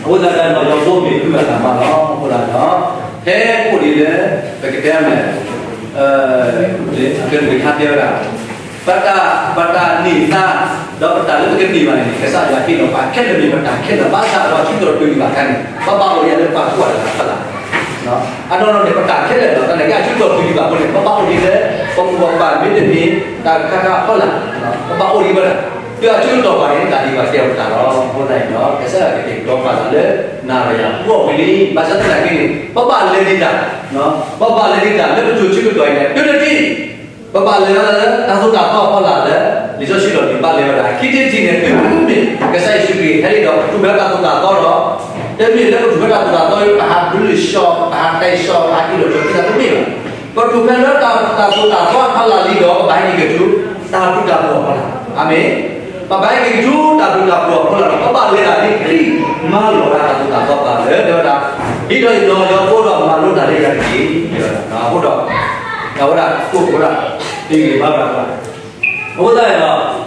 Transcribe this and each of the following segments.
အဃိသတးဒီး နီၢ်ယီၤဖိမ့ၢ်ဃုဂၤတၢ်မၤလီၤ. အဃိသတးဒီး ဖဲအိၣ်ဒ်လၢ ပကတဲမ့ၢ် ကလုၢ်ကထါတဲဝဲဒၣ် ပတၢ် ပတၢ်န့ၢ်သါ ဒီးပတၢ်လၢပကန့ၢ်ဘၣ်န့ၣ် ကစၢ်ယွၤဟ့ၣ်လီၤပှၤခဲလၢာ်မ့ၢ်ပတၢ်ခဲလၢာ် ဘၣ်ဆၣ်ဒီးအစုတီၢ်တုၤလံဘၣ်ခါန့ၣ် ပဘၣ်အိၣ်ဒ်လၢပှၤကွၢ်တၢ်ဖီလာ် အနီၢ်နီၢ်န့ၣ် ပတၢ်ခဲလၢာ်လီၤ. တၢ်န့ၣ်က့ အစုတီၢ်တုၤလံဘၣ်အဃိန့ၣ် ပဘၣ်အိၣ်ဒ်လၢ ပမိၢ်ပပၢ်မ့တမ့ၢ် တၢ်ခါခါအဖီလာ် ပဘၣ်အိၣ်ဒံးဝဲဒၣ် တုၤအစုတီၢ်ဘၣ်န့ၣ် တၢ်ဒံးဘၣ်ကဲပတၢ်လီၤ. အဃိသတးန့ၣ်ဒီး ကစၢ်ယွၤကတဲာ်ကတီၤပာ်သးလၢ နၤဒီးယၤ ပအိၣ်ဝံၤလံ ဘၣ်ဆၣ်သနာ်က့န့ၣ် ပဘၣ်လဲၤဒံးတၢ် ပဘၣ်လဲၤဒံးတၢ်လၢပစိၤဆၢကတီၢ်အံၤန့ၣ် တုၤတထံၣ် ပဘၣ်လဲၤလၢတၢ်သိၣ်တၢ်သီအဖီလာ်လၢ လံာ်စီဆှံလီၤန့ၣ် ဘၣ်လဲၤဝဲဒၣ် ခံထံၣ်တထံၣ်န့ၣ် တုၤမ့ၢ်ကစၢ်ယ့ၣ်ၡူးခရံာ်ဟဲလံဒီး ပထူၣ်ဖျဲးတၢ်သိၣ်တၢ်သီဒီး တမ့ၢ်လၢပထူၣ်ဖျဲးတၢ်သိၣ်တၢ်သီ ပဟးဘျုးလံာ်စီဆှံ ပဟးတဲာ်စီဆှံ ပဟးက့ၤလီၤက့ၤတၢ်တမ့ၢ်ဘၣ်. ပထူၣ်ဖျဲးလၢတၢ်သိၣ်တၢ်သီအဖီလာ်လံဒီး ပဘၣ်ဟဲက့ၤက့ၤဆူ တၢ်ဘျုးတၢ်ဖှိၣ်အဖီလာ်. အၤမ့ၣ်. ပဘၣ်ဟဲက့ၤက့ၤဆူတၢ်ဘျုးတၢ်ဖှိၣ်အဖီလာ်ဒီး ပဘၣ်လဲၤဒၣ်လၢခရံာ်မၤလီၤတၢ်သိၣ်တၢ်သီပာ်လၢ တဲဝဲဒၣ် ဒ်သိးယနီၢ်ယီၤဖိဒီးမၤလိတၢ်လၢယၤတက့ၢ် အဃိဒီး အဝဲဒၣ်ကိၣ်ဝဲဒၣ် တဂ့ၤဘၣ်ဘၣ်ဘၣ်. အဃိသတး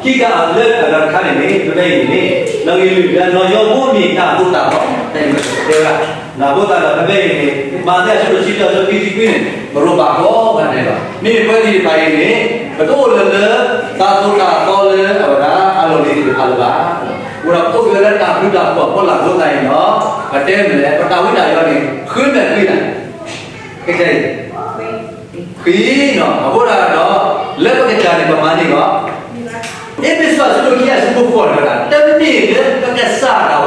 ဒီး ခံခါလၢအဂၤတခါန့ၣ်န့ၣ် ဖဲဖဲအံၤန့ၣ် နီၢ်ဂ့ၢ်လွံၢ် နီၢ်ယီၤဖိမ့ၢ်တၢ်သိၣ်တၢ်သီ တဲဝဲဒၣ်. အဃိသတးဒီး ဖဲဖဲအံၤန့ၣ် မးသဲအဆၢဒိၣ်တဆံတၢ အဆၢခံဆံခွံန့ၣ် ပရိဘၣ်ကိးဂၤဒဲးလီၤ. မ့မ့ၢ်ပဝဲသ့ၣ်တဖၣ်အံၤန့ၣ် ပတအိၣ်လၢၤလၢ တၢ်သိၣ်တၢ်သီလၢအဝဲဒၣ်အလီၢ်လံၤသ့ၣ်တဖၣ်လၢၤဘၣ်. အဃိဒီးပအိၣ်က့ၤဝဲလၢတၢ်ဘျုးတၢ်ဖှိၣ်အဖီလာ်အဃိသတးန့ၣ်ဒီး ပတဲမ့ၢ်လဲၣ် ပတၢ်ဝံတၢ်ယီၤန့ၣ် ဃုမဲာ်ဃံလၤ ကဲကဲအံၤ ဃံနီၤ. အဃိသတးဒီး လၢပကစၢ်န့ၣ် ပမၤန့ၢ်လီၤ အ့းဖ့းစူး အဆၢဒိၣ်ခံ အဆၢဖိဃိးန့ၣ်ဝဲဒၣ်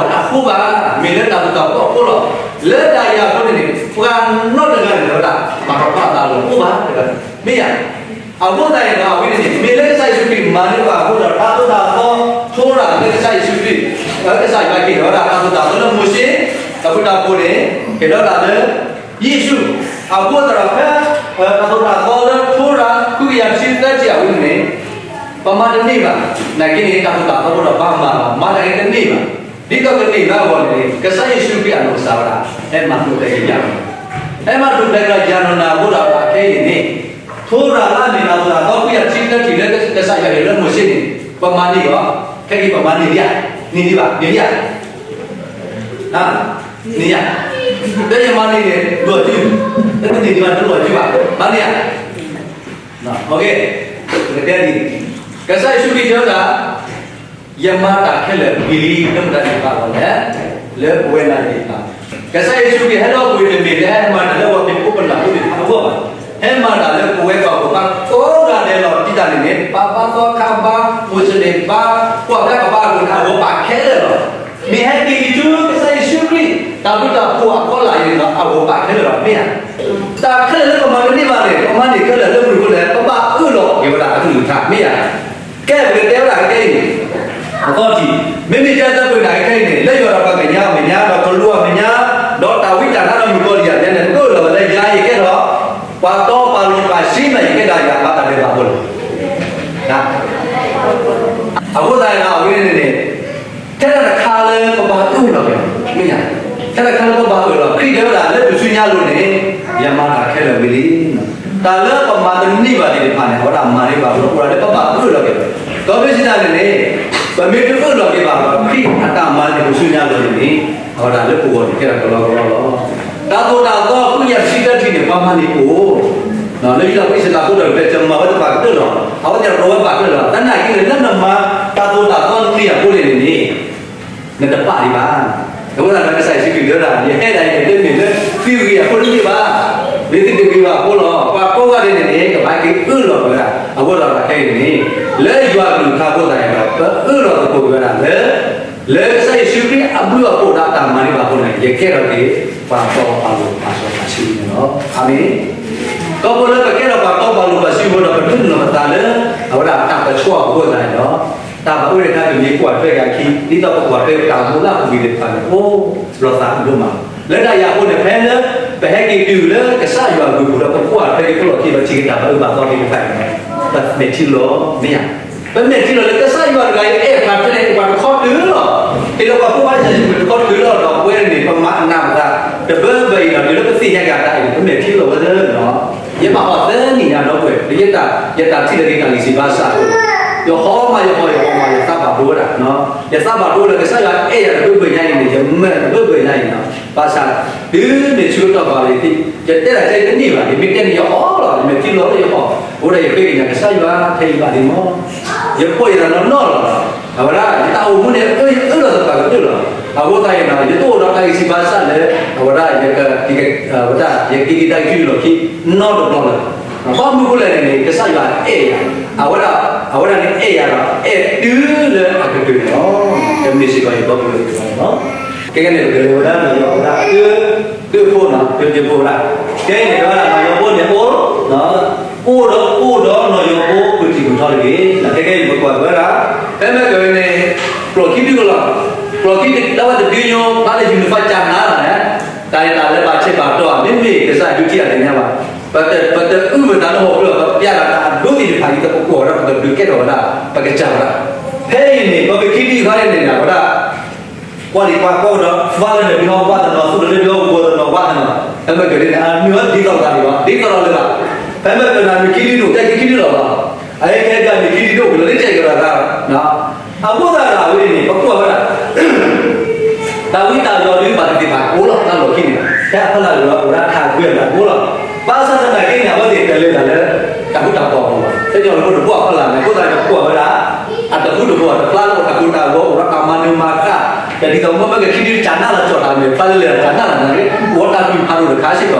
တမ့ၢ်လၢပကစၢ်ဒၣ်ဝဲအဃိဘၣ်, မ့ၢ်လၢတၢ်ဘျုးတၢ်ဖှိၣ်အဃိလီၤ. လၢတၢ်အံၤအဃိန့ၣ်န့ၣ် ပှၤနီတဂၤန့ၣ်ဝဲဒၣ် ပာ်ထီၣ်ပာ်သးလၢအအိၣ်ဘၣ် မ့ၢ်ဧါ. အဃိသတးန့ၣ်ဒီး အဝဲန့ၣ်န့ၣ် မ့ၢ်လၢကစၢ်ယ့ၣ်ၡူးခရံာ်မၤန့ၢ်ပှၤအဃိဒီး တၢ်သိၣ်တၢ်သီ ထိရၤလၢကစၢ်ယ့ၣ်ၡူးခရံာ် လၢကစၢ်ယွၤက့ၤဒီးဝဲဒၣ်တၢ်သိၣ်တၢ်သီလၢမိၤၡ့, တၢ်ဘျုးတၢ်ဖှိၣ်န့ၣ် က့ၤဒီးတၢ်လၢ ယ့ၣ်ၡူး, အဃိသတးဒီးဖဲ တၢ်သိၣ်တၢ်သီလၢထိရၤ ဃုကယၤတဆံသၢဆံအဝဲန့ၣ်န့ၣ် ပမၤတန့ၢ်ဘၣ်, နာ်က့န့ၣ် တၢ်သိၣ်တၢ်သီဖိဒီးဘၣ်မၤလီၤ, မၤတၢ်န့ၣ်တန့ၢ်ဘၣ်. ဒ်သိးကန့ၢ်ဘၣ်အဂီၢ်န့ၣ် ကစၢ်ယ့ၣ်ၡူးခရံာ်အနီၢ်ကစၢ်ဝဲဒၣ် ဟဲမၤထူၣ်ဖျဲးက့ၤယၤနီၢ်, ဟဲမၤထူၣ်ဖျဲးက့ၤယၤနီၢ်နၤအဃိဒီး ခဲအံၤန့ၣ်န့ၣ် ထိရၤလၢအမ့ၢ်တၢ်သိၣ်တၢ်သီ ဃုကယၤတဆံသၢဆံလၢကစၢ်ယွၤဟ့ၣ်လၢမိၤၡ့န့ၣ် ပမၤန့ၢ်လီၤ, ခဲအံၤပမၤန့ၢ်လံဧါ, န့ၢ်လံဘၣ်, န့ၢ်လံဧါ န့ၢ်ဧါ, လၢယမၤန့ၢ်န့ၣ် လိၣ်အစု, လၢတန့ၢ်ဒံးဘၣ် တလိၣ်အစုဘၣ်, မၤန့ၢ်ဧါ. ပကတဲဒ်အံၤ, ကစၢ်ယ့ၣ်ၡူးခရံာ်တဲဝဲဒၣ်, ယမၤတၢ်ခဲလၢာ်ဝံၤလံ လၢမတၤသ့ၣ်တဖၣ်အဂီၢ်လဲၣ်, လၢပဝဲဒၣ်သ့ၣ်တဖၣ်, ကစၢ်ယ့ၣ်ၡူးခရံာ်ဟဲလီၤကွံာ်တမ့ၢ်လၢဟဲမၤတၢ်လၢပှၤခရံာ်ဖိပနၢ်ဖိသ့ၣ်တဖၣ်အဂီၢ်ဘၣ်, ဟဲမၤတၢ်လၢပဝဲပှၤပိာ်ခွါကိးဂၤဒဲးလီၤ. ဒ်တၢ်န့ၣ်န့ၣ် ပှၤဘါသီခါဘါ မိၤၡ့ဘါ ကွၢ်ဖျါကဘါအဂီၢ်န့ၣ် အဂီၢ်ပာ်ခဲလၢာ်လီၤ. မ့ၢ်ဟဲက့ၤက့ၤဆူကစၢ်ယ့ၣ်ၡူးခရံာ် တၢ်ဘျုးတၢ်ဖှိၣ်အဖီလာ်အံၤန့ၣ်ဒီး အဂီၢ်ပာ်ခဲလၢာ်လီၤ မ့ၢ်ဧါ. တၢ်ခဲလၢာ်လၢပမၤတန့ၢ်ဘၣ်န့ၣ် ပမၤန့ၢ်ခဲလၢာ်လၢမနုၤအဃိလဲၣ်, ပဘၣ်အၢၣ်လီၤက့ၤဝဲဒၣ်အကလုၢ်ကထါ မ့ၢ်ဧါ. ကဲ ပကတဲဝဲဒၣ်ကဲအံၤန့ၣ် အသီတထံၣ်, မ့မ့ၢ်ကဲသပှၢ်န့ၣ်ကဲအံၤန့ၣ် လၢယွၤဒီးပှၤမဲာ်ညါအမဲာ်ညါ ဒီးကလူးအမဲာ်ညါ ဒီးတၢ်ဝံတၢ်နါဒီးမုၣ်ကီၤလံၢ်အမဲာ်ညါန့ၣ် ပကအၢၣ်လီၤဝဲလၢယၤယကဲထီၣ် ပှၤတီပှၤလိၤပှၤဆှံမး ယကဲဒၣ်ယၤဘၣ်တၢ်ဒဲးဘးဖိလီၤ. အဃိသတးန့ၣ် အဝဲန့ၣ်န့ၣ် ထဲတၢ်တခါလၢပဘၣ်အၢၣ်လီၤက့ၤ, မ့ၢ်ဧါ, ထဲတၢ်တခါလၢပဘၣ်အၢၣ်လီၤ, ခရံာ်တဲဝဲဒၣ်လၢပစုညါအလိၤန့ၣ် ယမၤတၢ်ခဲလၢာ်ဝံၤလံ. တၢ်လၢပမၤတန့ၢ်ဘၣ်သ့ၣ်တဖၣ်န့ၣ် အဝဲဒၣ်မၤန့ၢ်ဘၣ်လၢပအိၣ်ဒၣ်လၢပဘၣ်အၢၣ်လီၤက့ၤ, ဒီးမ့ၢ်စံးတၢ်န့ၣ်န့ၣ် ပမ့ၢ်တအၢၣ်လီၤက့ၤဘၣ်ဒီး ခရံာ်အတၢ်မၤန့ၢ်ပစုညါအလိၤန့ၣ်န့ၣ် အဝဲဒၣ်လၢပဂီၢ်န့ၣ်ကဲထီၣ်ကလီကလီလီၤ. တၢ်သိၣ်တၢ်သီဃုကယၤတဆံသၢထံၣ်န့ၣ် ပှၤမၤန့ၢ်အိၣ် လၢယွၤအံၣ်စရ့လးဖိတၢ်ဂ့ၢ်ကျဲးစၢးမၤဝဲတဖၣ်ကတၢၢ်လီၤ, အဝဲသ့ၣ်ရိၤဝဲဘၣ်ကတၢၢ်လီၤ. သနာ်က့န့ၣ် လၢနမၤတၢ်သိၣ်တၢ်သီန့ၢ်အဃိန့ၣ်န့ၣ် နတပာ်ဒံးဘၣ်. အဃိသတးဒီး ကစၢ်ယ့ၣ်ၡူးခရံာ်တဲဝဲဒၣ် ယအဲၣ်ဒၣ်အံၤန့ၣ် တမ့ၢ်လၢသုဂ့ၤအဃိတမ့ၢ်ဘၣ်, မ့ၢ်သုတဂ့ၤဘၣ်အဃိလီၤ. ပှၤကိးဂၤဒဲးန့ၣ်န့ၣ် ကဘၣ်က့ၤအၢၣ်လီၤက့ၤဝဲဒၣ် အဃိသတးဒီးခဲအံၤန့ၣ် လၢယွၤအကလုၢ်ကထါအဃိသတးန့ၣ်ဒီး ပအၢၣ်လီၤသကိးက့ၤဝဲဒၣ်လၢ လၢကစၢ်ယ့ၣ်ၡူးခရံာ်အဘျုးအဖှိၣ်ဒီးအတၢ်မၤန့ၢ်ဘၣ်အဃိန့ၣ် ယကဲထီၣ်က့ၤ ပှၤတီပှၤလိၤပှၤစီပှၤဆှံန့ၣ်လီၤ. အၤမ့ၣ်. ခီဖျိလၢပကဲထီၣ်ပှၤတီပှၤလိၤပှၤဆှံအဃိဒီး ပဒုးနုာ်လီၤပသးလၢ အဝဲဒၣ်တၢ်ပဆီအဃိသတးန့ၣ်ဒီး တၢ်ဘၣ်အၢတခါ ပမ့ၢ်ကွၢ်ထွဲက့ၤအခံ ဒ်သိးပကွၢ်ထွဲတၢ်မူလၢအပူၤကွံာ်သ့ၣ်တဖၣ်န့ၣ် အိၣ်လီၤသးဒိၣ်မးလီၤ. လၢတၢ်အံၤအဃိန့ၣ် ဖဲလၢ ပဟဲက့ၤတုၤလၢကစၢ်ယွၤအဂ့ၢ်အပူၤဒီး ပကွၢ်ထွဲက့ၤဖဲလီၢ်ခံဒီး ထံၣ်က့ၤတၢ်ဘၣ်အၢဘၣ်သီသ့ၣ်တဖၣ်န့ၣ် ပမဲာ်ထံလီၤ မ့ၢ်ဧါ. ပမဲာ်ထံလီၤလၢကစၢ်ယွၤတဂၤအံၤ အဲၣ်ပှၤထွဲန့ၣ် ပှၤတခီတုၤလီၤ. ဟ့ၣ်လီၤပှၤဖိခွါကစၢ်ယ့ၣ်ၡူးခရံာ်တခီတုၤလီၤဒီး ပဝဲန့ၣ် ပမၤအနၢ်ပသး တဘၢဘၢအံၤဒီး တုၤလၢပသ့ၣ်ညါက့ၤအတၢ်အံၤန့ၣ် ပမဲာ်ထံလီၤဝဲလၢ ယဘၣ်ဟီၣ်သၢနံၣ်ညါဒီပုၢ်ဝဲၢ် လၢယတၢ် ယတၢ်ထံၣ်လၢက့ၤတၢ်လံၤဆံးဘၣ်ဆၣ်အဃိ ယဟီၣ်မး ယဟီၣ် ယဟီၣ်မး ယသးဘၣ်ဒိဝဲဒၣ်, ယသးဘၣ်ဒိလၢကစၢ်ယွၤအဲၣ်ယၤတဘၢဘၢညါအံၤန့ၣ် ယမဲာ်တဘၢဘၢညါ ဘၣ်ဆၣ် တုၤမ့ၢ်ဆၢကတီၢ်ဘၣ်လံ, ယတဲတၢ်ကဲတန့ၢ်ဘၣ်, ယမ့ၢ်တဲန့ၣ်ယအီၣ်လီၤ, ယမ့ၢ်ထံလီၤလၢယအီၣ်, အဃိဒီးယဃ့ကညးကစၢ်ယွၤထဲယဘၣ်လံမီၢ်, ယပိာ်ယသးနီၢ်နီၢ်လီၤ. အဝဲဒၣ် ယတၢ်အိၣ်မူန့ၣ် အၢယအၢလီၤသပှၢ်ကတၢၢ်လီၤ. အဃိသတးန့ၣ်ဒီး ယတအိၣ်ဒီးတၢ်ဂံၢ်စၢ်ဘါစၢ်လၢ အဝဲဒၣ် အဝဲဒၣ် ယက့ၤက့ၤတၢ်ဂံၢ်ဆူၣ်လီၢ်ခံ နီတဘျီလၢၤ ဘၣ်မနုၤအဃိလဲၣ်န့ၣ်န့ၣ် ကစၢ်ယွၤအဲၣ်ယၤ, အဝဲဒၣ် အဝဲဒၣ်န့ၣ်အဲၣ်ယၤဒီး အဲၣ်တုၤလၢအကတၢၢ်န့ၣ်လီၤ. တမ့ၢ်စ့ၢ်ကီးယဘီပူၤလၢၤဘၣ်န့ၣ်လီၤ. ခဲကနံၣ်န့ၣ် ပကလဲၤဝဲဒၣ်နီၢ်ယီၤဝဲဒၣ် သုးဖိနီၤ သုးဖိဝဲဒၣ်, ခဲအံၤန့ၣ် တဲဝဲဒၣ်နီၢ်ယီၤဖိန့ၣ်အိၣ် အိၣ်ဒီး အိၣ်ဒီးနီၢ်ယီၤဖိ ပထံၣ်ပထီတဂ့ၤ. ခဲကနံၣ်န့ၣ် ပကွၢ်က့ၤဝဲဒၣ် ဖဲမ့ၢ်ကဝဲန့ၣ် ကျိာ်ခံဒုကလီၤ, ကျိာ်ခံဒုလၢဝဲတဒုညိ ဖျါလၢ uniform ကနါလီၤန့ၣ်, တၢ်န့ၣ်တၢ်လၢဘၣ်ဆဲးဘၣ်တီၢ် မ့မ့ၢ်ကစၢ်ယွၤဒုးထံၣ်အီၤသ့ၣ်ညါဘၣ်, ပတ ပတအုၣ်ပသးလၢဟီၣ်ခိၣ်လီၤ, ပပျၢ်ဒီးတၢ်အဒိသ့ၣ်တဖၣ်အံၤ ပကကွၢ်ဝဲဒၣ် ပကဒုးကဲထီၣ်ဝဲဒၣ် ပကစၢ်ဝဲဒၣ်. ဖဲအံၤန့ၣ် ပက့ၤခံဒုခါန့ၣ်န့ၣ် အဝဲဒၣ် ကွၢ်လံကွၢ်ကီဒီး သးလၢနဘံဟီၣ်ဝးတနီၤ သူၣ်လၢနဘံဟီၣ်ကဝီၤတနီၤဝးတနီၤ, ဖဲမ့ၢ်ကဒုန့ၣ် အမ့ၢ်ဝဲဒ်သိးသးန့ၣ်လီၤ, ဒ်သိးဒီးလၢၤဘၣ်. ဖဲမ့ၢ်ကနၣ်မ့ၢ်ခံဒုဒိၣ် ကဲက့ၤခံဒုလီၤဘၣ်, အဟဲကဲကနၣ်မ့ၢ်ခံဒုဒိၣ် ကလၢလၢကဲက့ၤဒီးသးလီၤ. အဃိသတးဒီးအဝဲန့ၣ် ပကွၢ်ဝဲဒၣ် တၢ်ဝံတၢ်ယိးဒုးဘၣ်သ့ၣ်သ့ၣ်ဘၣ်ကိးလီၤ တၢ်လီၢ်ခံန့ၣ်, ဖဲအဖီလာ်လၢအဝဲဒၣ်ထးကွံာ်အတၢ်ကိးလီၤ. ဘၣ်ဆၣ်သနာ်က့န့ၣ် အဝဲသ့ၣ်တလဲၤတၢ်လၢ တၢ်ဃူတၢ်ဖိးအပူၤဘၣ်. ဖဲညီနုၢ်ဖိတဘိအဖီလာ်န့ၣ် အဃိသတးဒီးပကွၢ်ဝဲဒၣ် အတဃူတဖိး တဖျါလၢတၢ်ကိၢ်တၢ်ဂီၤအိၣ်ဒီးတၢ်မၤနၢၤမၤဃၣ်, ဒီးဒ်သိးမ့ၢ်မ့ၢ်ကခံဒုတၢ်နါလီၤကၠီၣ်တၢ်မ့ၢ် ဖျါလၢလဲၤတၢ်နါလီၤန့ၣ် အိၣ်တၢ်ကွံာ်ဖးဒိၣ်တခါစ့ၢ်ကီး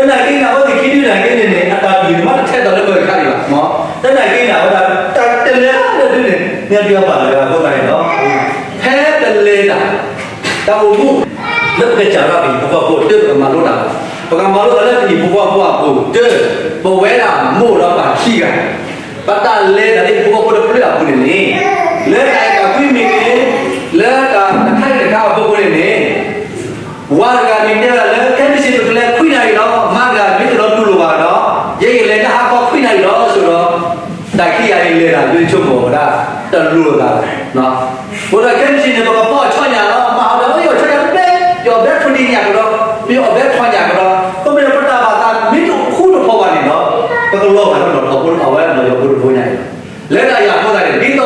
သနာ်က့န့ၣ် အဝဲသ့ၣ်ခံဒုန့ၣ်က့န့ၣ်န့ၣ် အတၢ်ကွံာ်န့ၣ် မ့ၢ်တထဲသိးလၢပှၤတခါဒံးဘၣ်မီၢ်, သနာ်က့န့ၣ် အဝဲဒၣ်တၢ်တလဲၤလၢဒုန့ၣ် မ့ၢ်ဒုးအဘၣ်လၢအဃိသတးန့ၣ်လီၤ. ဖဲပလဲၤတၢ် တၢ်အိၣ်မူ လၢပကစၢ်ဒၣ်ပဟံၣ်ဖိဃီဖိတၢ် ပကမၤလိတၢ်, ပကမၤလိတၢ်လၢပဟံၣ်ဖိဃီဖိအပူၤတၢ်, ပဝဲဒၣ်မိၢ်ဒီးပၢ်ခံဂၤ ပတၢ်လဲၤတၢ်လၢဟံၣ်ဖိဃီဖိတဖျၢၣ်အပူၤန့ၣ်န့ၣ်, လၢတၢ်အဲၣ်တၢ်ကွံမ့ၢ်ဂ့ၤ, လၢတၢ်တခါအံၤတခါအဖီခိၣ်န့ၣ်န့ၣ် ဝၤတဂၤမ့ၢ်တဲဒၣ်လၢ ခဲမုၢ်ဆ့ၣ်ပကလဲၤခွံနၣ်ရံၣ်လီၤ, မါတဂၤမ့ၢ်တလီၤတူၢ်လိာ်ဘၣ်ဒီး ယဲယလဲၤတၢ်ဟးခီခွံနၣ်ရံၣ်လီၤ ဆိဒီး တၢ်ခံဂၤအံၤလဲၤတၢ်လၢဆိကမိၣ်ဝဲဒၣ် တလိၤသးဘၣ်. အဃိဒီးခဲမုၢ်ဆ့ၣ်န့ၣ် ပကဖီအဆီညၣ်လီၤ, မၤအီၤဒီး ယအီၣ်ဆီညၣ်တဘျဲ, ယအီၣ်ဘဲထီၣ်ဒံးညၣ်ကဒီး, ယအီၣ်ဘဲထီၣ်ညၣ်ကဒီး, ပမ့ၢ်ပတၢ်ဘၣ်သးမ့ၢ်တဃူတဖိးဘၣ်န့ၣ်ဒီး ပကလီၤဂာ်လၢနီၢ်ထီၣ်ဖိအဝဲနီၢ်ယီၤဖိတဘိညါအံၤလီၤ. လၢတၢ်အံၤအဃိသတးန့ၣ် ဒ်သိးက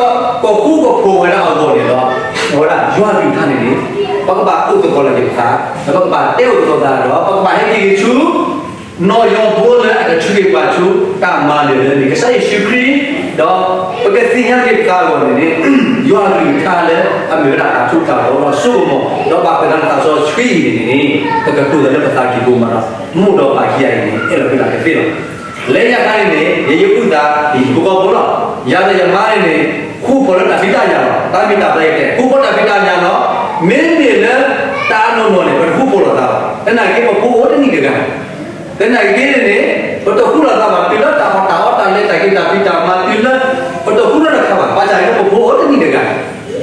ဃူကဖိးဝဲဒၣ်အဂီၢ်န့ၣ်ဒီး အဝဲဒၣ်ယွၤအကလုၢ်ကထါန့ၣ်န့ၣ် ပကဘၣ်အိၣ်သကိးလၢယပသး, ဒီးပကဘၣ်တဲအိၣ်သကိးသးဒီး ပကဘၣ်ဟဲက့ၤက့ၤဆူ နီၢ်ယီၤဖိလၢအကဆူးက့ၤပှၤဆူ တၢ်မၤနၢၤလၢမ့ၢ်ကစၢ်ယ့ၣ်ၡူးခရံာ်, ဒီးပကသ့ၣ်ညါက့ၤပသးအဂီၢ်န့ၣ်န့ၣ် ယွၤအကလုၢ်ကထါလၢအမ့ၢ်ဝဲဒၣ်တၢ်ထူးတၢ်တီၤဒီးဆိကမိၣ်, ဒီးဘၣ်ဃးဒီးသးစီဆှံအံၤန့ၣ်န့ၣ် ပကတိၤသးလၢပသးကံၢ်ပူၤမးဒီး မိၢ်ဒီးပၢ်ခံဂၤအံၤန့ၣ် အဲၣ်လီၤကွံာ်လၢကသ့လီၤ. လၢညါခါန့ၣ်န့ၣ် ယယအုၣ်သး ယဟံၣ်ဖိဃီဖိလီၤ. ယၤဒီးယမါန့ၣ်န့ၣ် ဃူဖိးလၢတၢ်ဖံးတၢ်ညၣ်လီၤ. တၢ်မ့ၢ်တၢ်ပှၤယတဲ ဃူဖိးတၢ်ဖံးတၢ်ညၣ်လီၤ. မ့မ့ၢ်လၢတၢ်နီၢ်နီၢ်န့ၣ် ပတဃူဖိးလိာ်သးဘၣ်. သနာ်က့ပဖိအိၣ်တနံၣ်တဂၤ သနာ်က့န့ၣ်န့ၣ် ပတဃူလိာ်သးဘၣ် တုၤလၢတၢ်အီၣ်တၢ်အီတၢ်လဲၤတၢ်က့ၤတၢ်ဖံးတၢ်မၤတုၤလၢ ပတဃူလိာ်တခါဘၣ် ဘၣ်ဆၣ်န့ၣ်ပဖိအိၣ်တနံၣ်တဂၤ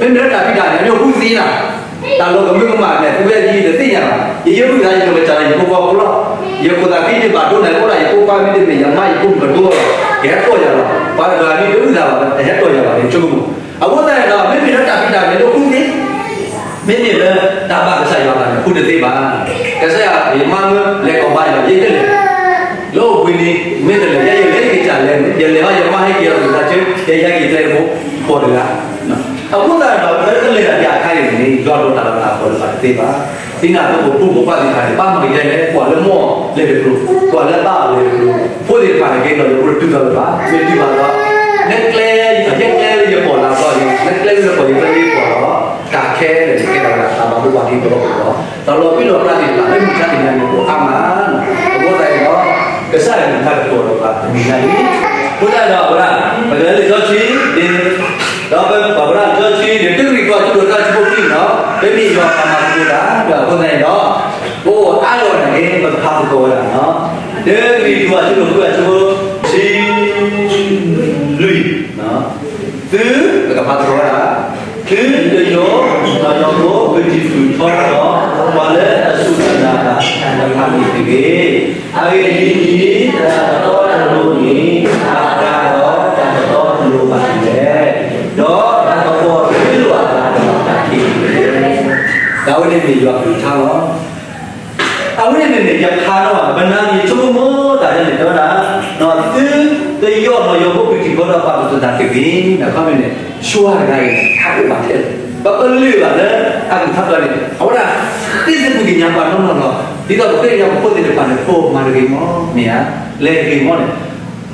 မ့မ့ၢ်လၢတၢ်ဖံးတၢ်ညၣ်န့ၣ် ဃူသ့နၤ, တၢ်လီၤကမၢကမၣ်န့ၣ် သုဝဲယံၤတသ့ၣ်ညါဘၣ်. ယယဲၢ်ဝံသးယနီၢ်ကစၢ်လၢယဖိဃီဖိလီၤ. ယခိၣ်သးဃံတဘၣ်ဒိနၤ အိၣ်ဒၣ်ယဖိခွါမ့တမ့ၢ် ယမါယဖိမ့ၢ်ပဒိလီၤ, ယဟဲတီၢ်ယၤလီၤ. ပှၤတဂၤမ့ၢ်တအုၣ်သးဘၣ် ယဟဲတီၢ်ယၤဘၣ်န့ၣ် ဆိကမိၣ်. အဃိသတးန့ၣ်ဒီး မ့မ့ၢ်လၢတၢ်ဖံးတၢ်ညၣ်န့ၣ် ဃူသ့ မ့မ့ၢ်လၢတၢ်ဘၣ်ကစၢ်ယွၤအသးန့ၣ် ဃူတသ့ဘၣ်. ကစၢ်ယွၤ ယမါမ့ၢ်လဲၤကီၢ်ဘါယွၤ ယဲကလဲၤ လၢအိၣ်ဘှံးနံၤ မ့ၢ်တလဲၤ ယဲယလဲၤယကစၢ်လဲၤန့ၣ် ယလဲၤဟီ ယမါဟဲက့ၤအီၤဒီး တၢ်ဆၢ ယဟဲက့ၤကျဲတဘိ ဃိးတဂၤ. အဃိသတးဒီး ပတလဲၤတၢ်ဒ်အခါအံၤန့ၣ် ယွၤဒိးတၢ်လီၤတၢ်အဃီလၢပှၤတသ့ဘၣ်. ဒ်န့ၣ်အသိး ပဖိမုၣ်ဖိခွါသ့ၣ်တဖၣ်န့ၣ် ဘၣ်မၤကယဲလဲၣ် ကွၢ်လၢမိၢ်လဲၤတကျိၤ ကွၢ်လၢဘၣ်အီၤလဲၤတကျိၤ ဖိသ့ၣ်တဖၣ်န့ၣ် ကဲဒီးယဖိတတုၤသးလၢၤဘၣ် မ့ၢ်တုၤဘၣ်ဒီး နကျဲ ယကျဲလၢယပီၢ်လၢအဘျီအံၤ နကျဲလၢယပီၢ်ယကျဲလၢယပီၢ်ဒီး တၢ်ခဲလၢာ်န့ၣ် ကဲထီၣ်ဝဲဒၣ်တၢ်ဘၣ်ဒိဘၣ်ထံးတဘျီဃီဒီး တၢ်လီၤပြံလီၤပြါသ့ၣ်တဖၣ်လၢမုၢ်ဆါတနံၤညါန့ၣ် အိၣ်အါမး. အဃိသတးန့ၣ်ဒီး ကစၢ်ယွၤအကလုၢ်ကထါကတိၤဒီးပှၤတနံၤညါအံၤ အဃိသတးဒီးဝဲဒၣ် ပကလဲၤလံာ်စီဆှံန့ၣ် ဒီးပပာ်ဝဲဒၣ်လံာ်စီဆှံန့ၣ် တၢကရံၣ်သူးအဆၢဒိၣ်သၢအဆၢဖိခွံန့ၣ်လီၤ. ပမ့ၢ်ယွၤအမၤသကိးတၢ် ဒီးအဃိသတးန့ၣ်ဒီး ပအိၣ်အါဂီၢ်န့ၣ် ပကဖးသကိးဝဲဒၣ်န့ၣ်လီၤ. တၢကရံၣ်သူးအဆၢဒိၣ်ဃုအဆၢဖိ ဆံ လွံၢ် သု ပကဖးသကိးဝဲဒၣ်, သုတယီၢ် နီၢ်ယီၤဖိ ပတံၤသူၣ်ထီဒီး ပှၤလၢအစူၢ်တၢ်နာ်တဖၣ်န့ၣ်တဂ့ၤ. အဂ့ၢ်ဒ်အံၤ, တၢ်တတီတလိၤန့ၣ် အကါဒီးတၢ်တတီတလိၤဘၣ်လဲၣ်, ဒီးတၢ်ကပီၤတ့လိာ်အသးဒီးတၢ်က့ၣ်တဂ့ၤ. တၢ်ဝဲန့ၣ်မ့ၢ်ယွၤအကလုၢ်ကထါလီၤ. အဝဲန့ၣ်န့ၣ် ယဖးနီၣ်ဘၣ် ပနၢ်မ့ၢ်ဆိကမိၣ်တၢ်န့ၣ် တဲဝဲဒၣ် သုတယီၢ်နီၢ်ယီၤဖိ ပတံၤဖိဒီးပှၤတစူၢ်တၢ်တဂ့ၤန့ၣ် အခီပညီန့ၣ် ယွၤတဂၤအံၤ ဟးအိၣ်ဘၣ်ထဲလဲၣ်. ပကလုၢ်ဘၣ်လၢအကလုၢ်ကထါတဖၣ်န့ၣ် အဝဲဒၣ် သ့ၣ်သ့ၣ်ပူၤက့ၤညါ ပှၤနီၢ်နီၢ်လီၤ. ဒ်သိးပဃ့ကညးပဖိသ့ၣ်တဖၣ်န့ၣ် ဖိမၤတဂ့ၤမီၢ် မ့ၢ်ဧါ, လဲၤတဂ့ၤမီၢ်န့ၣ်,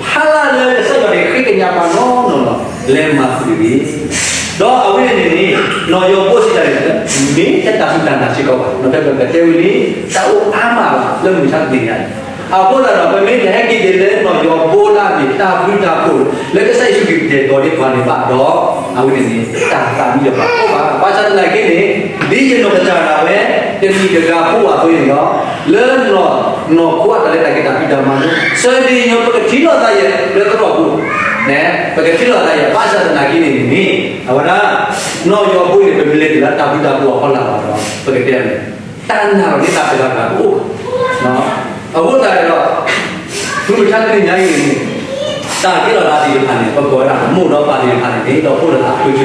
ဖးလၢ်လၢကစၢ်ယွၤန့ၣ် ဃ့ကညးပှၤနီၢ်နီၢ်လီၤ, လဲၤမၤဃုာ်တဂ့ၤ. ဒီးအဝဲန့ၣ်န့ၣ် နီၢ်ယီၤဘိစံးတၢ်န့ၣ် မ့ၢ်တၢ်စူၢ်တၢ်နာ်စ့ၢ်ကီးဘၣ်, နီၢ်ဖဲပကတဲဝံၤန့ၣ် တၢ်အိၣ်အါမးဘၣ် လၢမုၢ်မဆါတနံၤညါန့ၣ်. အဃိသတးဒီး ပမ့ၢ်တဟဲက့ၤဒ်လၢနီၢ်ယီၤဘိလၢအမ့ၢ်တၢ်ဘျုးတၢ်ဖှိၣ် လၢကစၢ်ယ့ၣ်ၡူးခရံာ်ကတဲာ်ကတီၤန့ၢ်ပှၤန့ၣ်ဘၣ်ဒီး အဝဲန့ၣ်န့ၣ် တၢ်သးမံယီၤဘၣ်အိၣ်ဘၣ်. ဘၣ်ဆၣ်သနာ်က့န့ၣ် ဒ်ယနီၢ်ကစၢ်ဒၣ်ဝဲ တနံၣ်တဂၤဖိအသိးန့ၣ်ဒီး လၢနီၢ်နီၢ်ခိအတၢ်လဲၤတၢ်က့ၤတၢ်ဖံးတၢ်မၤန့ၣ် ဆၢဒ်ညီပကထံၣ်လိာ်သးယဲၢ်လၢသရိာ်ပူၤန့ၣ် ပကထံၣ်လိာ်သးယဲၢ် ဘၣ်ဆၣ်သနာ်က့န့ၣ်န့ၣ် အဝဲဒၣ် နီၢ်ယီၤဘိန့ၣ် ပမ့ၢ်လဲၤတုၤလၢတၢ်ဘျုးတၢ်ဖှိၣ်အဖီလာ်ဘၣ်ဒီး ပကတဲန့ၣ် တၢ်နာ်လီၤန့ၢ်သးတဂၤဂၤတအိၣ်ဘၣ်. အဃိသတးဒီး မုၢ်မဆါတနံၤညါအံၤန့ၣ် တၢ်ကဲထီၣ်သးသ့ၣ်တဖၣ်န့ၣ် ပကိးဝဲဒၣ်မိၢ်ဒီးပၢ်သ့ၣ်တဖၣ်န့ၣ်န့ၣ် ဒီးဖိဒီးသးအဖၢမုၢ်န့ၣ်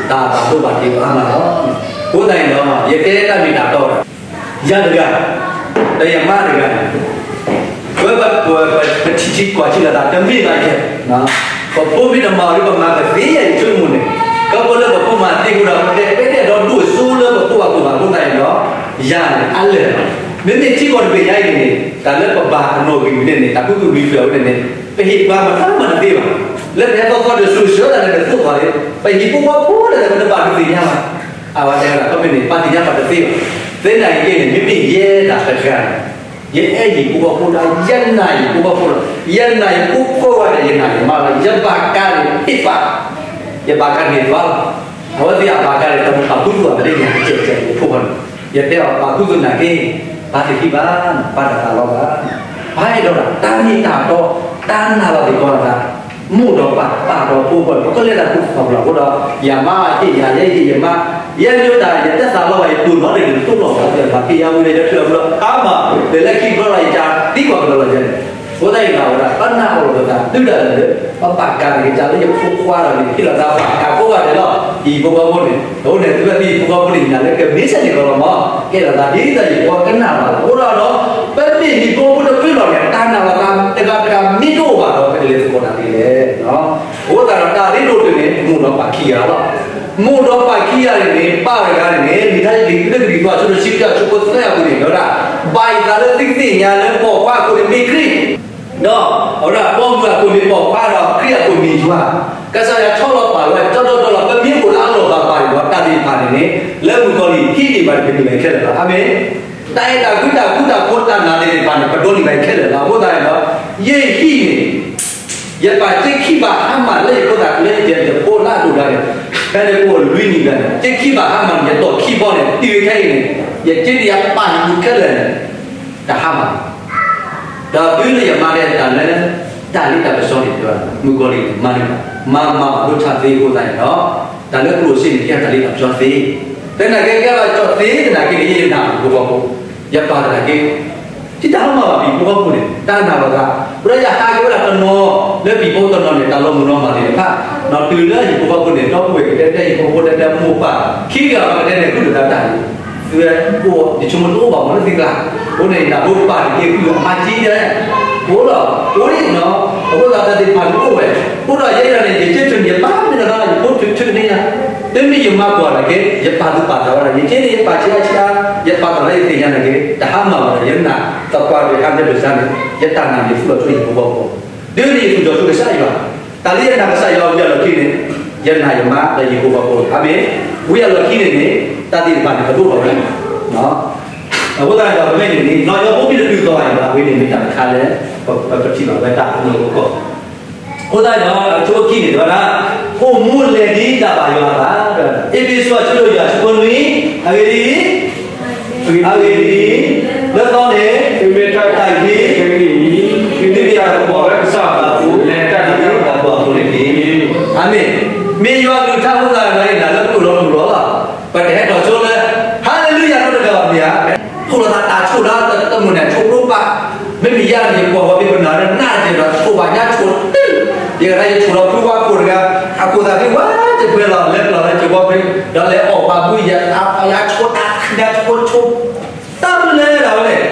တၢ်ဘၣ်ဒိဘၣ်ထံးအါမးလီၤ. အဃိသတးန့ၣ်ဒီး ယတဲတၢ်မ့ၢ်တၢ်တီဒီး ယၤတဂၤ ဒီးယမါတဂၤန့ၣ် ပ ပ ပ ပထံၣ်ထံကွၢ်ထံလိာ်သး တမ့ၢ်ဘၣ်ယဲၢ်, ပဖိမ့ၢ်တမၤအီၤဒီး ပမၤကသ့ယဲၢ်အံၤဆိကမိၣ်န့ၣ်, ခီဖျိလၢပဖိမၤသ့အဃိဒီး ပတဲပဲာ်ဒီးဒိၣ်စိလၢပဖိအပူၤဘၣ်အဃိသတးန့ၣ်ဒီး ယၤန့ၣ်အါလၢာ်လီၤ. မ့မ့ၢ်ထံကီၢ်တဘ့ၣ်ညါအံၤန့ၣ် တၢ်လၢပဘၣ်အနီၣ်ဂံၢ်ဝံၤန့ၣ်န့ၣ် တၢ်ကူကူမံၤဖျၢၣ်ဝဲန့ၣ်န့ၣ် ပဟ့ၣ်ပှၤမတၤမးတသ့ဘၣ်. လၢပဟဲသီသီတစိၤဆၢဒၣ်လဲာ် ပသိၣ်သီလံ, ပဟံၣ်ဖိဃီဖိဒၣ်လဲာ် ပတဘၣ်ဒုးသ့ၣ်ညါဘၣ်. အဝဲတဲဝဲဒၣ် ခီမ့ၢ်န့ၣ် ပာ်သ့ၣ်ညါပှၤတသ့ဘၣ်. သနာ်က့န့ၣ် မ့မ့ၢ်ယဲဒၣ်တဂၤန့ၣ် ယအဲၣ်ယဟံၣ်ဖိဃီဖိဒီး ယနာ်ယဟံၣ်ဖိဃီဖိလီၤ. ယနာ်ယဖိကိးဂၤဒဲး ယနာ်ယမါလီၤ. ယဘၣ်ကါန့ၣ်ဟ့ၣ်သး, ယဘၣ်ကါန့ၣ်သးလီၤ. အဝဲသ့ၣ်အဘၣ်ကါန့ၣ် တၢ်မ့ၢ်ပာ်ခူသူၣ်အီၤတသ့န့ၣ် ကဲးကဲးဖိဃီန့ၣ်, ယတဲအီၤပာ်ခူသူၣ်နာ်က့ ပာ်တဟံၣ်ဘၣ်, ပာ်တသးလီဘၣ်. ပာ်အဲၣ်ဒိးတၢ်မ့ၢ်တၢ်တီ, တၢ်နာ်လီၤသ့ၣ်ကီးတၢ် မိၢ်ဒီးပၢ် ပၢ်ဒီးဖိဃီန့ၣ် ပကလဲၤတၢ်ခူသူၣ်ဖးဖျိးအဃိဒီး ယမါဟ့ၣ်ယၤ ယဲဟ့ၣ်ယမါ, ယဲမ့ၢ်တၢ် ယတသးလီဘၣ် ယတိၢ်နီၣ်တဂ့ၤ တိၢ်နီၣ်ဘၣ် ယဘၣ်က့ၤယၤဝံၤဒီး ယထုးအီၤဘျီ အါမး ဒီးလၢခံဘျီလီၤ ယကသံကွၢ်ကဒီးလီၤယဲန့ၣ်. အဃိသတးန့ၣ်ဒီး အဝဲဒၣ် ပနာ်အီၤလိာ်ပသး တုၤဒၣ်လဲာ်လၢ ပဘၣ်ကါန့ၣ် ကစၢ်လၢယဖိခွါဒီးန့ၣ် ဟ့ၣ်လီၤသးဘၣ်ကါကိးဂၤဒဲးလီၤ. ယဟံၣ်ဖိဃီဖိန့ၣ် အဃိန့ၣ် သုဝဲသုဟံၣ်ဖိဃီဖိန့ၣ် ယနာ်လၢကမ့ၢ်စဲန့ၣ်ကီးလီၤမး ကဲထီၣ်သးဒ်သိးယဖိကနၣ်ဘၣ်လီၤ. အဃိဒီး ပမ့ၢ်ဟံၣ်ဖိဃီဖိတဖုလီၤန့ၣ် တၢ်နာ်လီၤသးတဂၤတဂၤမ့ၢ်တအိၣ်ဘၣ်ဒီး ပကလဲၤသကိးတၢ်ဒ်လဲၣ်. အဃိသတးဒီး တၢ်ရ့ဒိၣ်တၢန့ၣ် မိၢ်ဒီးပၢ်ခံဂၤလီၤ. မိၢ်ဒီးပၢ်ခံဂၤန့ၣ်န့ၣ် ပၢ်တဂၤန့ၣ်န့ၣ် မ့ၢ်ထဲလံာ်လၢကလံၤပှၤ အဆၢဒိၣ်တဆံတၢအဆၢဖိသၢအပူၤန့ၣ် တဲဝဲဒၣ် ဘၣ်ယသးလၢသုကသ့ၣ်ညါလၢပိာ်ခွါအခိၣ်န့ၣ်မ့ၢ်ခရံာ် ဒီး အဝဲဒၣ်ပိာ်မုၣ်အခိၣ်န့ၣ်ပိာ်ခွါဒီးခရံာ်အခိၣ်မ့ၢ်ယွၤ, ကစၢ်ယွၤဆီလီၤပာ်ဝဲ ကၠီဒီဒီလီၤ ပမ့ၢ်အိၣ်လၢအလီၢ်ဘၣ်ဘၣ်န့ၣ်ဒီး တၢ်သ့ၣ်တဖၣ်န့ၣ်န့ၣ် လၢမုၣ်ကီၤလံၢ်ဟံးန့ၢ်ဘၣ်တကလုာ်ဘၣ်ခဲလၢာ်လီၤ. အၤမ့ၣ်. တၢ်အဲၣ်တၢ်ကွံတၢ်ဃူတၢ်ဖိးတၢ်နာ်သ့ၣ်တဖၣ်န့ၣ် ပဒိးန့ၢ်ဘၣ်ခဲလၢာ်လီၤ. အဃိသတးန့ၣ်ဒီး ယဟံၣ်န့ၣ် ယပာ်စ့ခံဘၣ်ဟါမၢ်လၢယဖိသၣ်လၢယဖိလၢအဒိၣ်တဂၤန့ၣ်, ဖဲန့ၣ်အိၣ်လွံၢ်နံၣ်တဂၤန့ၣ် စ့ခံဘၣ်ဟါမၢ်န့ၣ် ယတီၢ်ခံဘီန့ၣ် တုၤခဲအံၤန့ၣ် ယစ့န့ၣ်ယပာ်န့ၣ်ခဲလၢာ်န့ၣ် တဟါမၢ်ဘၣ်. ဒီးတုၤလၢယမါတဲတၢ်လၢ တၢ်လ့တၢ်ပစီန့ၣ် တဲဝဲဒၣ် မုၣ်ကီၤလံၢ်န့ၣ် မၤန့ၢ်ဘၣ်, မၤမၤအဒိဆါသ့အဃိသတးန့ၣ်ဒီး တၢ်လၢကျိၣ်စ့န့ၣ် ကဲတၢ်လ့တၢ်ပစီသ့, သနာ်က့ကဲဘၣ်ကၠီသ့သနာ်က့န့ၣ် ယနာ်ဟံၣ်ဖိဃီဖိ, ယပာ်သနာ်က့ တၢ်ဟါမၢ်ဘၣ်ဟံၣ်ဖိဃီဖိန့ၣ် တၢ်နာ်လီၤသး, ဝဲဒၣ်ယဟးက့ၤဝဲဒၣ်တနီၤ လၢဟံၣ်ဖိတနီၤန့ၣ် တၢ်လီၤမုၢ်လီၤမၢ်သ့ၣ်တဖၣ်, ဒီးတုၤလၢဟံၣ်ဖိဃီဖိန့ၣ် ဒီပုၢ်ဝဲၢ်ကတဲတဲဟံၣ်ဖိဃီဖိတဲတဲမိၢ်ပၢ် ခံဂၤဘၣ်ကတဲန့ၣ် ဃုလိာ်သးတၢ်န့ၣ် သုဝဲအိၣ် ယဆိကမိၣ်တအိၣ်ဘၣ်မးလၢသုကျါ, အဃိန့ၣ် နဖိပၢ်တက့ၢ် ဃုအမါကံတဲ, အိၣ်လီၤ, အိၣ်ဒံးနီၤ, အဃိသတးတၢ်သ့ၣ်တဖၣ်န့ၣ်အိၣ်ဝဲ, အဃိဒီးယဲဒၣ်န့ၣ် ယကၠ့ထုးန့ၣ် ယပာ်မ့ၢ်တၢ်သး ယဖိထုးထုးန့ၣ်ညါ, တမ့ၢ်ယမါကွၢ်နာ်က့ ယပာ်သူၣ်ပာ်သးဝဲဒၣ် ယကၠ့န့ၣ် ယပာ်ဆံးအါဆံးအါ, ယပာ်သးလၢယသ့ၣ်ညါနာ်က့ တဟါမၢ်ဘၣ်ဒီး ယနာ်သပှၢ်တၢၢ်ဟါန့ၢ်ပစၢ်န့ၣ် ယတၢ်နာ်န့ၣ်သူၣ်လီၤဆိဟံၣ်ဖိဃီဖိ, ဒ်န့ၣ်ယသူၣ်လီၤဆိကစၢ်ယွၤ, တၢ်လၢယနာ်ကစၢ်ယွၤဝံၤအလီၢ်ခံန့ၣ် ယနာ်ယမါဒီးယဟံၣ်ဖိဃီဖိ, အၤမ့ၣ်, ဝံၤအလီၢ်ခံန့ၣ်န့ၣ် တၢ်သ့ၣ်တဖၣ်န့ၣ် ကဒိၣ်ထီၣ်ဝဲလီၤ. အဃိသတးဒီး ပမ့ၢ်န့ၣ်န့ၣ် နီၢ်ယီၤဖိမ့ၢ်တတုၤသီၣ်ဘၣ်န့ၣ်ဒီး အဝဲန့ၣ်မ့ၢ်တၢ်တခါလၢ ပထံၣ်ဘၣ်ဝဲတၢ်အနီၢ်ကီၢ်, အဃိသတးဒီး အဆိအခံန့ၣ် တဲဝဲဒၣ် အိၣ်မူလဲၤဒ်တၢ်ဘၣ်ယွၤအသး, အ့းဖ့းစူးအဆၢဒိၣ်ယဲၢ်အဆၢဖိနွံ, အဂ့ၢ်ဒ်အံၤ, အဂ့ၢ်ဒ်အံၤ, လၢသီန့ၣ် သုမ့ၢ်တၢ်အံၤ, သုမ့ၢ်တၢ်ကပီၤလၢကစၢ်အဘျုးအဃိ, လဲၤတၢ်ဒ်တၢ်ကပီၤအသိးန့ၣ်တက့ၢ်. အၤမ့ၣ်. မ့ၢ်ယွၤအကလုၢ်ကထါအဃိသတးဒီး ယနာ်လၢပအိၣ်ဒီးပူၤလီၤလီၤ. ပတဟဲထီၣ်ဆိလၢ ဟါလ့လူယၤ နီတဂၤဘၣ်မ့ၢ်ဧါ. ထိၣ်လီၤသးတၢ်ဆိၣ်ဒီးတမုာ်န့ၣ် ဆိၣ်ဒိၣ်ပာ်, မ့မ့ၢ်ယၤန့ၣ် ယကွၢ်ဝဲဖဲပနၢ်လၢနးတက့ၢ်ဒီး ဆိၣ်ဘၣ်ညါဆိၣ်တုၤ, ယကရၢယဆိၣ်လီၤဖုဝါခိၣ်တဂၤ, အခိၣ်သးဖဲဝဲတပှဲၤလီၤ လဲၤပျီၢ်လၢယဝီဖဲ, ဒီးလဲၤအီၣ်ပာ်ဘုယၤ အါပာ်ယၤဆိၣ်တၢ်ခံဒၢဆိၣ်ဆိၣ်, တၢ်မနုၤလဲၣ်ဒၣ်ဝဲလဲၣ်.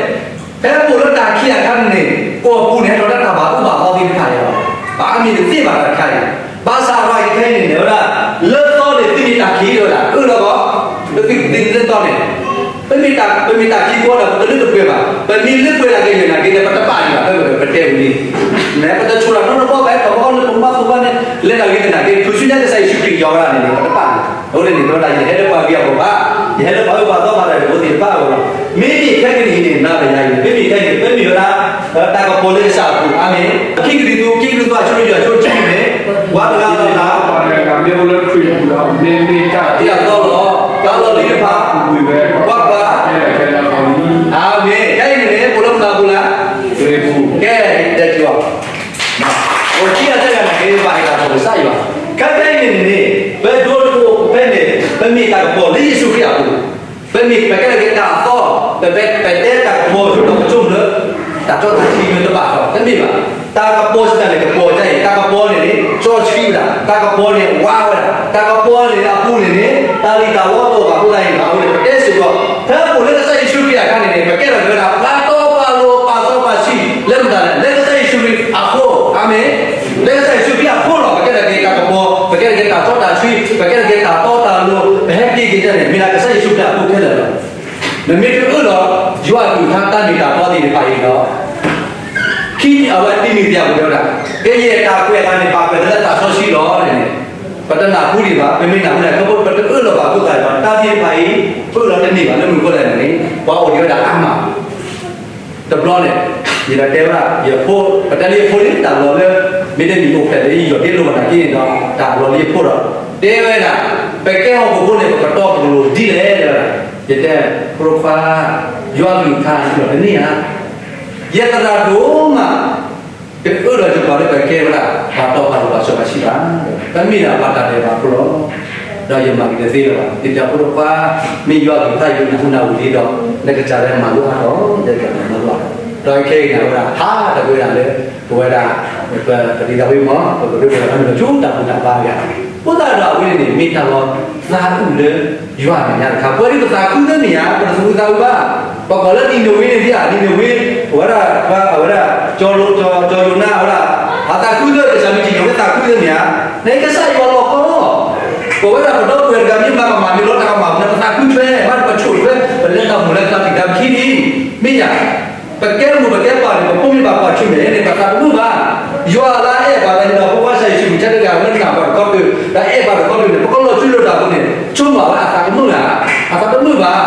ဖဲပအိၣ်လၢတၢ်ခံးအခါန့ၣ်န့ၣ် ကိၢ်ပူၤန့ၣ်ဟဲထီၣ်တၢ်တၢ်ဘၣ်အိၣ်ဘၣ်သီသ့ၣ်တဖၣ်ယၤ, ဘၣ်အါမံၤတသ့ဘၣ်တၢ်တခါအံၤ, ဘၣ်ဆၣ်အဝဲအံၤခဲအံၤန့ၣ် တဲဝဲဒၣ် လၢသီန့ၣ် သုမ့ၢ်တၢ်ခံးဒီးဝဲဒၣ် အၢၣ်လီၤဘၣ်, လၢသုကသ့လၢသီန့ၣ် ပမ့ၢ်တၢ် ပမ့ၢ်တၢ်ခံကီဒီး ပတလၢတပှဲၤဘၣ်. ပမ့ၢ်လၢပှဲၤဒၣ်က့ၤန့ၣ်နာ်က့န့ၣ် ပတဘၣ်ဒံးဘၣ် ဖဲပတဲဝံၤလံ. နပတဆိၣ်တၢ်နီတဘီဘၣ် ထီၣ်ဘီလၢပမၤသိၣ်ဘၣ်န့ၣ် လဲၤဒၣ်ဂ့ၤသနာ်က့ ထူၣ်စုညါကစၢ်ယ့ၣ်ၡူးခရံာ်ယီၤဝဲဒၣ်န့ၣ်န့ၣ် ပတဘၣ်ဒံးဘၣ်. အဃိန့ၣ်န့ၣ် တဲဝဲဒၣ် ယဟဲလၢပှၤဂ့ၤအဂီၢ်ဘၣ်, ယဟဲလၢပှၤအၢပှၤသီဘၣ်ဒီး ယဖိသ့ၣ်တဖၣ်အဂီၢ်လီၤ. မ့မ့ၢ်ခဲကနံၣ်အံၤန့ၣ် နၤဒီးယၤအံၤ မ့မ့ၢ်ခဲကနံၣ် ပမ့ၢ်ဝဲဒၣ် တၢ်ကပီၤလၢကစၢ်အပူၤ, အၤမ့ၣ်. ခံကရံၣ်သူး ခံကရံၣ်သူး အဆၢယွၤ အဆၢတဆံန့ၣ် ပှၤတဂၤလီၤလၢ မ့ၢ်အိၣ်လၢခရံာ်ပူၤဒီး မ့မ့ၢ်တၢ်တ့အသီလီၤ. တၢ်လီၢ်လံၤတဖၣ် ကွၢ်ကွၢ်, အၤမ့ၣ်. ခဲအံၤန့ၣ်န့ၣ် အိၣ်လၢမနုၤအပူၤလဲၣ်. ကဲ, တဲကီး အိၣ်ခံဂၤတဂၤန့ၣ် ဘၣ်ဟ့ၣ်တၢ်ကပီၤကစၢ်ယွၤ. ခဲခဲအံၤန့ၣ်န့ၣ် ပဒိတအိၣ်ဖဲန့ၣ် ပမ့ၢ်တၢ်ကပီၤလၢယ့ၣ်ၡူးခရံာ်အပူၤ, ပမ့ၢ်ပကဲထီၣ်က့ၤတၢ်အသီ, ပ ပတဲတၢ်ကပီၤ ဒီးပဆိကမိၣ်လၢ တၢ်ကီတၢ်ခဲမ့ၢ်တဘၣ်ဃီ တမ့ၢ်ဘၣ်. တၢ်ကပီၤစံးတၢ်န့ၣ် ကပီၤဒ်အံၤ, တၢ်ကပီၤန့ၣ်န့ၣ် စီဆှံဝဲဒၣ်, တၢ်ကပီၤန့ၣ် ဝါဝဲဒၣ်, တၢ်ကပီၤန့ၣ်အပူၤန့ၣ်န့ၣ် တၢ်လံၣ်တၢ်လီတအိၣ်ဘၣ်. အဃိသတးန့ၣ် အဝဲန့ၣ် ပတဲစ့ၢ်ကီး ဖဲပအိၣ်လၢကစၢ်ယ့ၣ်ၡူးခရံာ်အခါန့ၣ်န့ၣ် ပကဲထီၣ်က့ၤဝဲဒၣ် ပှၤတီပှၤလိၤ ပာ်စီပာ်ဆှံ လၢမတၤလဲၣ်, လၢကစၢ်ယ့ၣ်ၡူးခရံာ်အဃိ, အၤမ့ၣ်. လၢကစၢ်ယ့ၣ်ၡူးခရံာ်အဃိလီၤ. ပကဲထီၣ်က့ၤတၢ်ကပီၤ, ပကဲထီၣ်က့ၤတၢ်စီတၢ်ဆှံ, ပကဲထီၣ်က့ၤတၢ်တီတၢ်လိၤ, ပဟဲက့ၤက့ၤန့ၣ် မ့ၢ်ဒၣ်ကစၢ်ယ့ၣ်ၡူးခရံာ်အဃိခဲလၢာ်လီၤ. နမ့ၢ်တအၢၣ်လီၤ ယွၤအကလုၢ်ကထါတၢ်မ့ၢ်တၢ်တီသ့ၣ်တဖၣ်အံၤဒီး ခံအဝဲတံၤမသ့းအပူၤတဲဝဲဒၣ်, ကယဲၢ်တၢ်ကွဲးအသးန့ၣ် ဘၣ်ကွဲးလၢသးစီဆှံလီၤန့ၣ်, ပတနၢ်ဟူဒံးဘၣ်, ပမ့ၢ်နၢ်ဟူန့ၣ် ခီဖျိပတအၢၣ်လီၤဘၣ်အဃိသတးဒီး တၢ်သ့ၣ်တဖၣ်အံၤ ပအၢၣ်လီၤတန့ၢ်ဘၣ်လၢမနုၤအဃိလဲၣ်န့ၣ် ပှၤအိၣ်ဒံးဝဲဒၣ်အါမး တဘျီန့ၣ် ယတဲဝဲဒၣ် ယဖိ, ပတဲလၢယဖိန့ၣ် တၢ်လီၤလၢ မ့တမ့ၢ်အိၣ်ဖျဲၣ်လၢယယီၢ်တ့လိာ်ဘၣ်နာ်က့န့ၣ်ဒီး တၢ်လီၤလၢယဖိဒီး တဲဝဲဒၣ် ပကဲဟီၣ်ခိၣ်ဖိန့ၣ် ပကတီပကလိၤဒ်လဲၣ်တဲဝဲဒၣ်. ယတဲ ဖိခွါ, ယွၤကလုၢ်ကထါအံၤဒီးတန့ၢ်ဧါ. ယသရၣ်ဒိၣ်မး ကအၢၣ်လီၤယပှၤလၢပကဲဝဲဒၣ် ပှၤတီပှၤလိၤပှၤစီပှၤဆှံဘၣ်, ပမ့ၢ်ဒၣ်ပှၤတၢ်ဒဲးဘးဖိလီၤ. ဒီးယမၤက့ၤတသ့လၢၤဘၣ်. ယတဲဖိခွါ, မ့ၢ်ယွၤကလုၢ်ကထါယိာ်နၢ်ဟူနၢ်ဝံၤလံဒီး နကစၢ်လၢမၤလိအါထီၣ်, ယကမၤလိအါထီၣ်. ဒီးခဲအံၤန့ၣ်ဝဲဒၣ် ဟးတဝဲဒၣ်လၢ ပဝဲဒၣ် ပတၢ်သးဝံၣ်မး ပကဒိးပယီၤတၢ်မုၢ်လၢ်ဆူတၢ်ဘူၣ်တၢ်ဘါအဂၤ, အဃိသတးဒီးအဝဲန့ၣ်န့ၣ် မ့ၢ်တၢ်လီၤသးအုးလၢ ယွၤအမဲာ်ညါတခါ, ပဝဲဒၣ်ပသးခုသ့ၣ်မ့ၢ်ဧါ, ပတသးခုသးအုးဘၣ်. ပှၤကိးလၢနံၤနဝ့န့ၣ်ဒ်ဧါ, နံၤနဝ့ ပဝဲဒၣ် ပှၤအဝဲဒၣ် ကၠီၤလိ ကၠီၤယိၤနါဝဲဒၣ် အသးခုသ့ၣ် ကစၢ်မ့ၢ်ထံၣ်န့ၣ် ဝဲသးခုသ့ၣ်မ့ၢ်ဧါ. နကစၢ်ယွၤလီၤကီလီၤ. ပဝဲဒၣ်ပဒီပုၢ်ဝဲၢ်တဂၤမ့ၢ်မၤကမၣ်မ့ၢ်လီတၢ်ကမၣ်မ့ၢ် ပသးခုထွဲ ဘၣ်ပဆိၣ်ထွဲ ပလဲၤတၢ်မိၢ်လဲၤကျါတံၢ်တၢ်ခံဒံး မ့ၢ်ဧါ. ပကဲမိၢ်ပကဲပၢ်န့ၣ် ပဖိမ့ၢ်ဘၣ်ကွၢ်ဆၢၣ်မဲာ်န့ၣ် ပသးတမုာ်ဘၣ်. ယွၤလၢအအဲၣ်ပှၤလၢန့ၣ်ဒီး ဖိခွါကစၢ်ယ့ၣ်ၡူးခရံာ်ထဲတဂၤလၢနၢ်ပှၤတခီပၤ ဒီးအဲၣ်ပှၤတခီပၤန့ၣ် ပကလီၤစုလိာ်တၢ်အဃိန့ၣ် ဆိကမိၣ်ဝဲအသးတမုာ်ဧါ, အသးတမုာ်ဘၣ်.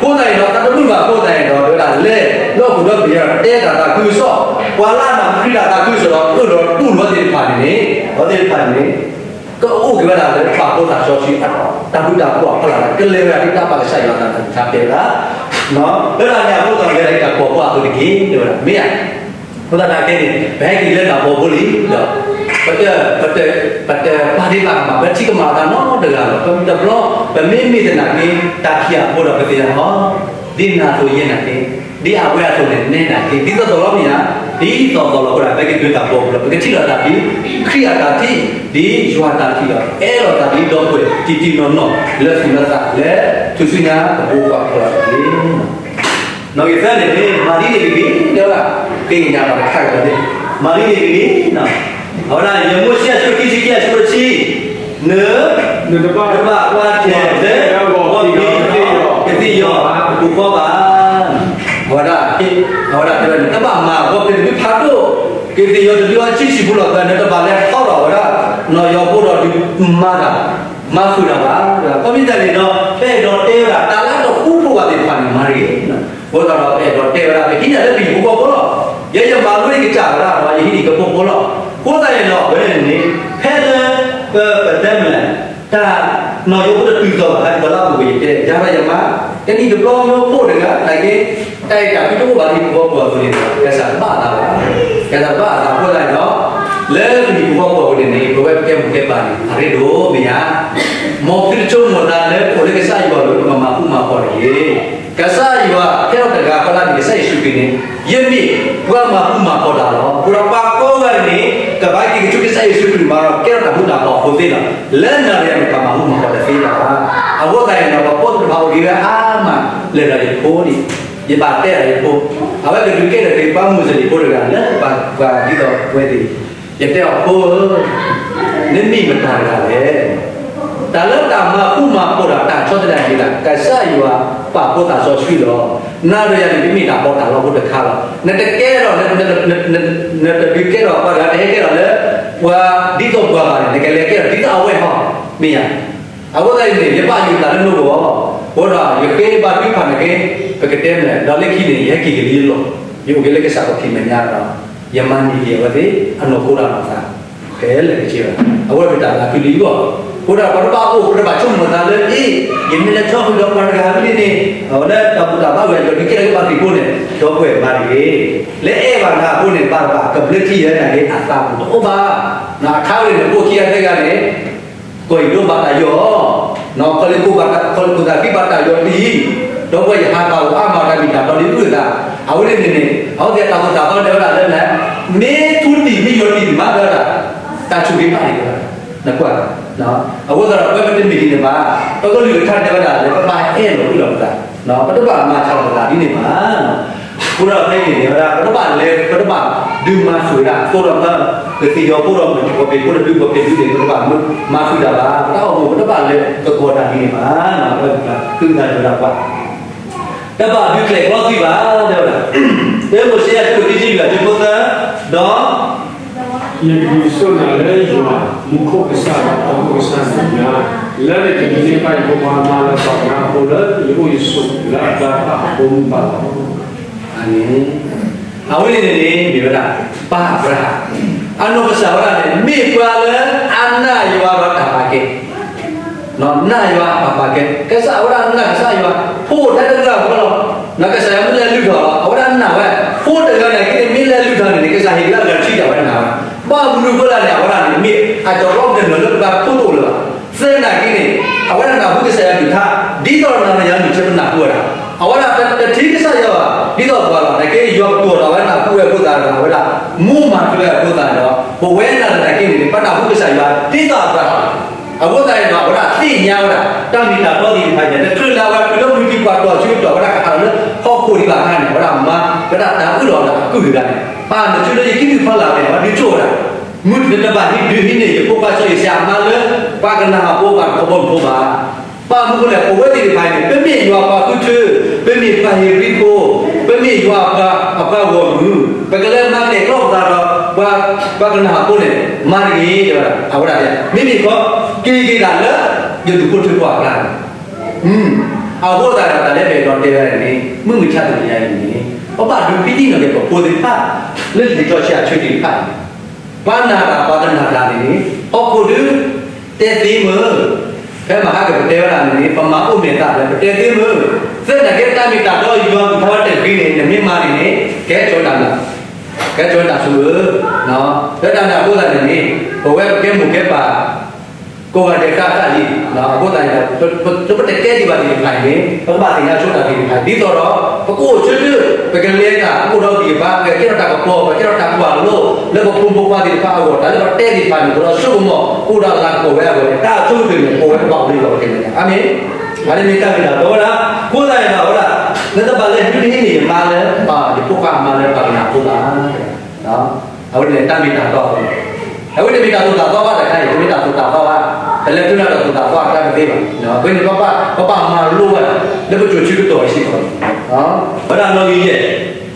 အဃိသတးန့ၣ်ဒီး အသးတမုာ်ဘၣ်အဃိသတးန့ၣ်ဒီး တဲဝဲဒၣ်လဲၤလၢဟီၣ်ခိၣ်ဒီဘ့ၣ်ဒီး တဲတၢ်သးခုကစီၣ်, ပှၤလၢအမၤခရံာ်တၢ်သးခုကစီၣ်ဒီး အၢၣ်လီၤတူၢ်လိာ်သ့ၣ်တဖၣ်န့ၣ်န့ၣ် အဝဲသ့ၣ်တဖၣ်န့ၣ် ကအိၣ်က့ၤဝဲဒၣ်လၢပာ်ဖှိၣ်သးစီဆှံအတၢ်ဃူတၢ်ဖိးအဖီလာ်ဒီး ကလဲၤဝဲဒၣ်ဒ်တၢ်ဘၣ်ကစၢ်ယွၤအတၢ်သးခုကစီၣ်တဲဝဲဒၣ်, လၢတၢ်န့ၣ်အဃိသတး လဲၤဒၣ်ဒ်တၢ်ကပီၤဖိအသိးတက့ၢ် တဲဝဲဒၣ် မ့ၢ်ဧါ. အဃိသတးနာ်က့န့ၣ် ပဟဲက့ၤလၢတၢ်ကပီၤဖိလံဒီး ပတ ပတ ပတပာ်ဒ့ၣ်ပာ်ကမၣ် ပထံကမၣ်တၢ်နီတဂၤလီၤ. ပမ့ၢ်တဘျီ ပမ့မ့ၢ်သနာ်က့ တၢ်ခံးအဖိဒီးပသ့ၣ်ညါလီၤ. ဒ်နၤအသိးယဲနာ်က့ ဒ်အဝဲအသိးန့ၣ် နဲနာ်က့ ဒ်သိးသိးလီၤမ့ၢ်ဧါ. ဒ်သိးသိးလီၤအဃိဒီး ပကတုၤတၢ်ကပီၤဖိလီၤ. ပကထံၣ်လိာ်တၢ်ဒ်ခရံာ်အတၢ်ထံၣ်, ဒ်ယွၤအတၢ်ထံၣ်ဒီး အဲၣ်လိာ်တၢ်ဒ်ဒီပုၢ်ဝဲၢ်တံၤတံၤနီၢ်နီၢ် လၢသူၣ်လၢသး လၢထူၣ်စုညါအဖိခွါအဖီလာ်တက့ၢ်. နီၣ်ဂံၢ်သၢန့ၣ် မၤဒ်န့ၣ်တဂ့ၤ တဲဝဲဒၣ်, ဃ့ကညးပှၤတခါကဒီးန့ၣ် မၤဒ်န့ၣ်တဂ့ၤ. အဝဲဒၣ် ယမိၤၡ့အဆၢခံဆံခံအဆၢတဆံ, န နတဘၣ်ကွၢ်ထဲးလၢ ကသ့ၣ်ယီၤ ကသ့ၣ်ယီၤ ပဖိခွါဘၣ်. အဝဲဒၣ် အဝဲဒၣ်တဲဝဲန့ၣ် တဘၣ်မၤအဖီခိၣ်တဒုဖးဒိၣ်, ကသ့ၣ်ယီၤတဒုအဆံးဆံးဖိလီၤသး နတဘၣ်လဲၤထီၣ်ဒီးဝဲဒၣ် နီၢ်ယီၤဖိဒီးဒုးမၤတၢ် မၤဃုာ်တၢ်ဘၣ်. ခီမ့ၢ်တၢ်န့ၣ်ဒီး ပအဲၣ်ဒိးတဲဝဲဒၣ် တၢ်လၢတဃူဖိးဘၣ်သ့ၣ်တဖၣ်န့ၣ် မၤတဂ့ၤ. အဃိသတးဒီး ပအဲၣ်ဒိးတဲဝဲဒၣ် ပဟံးန့ၢ်လၢပဟံၣ်ဖိဃီဖိလီၤ. ယဲယမၤလိန့ၢ်ကစၢ်ဝဲဒၣ်ဒီး ယဟံးန့ၢ်ကဖိဖိလီၤ. အဃိသတးန့ၣ်ဒီး အဝဲန့ၣ်န့ၣ် ဖဲလၢ ပ ပတဲမလဲၣ် တၢ် နီၢ်ယီၤဖိတတုၤသိးဘၣ် ဟဲကလီၤပူၤကယတဲ ယၤဒီးယမါ တနံၣ်တဘျီ ယိဖိတဂၤ နာ်က့ တၢ်အဲၣ်တၢ်ကွံတအိၣ်ဘၣ်လၢဟံၣ်ဖိဃီဖိအသိးန့ၣ်ဒီး ကစၢ်တဘၣ်အသးဘၣ်. ကစၢ်တဘၣ်အသးအဃိသတးန့ၣ်ဒီး လၢပဟံၣ်ဖိဃီဖိအပူၤန့ၣ်န့ၣ် ပဝဲပကဲမိၢ်ကဲပၢ်န့ၣ် အရ့ဒိၣ်မ့ၢ်ဧါ. မ်သုတဆိကမိၣ်သးလၢ အိၣ်လၢကစၢ်ယွၤအလိၤ ပကမၤဃူမၤဖိးတဂ့ၤ. ကစၢ်ယွၤကဲထီၣ်တဂၤဃီလၢ်န့ၣ် ကစၢ်ယ့ၣ်ၡူးခရံာ်န့ၣ် ယမ့ၢ်ပှၤမၤဃူမၤဖိးတၢ်လီၤ. အဃိဒီးပှၤကိးဂၤန့ၣ် ကဘၣ်က့ၤကဆူကစၢ်ယ့ၣ်ၡူးခရံာ်မးဒီး ကဲထီၣ်တၢ်ဃူတၢ်ဖိးအဖိသ့လီၤ. လၢနၤဒီးယၤန့ၣ် ပှၤမၤဃူမၤဖိးတသ့ဘၣ်. အဃိသတးန့ၣ်ဒီး ပဖိသ့ၣ်တဖၣ်အိၣ်ဒံးဝဲအါမး လဲၤဒီးယဖိန့ၣ် ယဘၣ်တဲဒီးယဖိ, အဝဲကဒုးကဲထီၣ်က့ၤပှၤမုၢ်စၢၤလံဖိတဂၤလၢ ပှၤဒ်သိးဝဲသ့ၣ်, ယတဲအီၤဖိဧၢ, နမံၤမတၤတဂၤလဲၣ်. တၢ်လၢတၢ်မၤဃူမၤဖိးဒီးတၢ်ဆီတလဲအဂ့ၢ်ဒၣ် ကစၢ်ယွၤပာ်ဖှိၣ်သးစီဆှံလီၤ. နၤဒီးယၤန့ၣ် ပမ့ၢ်တၢ်ပီးတၢ်လီဖိတခါလီၤ. နတကဲထီၣ်လၢ နတဒုးကဲထီၣ်ပှၤဂၤ နဟဲကဲထီၣ်လၢ ပှၤဒ်သိးပှၤဘၣ်န့ၣ် နကလဲၤကဲထီၣ်ဒ်သိးအဝဲဟီ မ့ၢ်ဧါ. အဃိသတးန့ၣ် ယဘၣ်ယိၣ်တၢ်လၢနဂီၢ်, အဃိဒီးယဃ့ဘါထုကဖၣ်န့ၣ်က့ ပကတဲမ့ၢ် ဒီးလၢခံန့ၣ် ယဟဲက့ၤက့ၤလၢယလီၢ်, ယအိၣ်က့ၤလၢကစၢ်ပထံၣ်မဲာ်ညါဒီး ယမၤန့ၢ်က့ၤအဝဲသ့ၣ် အနီၢ်ခိဒီးအနီၢ်သး ဖဲလဲၣ်ကဆ့ဘၣ်. အဝဲမ့ၢ်တၢ်သးခုလံအဂီၢ်, အဃိဒီးပှၤတဘၣ်အိၣ် ပတဘၣ်ဆိကမိၣ်သးလၢ အ့ ယမ့ၢ်လဲၤဆီဟံၣ်ဒီးပှၤတဂၤမ့ၢ်န့ၣ် အဝဲလၢတၢ်ဘူၣ်တၢ်ဘါဝဲ ယကကဲထီၣ်က့ၤဘၣ်ခရံာ်ဖိန့ၣ် ဒီပုၢ်ဝဲၢ်မၤတဂ့ၤ. လၢအဲၣ်ဘၣ်နၤအဃိန့ၣ် ဘၣ်တဘၣ်ကဘျၢထံယဲၢ်နၤန့ၣ် အသးပူၤတအိၣ်ဘၣ်. အခါဝဲန့ၣ် နဖိခံဂၤသၢဂၤန့ၣ် ကီၢ်အံၤဒိၣ်ဘၣ်တၢ်ယီၤ, ခီလ့ၣ်ခိၣ်ဘၣ်တၢ်, ခီလ့ၣ်ခိၣ်သးသံဘၣ်တၢ်ယီၤတယံၤ, ဒီပုၢ်ဝဲၢ်ယဟးဘၣ်အိၣ်အါမးတၢ်မ့ၢ်တၢ်တီလံအုၣ်အသး, အဝဲန့ၣ်န့ၣ် အဝဲသ့ၣ်တၢ်သိၣ်တၢ်သီတဲဝဲဒၣ်လၢ မ့ၢ်ထူတံၢ်မ့ၢ်ယီၤတံၢ်မးတဲဝဲဒၣ် တၢ်ဆိၣ်ဂ့ၤဘၣ်န့ၣ်တဲဝဲဒၣ်, နကွၢ်, အဃိသတးဒီး ပဝဲပတမ့ၢ်ဒ်န့ၣ်ဘၣ်, ပကလုၢ်ကထါတဲဝဲဒၣ်လၢ ပဘၣ်အဲၣ်လီၤကွံလီၤပသး, ပတဘၣ်မၤဆါလီၤပသးဒ်န့ၣ်ဘၣ်. အဃိဒီးဖဲအံၤန့ၣ် ဝဲဒၣ် ပတဘၣ်လဲၤ ပတဘၣ်ဒုးမၤဃုာ်ဝဲဒၣ် သိဒီးမၢ ကသ့ၣ်ယီၤဖိဒီးမၢ ပှၤပ့ၤဖိတဒု ပှၤပ့ၤဒုန့ၣ် ပတဘၣ်မၤဃုာ်တၢ်ဘၣ်, ပတၢ်အိၣ်မူ ပတဘၣ်လဲၤသကိးတၢ်ဒ်န့ၣ်ဘၣ်, ပသုတၢ်ဒိးတၢ်ပှၢ် တဘၣ်ဒုးကျဲးကျီသံဘၣ်, တဲဝဲဒၣ်, တၢမိၤၡ့အဆၢဒိၣ်ခံဆံလွံၢ် အဆၢဖိသၢ, ဒီး ယကဒုးစိာ်နၤလၢယွၤမူခိၣ်ကစၢ်ဒီး ဟီၣ်ခိၣ်ကစၢ်န့ၣ်ညါ, လၢနကဒုးန့ၢ်ဘၣ်ယဖိခွါမါလၢပှၤကညီအဃိ လၢယအိၣ်ယဆိးလၢအကျါတဖၣ်အဃိမူဘၣ်လီၤ. အၤမ့ၣ်. အဝဲန့ၣ်န့ၣ်န့ၣ် မ့ၢ်ဝဲဒၣ် ပၢ်အၤဘြၤဟၣ်, အနီၢ်ကစၢ်ဝဲဒၣ်န့ၣ် မ့ၢ်ပှၤလၢအနာ်ယွၤဒီးတၢ်ပာ်ကဲ နာ်ယွၤပာ်ပာ်ကဲ, ကစၢ်ဝဲဒၣ်နာ်ကစၢ်ယွၤ, ဖိၣ်ထဲတဂၤဃီလီၤ, နာ်ကစၢ်ယွၤမ့ၢ်လဲၤလုၢ်ထီၣ်လီၤ, အဝဲဒၣ်နာ်ဝဲ, ဖိၣ်တဂၤန့ၣ်က့န့ၣ် မ့ၢ်လဲၤလုၢ်ထီၣ်န့ၣ်န့ၣ် ကစၢ်ဟ့ၣ်က့ၤလၢအဂၤတဆံဒီးအဝဲနာ်ဝဲ, ဘၣ်မနုၤအဃိလဲၣ်န့ၣ် အဝဲဒၣ်န့ၣ် မ့ၢ်အတရီတနီၤလၢပှၤဖိတအိၣ်လၢၤဘၣ်, သနာ်က့န့ၣ် အဝဲဒၣ်နၢ်ဟူကစၢ်ယွၤကလုၢ်ကထါ, ဒ်သိးနၤယၤနုၢ်ဆဲပနၢ်ဟူဝဲဒၣ်, အဝဲဒၣ်တထံၣ်ကစၢ်ယွၤဘၣ်, ဒ်သိးပှၤလီၤ, နာ်က့ယွၤကတိၤဒီးအဝဲနၢ်ဟူဝဲအဃိသတးဒီး အဝဲဒၣ် မူမၤထွဲအဃိသတးဒီး ပဝဲဒၣ်သနာ်က့န့ၣ် ပနၢ်ဟူကစၢ်ယွၤဒ်သိးအသးလီၤ. အဃိသတးန့ၣ်ဒီး အဝဲဒၣ်သ့ၣ်ညါဝဲဒၣ် တၢ်မ့ၢ်တၢ်တီသ့ၣ်တဖၣ်န့ၣ် တချုးလၢအဝဲတုၤလၢမုၢ်တံၢ်ပှၤတီၢ်ဆၢကတီၢ် အဝဲဒၣ်ကဟးထီၣ်လၢဟီၣ်ခိၣ်ဒံးဘၣ်အခါန့ၣ် အဝဲဒၣ်မၤဝဲဒၣ်တၢ်အုၣ်လီၤဒီးအကုၢ်တဂၤန့ၣ် ပာ်နစုလၢယခံဒုၣ်ဖီလာ်န့ၣ် အဝဲဒုးဆိၣ်ဝဲဒၣ် မုၢ်တနံၤဘၣ်ဟံးဒုးဟံးန့ၢ်ယဖိခွါစီၤအံၤစဲးအမါလၢ ပှၤကနၤအၤဖိဘၣ်တခီဘီမုၢ်ဖိဘၣ်. ဘၣ်မနုၤအဃိလဲၣ် ပဝဲသ့ၣ်တဖၣ်န့ၣ် ပမ့ၢ်ယွၤအပှၤဃုထၢ, ပမ့ၢ်ပှၤဧ့ၤဘြံၤဖိ, ပမ့ၢ်ယွၤအပှၤဂီၢ်မုၢ်, ပကလဲၤမၤကျဲၣ်ကျီပသးဒီး ပှၤကနၤအၤဖိန့ၣ် မၤတဂ့ၤ တဲဝဲဒၣ် အဝဲဒၣ်တဲ မ့မ့ၢ်ခီ က့ၤက့ၤဒၣ်လၢ ယဒူၣ်ဖိထၢဖိအကျါန့ၣ် အဃိသတးဒီး တၢ်လၢပအဲၣ်ဒိးတဲဝဲဒၣ်န့ၣ် မုၢ်မဆါတနံၤညါအံၤန့ၣ် ပဘၣ်ဒုးဖံးသံနီၣ်က့ၤပဖိသ့ၣ်တဖၣ် လၢလံာ်စီဆှံအဆၢသ့ၣ်တဖၣ်န့ၣ် ပှၤနာ်တၢ် ပှၤတနာ်တၢ်န့ၣ်န့ၣ် ဟီၣ်ခိၣ်ဒုး တဲသ့မ့ၢ် ဖဲမဟါကပတဲဝဲဒၣ်န့ၣ်န့ၣ် ပမၤအိၣ်မဲာ်သၣ်ဒီး ပတဲသ့မ့ၢ် သနာ်က့တၢ်မ့ၢ်တၢ်တီယွၤမုၢ်ထါဝဲတဂ့ၤန့ၣ် နမ့ၢ်မၤန့ၣ်န့ၣ် ကဲကၠီတၢ်မုၢ် ကဲကၠီတၢ်ဆူၣ်ဧၢ, လၢတၢ်န့ၣ်အဃိသတးန့ၣ်န့ၣ် ပဝဲပကဲမိၢ်ကဲပၢ် ကိးဂၤဒဲးဃၣ်ဃၣ်လံ, အဃိသတးန့ၣ် ပတကဲဒံးဘၣ်သ့ၣ်တဖၣ်န့ၣ် ပကဘၣ်သ့ၣ်ညါဆိတၢ်သ့ၣ်တဖၣ် ဒ်သိးဒီး ပကအိၣ်ဆၢထၢၣ် ပကလဲၤတၢ် ပကအိၣ်ဒီးဂံၢ်ဘါ ပကကဲထီၣ်တၢ်ကပီၤ ပကကဲထီၣ်တၢ်ကွၢ်လိ လၢပဖိမုၣ်ဖိခွါသ့ၣ်တဖၣ်အဂီၢ် တၢ်လၢပတဲသ့ၣ်တဖၣ်န့ၣ် ပအိၣ်ဒီးဆိကမိၣ် ပအိၣ်ဒီးလၤကပီၤဝဲအဂီၢ်န့ၣ် တၢ်ဆိကတၢၢ်န့ၣ် ပဝဲပဘၣ်အိၣ်လၢယွၤပကဲန့ၣ် အၤမ့ၣ်. အဝဲန့ၣ်မ့ၢ်တၢ်မ့ၢ်တၢ်တီဝဲဒၣ် အဃိသတးန့ၣ်ဒီးဝဲဒၣ် နတဘၣ်လဲၤဒုးဟံးန့ၢ်ယမါလၢ ယဖိခွါအမါလၢပှၤကနၤဖိဘၣ် အဝဲန့ၣ်တၢ်မ့ၢ်တၢ်တီ, အဝဲန့ၣ်မ့ၢ်တၢ်သိၣ်တၢ်သီဘၣ်တခါအံၤ တမ့ၢ်တၢ်သိၣ်တၢ်သီဘၣ်, ပလဲၤတုၤလၢတၢ်သိၣ်တၢ်သီအတၢ်တသ့ဘၣ်. အဃိန့ၣ် ပပာ်မၤလိဝဲဒၣ် လၢပစိၤဆၢကတီၢ်အံၤစ့ၢ်ကီးန့ၣ်, ဝဲ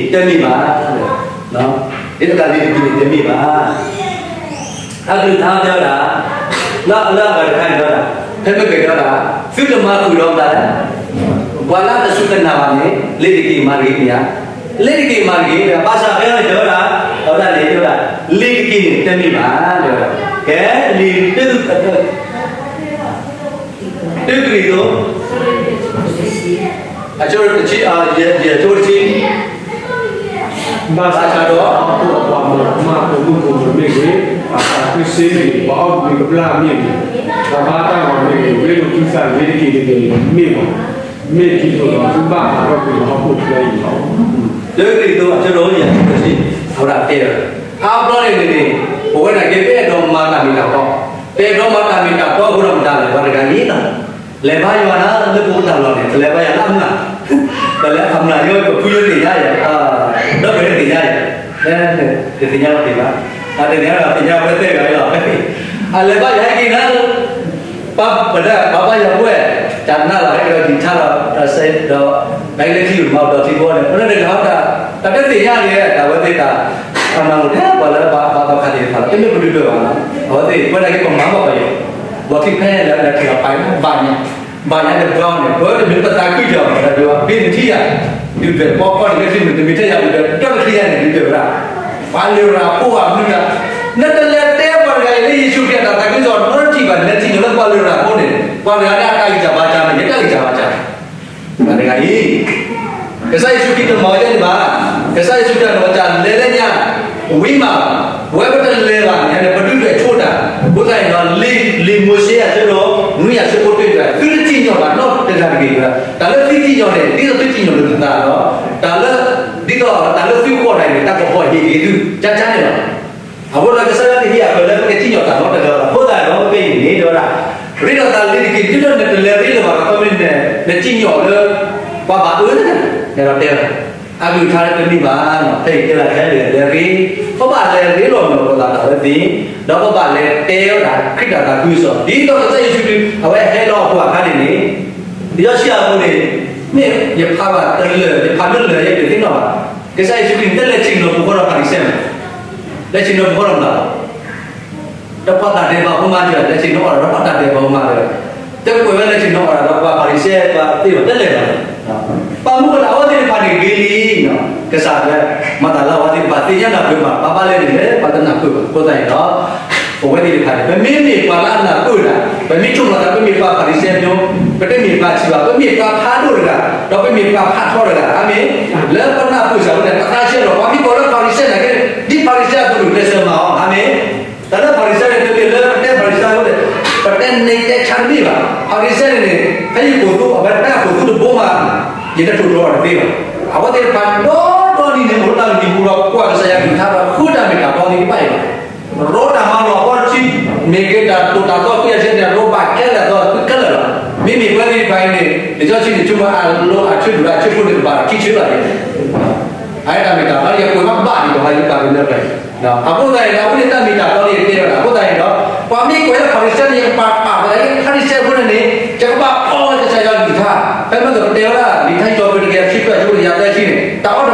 ဒၣ်နီၣ်ဂံၢ်ယဲၢ်, ရ့လိာ်သးလ့ၤတက့ၤန့ၣ် တမ့ၢ်ဘၣ်, ရ့လိာ်သးလ့ၤတက့ၤန့ၣ် တမ့ၢ်ဘၣ်. အကလုၢ်ကထါတဲဝဲဒၣ်, လၢအဂၤတခါန့ၣ်တဲဝဲဒၣ်, ဖဲမ့ၢ်ကွဲးတဲဝဲဒၣ်, သုတမၤဃုာ်ဒီးပှၤလၢ, ပှၤလၢတစူၢ်တနာ်ဘၣ်န့ၣ် လ့ၤတက့ၤမၤတဂ့ၤမ့ၢ်ဧါ, လ့ၤတက့ၤမၤတဂ့ၤ, ဘၣ်ဆၣ်ဖဲန့ၣ်တဲဝဲဒၣ်, အဝဲဒၣ်န့ၣ်တဲဝဲဒၣ်, လ့ၤတက့ၤန့ၣ် တမ့ၢ်ဘၣ်, တဲဝဲဒၣ်, ကဲ, လ့ၤတ တၢကရံၣ်သူး, အဆၢတဆံ, ယဲၢ်ဆၢတဆံ, ဘၣ်ဆၣ်ဒီး, ပှၤမၤပိာ်မုၣ်ပိာ်မၢၤမ့ၢ်ဂ့ၤ, ပှၤသးခုစ့မ့ၢ်ဂ့ၤ, ပှၤအီၣ်ဘှံးကဘျၣ်မ့ၢ်ဂ့ၤ, ပှၤဘါတၢ်ဂီၤမ့ၢ်ဂ့ၤ, ရ့လိာ်သုသးလ့ၤတက့ၤန့ၣ်တမ့ၢ်ဘၣ်, မ့ၢ်ဒ်သိးဒီးသုဘၣ်ဟးထီၣ်ကွံာ်လၢဟီၣ်ခိၣ်ချၢအံၤလီၤ. တၢကရံၣ်သူး အဆၢဒိၣ်ယဲၢ်ဆၢတဆံ, အဝဲဒၣ်တဲဝဲ, အါဘျီန့ၣ်န့ၣ်, ပဝဲဒၣ်က့ ပအဲၣ်ဒိးမၤတၢ်မ့ၢ်တၢ်တီ, ပအဲၣ်ဒိးမၤတၢ်မ့ၢ်တၢ်တီအဃိဒီး မတၤလဲၣ် ပှၤတဂၤန့ၣ်လီၤ. လဲၤဘါယွၤနၤလၢပအိၣ်တၢ်လီၢ်န့ၣ် ပလဲၤဘါယွၤလၢအမျၢ်, ပလဲၤအမျၢ်ယိ ပဖုယိသ့ၣ်ညါယၤ, ဒီပုၢ်ဝဲၢ်သ့ၣ်ညါယၤ, တသ့ၣ်ညါတသ့ၣ်ဘၣ်, တသ့ၣ်ညါဘၣ်သ့ၣ်ညါဝဲသ့ၣ်ဂၤအံၤလီၤ. အလဲၤဘါယွၤဟဲက့ၤနၤ, ပှၤပဒၣ်ပှၤဘါယွၤပှဲၤ, တၢ်နးလီၤဟဲက့ၤဒီး guitar လီၤ, ဒီး ဒီးလၢခံမၤဒီးထံဖိန့ၣ် ပလၢတဂၤဟီတၢ်, တၢ်တသ့ၣ်ညါန့ၣ် တၢ်ဝဲသ့ၣ်တၢ်, အမၤလိာ်ထဲပှၤလၢဘါဘါသီခါသ့ၣ်တဖၣ်လီၤ, တမ့ၢ်ပဒုးဒွဲၣ်ဘၣ်နီၤ, အဝဲသ့ၣ်ပဝဲဒၣ်က့ၤပမၤဘၣ်ပယီၤ, ပှၤခံဖဲလၢထံၣ်အပာ်ဘၣ်ညါ, ဘၣ်ညါတဘျီန့ၣ် ပတမ့ၢ်ပသးခုကီၤ ပတၢ်ဒုးဘၣ် ဘ့ၣ်နထံၣ်ယၤ, ဒုးဒွဲၣ်ပီကီၢ်န့ၣ် လၢခံမ့ၢ်တမ့ၢ်ထဲယၤဒုးဒွဲၣ် ဒီတချံယၤန့ၣ် ဒုးဒွဲၣ်ဝဲဒၣ် ပှၤလရာ်ဖိအမုၢ်တၢ်, နတလဲၤတဲပှၤတဂၤအံၤလၢယ့ၣ်ၡူးခရံာ်အတၢ်သးခုကစီၣ်နီတထံၣ်ဘၣ်, နလဲၤထံၣ်ညီလၢပှၤလရာ်ဖိန့ၣ်, ပှၤတဂၤန့ၣ်အတၢ်ဂံၢ်စၢ်ဘါစၢ်န့ၣ် ယတၢ်ဂံၢ်စၢ်ဘါစၢ်, ပှၤတဂၤအံၤ ကစၢ်ယ့ၣ်ၡူးခရံာ်တမၤဝဲဒ်န့ၣ်ဘၣ်. ကစၢ်ယ့ၣ်ၡူးခရံာ်တမၤဝဲဒ်န့ၣ်ဘၣ်. လဲၤလၢညါ, ဝံၤမး, ပဝဲပတလဲၤဘၣ်န့ၣ်န့ၣ် ပဒုးဒွဲၣ်ဆိတၢ်, အဃိသတးန့ၣ်ဒီး လံာ်မိၤၡ့အဆၢဒိၣ်နွံအဆၢဖိတၢတဖၣ် သုတစံၣ်ညီၣ်ဘၣ်နီတဂၤတဂ့ၤ. တၢ်လၢသုစံၣ်ညီၣ်န့ၣ် ဒ်သိးသုစံၣ်ညီၣ်လိာ်သုသးဒီး တၢ်လၢ, ဒ်သိးတၢ်လၢသုကီၢ်တၢ်န့ၣ် တၢ်ကပီၤဟ့ၣ်က့ၤသု ကကန့ၣ်လီၤ. အဃိဒီးကစၢ်ယွၤတဟ့ၣ်အပၢၢ်လၢ ပကစံၣ်ညီၣ်တၢ်နီတဂၤဘၣ်. အဃိသတးဒီး ဖဲအံၤန့ၣ် တဲဝဲဒၣ်, ရ့ဒီးသးလံၤတက့ၢ်, တုၤဒၣ်နတလဲၤရ့လၢၤဘၣ်ဒီး ခီမ့ၢ်နစံၣ်ညီၣ်လၢ ပှၤဘၣ်အၢ, ယအဲၣ်ဒိးတဲဝဲဒၣ်, အကလုၢ်ကထါတမ့ၢ်ဘၣ်, ဖဲအံၤတဲဝဲဒၣ် ဟဲလဲၤလဲၤရ့, ပဘၣ်လဲၤရ့လိာ်မုာ်လိာ်ပသးတၢ်ဝဲသ့ၣ်, ဒီးပဘၣ်လဲၤတဲဝဲဒၣ်ခရံာ်တၢ်သးခုကစီၣ် ဒ်သိးကစၢ်ယ့ၣ်ၡူးခရံာ် အဝဲဟဲလီၤအဖိအခါန့ၣ်န့ၣ်, ယီၤဆံအပူၤန့ၣ်, မ့ၢ်ယဖးဘၣ်တလၢာ် ယဖးမ့ၢ်လၢာ်ယဲတသ့ၣ်နီၣ်ဘၣ်. ကစၢ်ယ့ၣ်ၡူးခရံာ်န့ၣ် တလဲၤဆ့ၣ်နီၤပူၤဃီဒီးဖၤရံၤၡဲမး, လဲၤဆ့ၣ်နီၤပူၤဃီဒီးမတၤဘၣ် ဒီးပှၤတၢ်ဒဲးဘးဖိမးတဂၤ လဲၤဆ့ၣ်နီၤအီၣ်ဒီးပှၤတၢ်ဒဲးဘးဖိမးတဂၤ, တကွဲးဝဲလဲၤဆ့ၣ်နီၤအီၣ်ဒီးပှၤဖၤရံၤၡဲပှၤသ့ၣ်ဘၣ် တလဲၤဘၣ်. ပှၤမူခိၣ်လၢအဝဲသ့ၣ်တဖၣ်န့ၣ်ဂ့ၤလံ, ကစၢ်လၢ မၤတၢ်လၢအဝဲသ့ၣ်တဖၣ်သ့ၣ်ညါနၢ်ပၢၢ်မး ပှၤဘၣ်လဲၤန့ၣ်လဲၤ ပှၤတနၢ်ပၢၢ်ဘၣ်. အဃိသတးန့ၣ်ဒီး ပဝဲသ့ၣ်တဖၣ်န့ၣ် ပမ့မ့ၢ်ပှၤလၢအနၢ်ပၢၢ်တၢ်, ပမ့ၢ်ဆိကမိၣ်သး ပမ့ၢ်ပှၤဖၤရံၤၡဲမး, ပတမ့ၢ်ပှၤဆံးဘၣ်, ပမ့ၢ်ပှၤဖးဒိၣ်တဂၤ, ဒီးပမ့ၢ်ပှၤဖးထီတဂၤ, အၤမ့ၣ်, လၢပနၢ်ပၢၢ်စၢၤဝဲန့ၣ် ပသးဆၢလီၤ. ပှၤမ့ၢ်ကိးလၢဖၤရံၤၡဲနာ်က့, ဒ်ဖၤရံၤၡဲအသိးန့ၣ် ကျဲးစၢးမၤအီၤ, အၤမ့ၣ်. တၢ်လၢဖၤရံၤၡဲန့ၣ် တမ့ၢ်လၢပတဲဖၤရံၤၡဲအဃိန့ၣ်, ပတဲန့ၣ်တဲဆါတမ့ၢ်ဘၣ်. ဖၤရံၤၡဲန့ၣ်န့ၣ် ဖဲယကိၢ်သူ အဝဲတၢ်ကိၢ်သူတဘိမး, ယတထိၣ်ထီၣ်အီၤတသ့ဘၣ်. အဝဲသ့ၣ်တဖၣ်ဒီဒီနံၤန့ၣ် အိၣ်လၢတၢ်လုၢ်ဟံၣ်ပူၤဒီးကွၢ်ကစၢ်ယွၤကလုၢ်ကထါဒီး ဃုတၢ်မ့ၢ်တၢ်တီသ့ၣ်တဖၣ်အံၤဘၣ်. ရီတၢ်မၤလီၢ်အဖီတဆံ, မ့ၢ်က့ၤတၢ်သိၣ်တၢ်သီဃုအဆၢန့ၣ် ရီဘၣ်ခဲလၢာ်သီဃုခဲလၢာ်လီၤ. မ့မ့ၢ်ပဝဲသ့ၣ်တဖၣ်အံၤန့ၣ် လံာ်စီဆှံန့ၣ် ဆိကမိၣ်အလိၤအဆၢဒိၣ်လၢအဆၢဖိန့ၣ် ကဘၣ်ခံဆၢလီၤန့ၣ် အဝဲတၢ်မ့ၢ်တၢ်တီလၢယကွဲးမးဘၣ်ဒံးဒီး ဟးယုၢ်ပာ်က့ၤလၢပှဲၤ, အဃိသတးန့ၣ်ဒီး အဝဲန့ၣ်တၢ်မ့ၢ်တၢ်တီလၢယတဲဝဲဒၣ် အဃိသတးန့ၣ်ဒီး ပှၤမ့ၢ်ကွဲးလၢဖၤရံၤၡဲန့ၣ် ယကပာ်ပာ်ဝဲဒၣ် ဖၤရံၤၡဲအဃိန့ၣ်န့ၣ် ယကဘၣ်အီဝဲကစၢ်ယွၤကလုၢ်ကထါ, ဖဲမ့ၢ်ကပတဲဝဲဒၣ် လံာ်ထါစံးထီၣ်ပတြၢၤတကယၤခံဆံခွံ အဆၢဖိတကယၤသၢဆံန့ၣ် တၢ်အီၣ်တၢ်အီ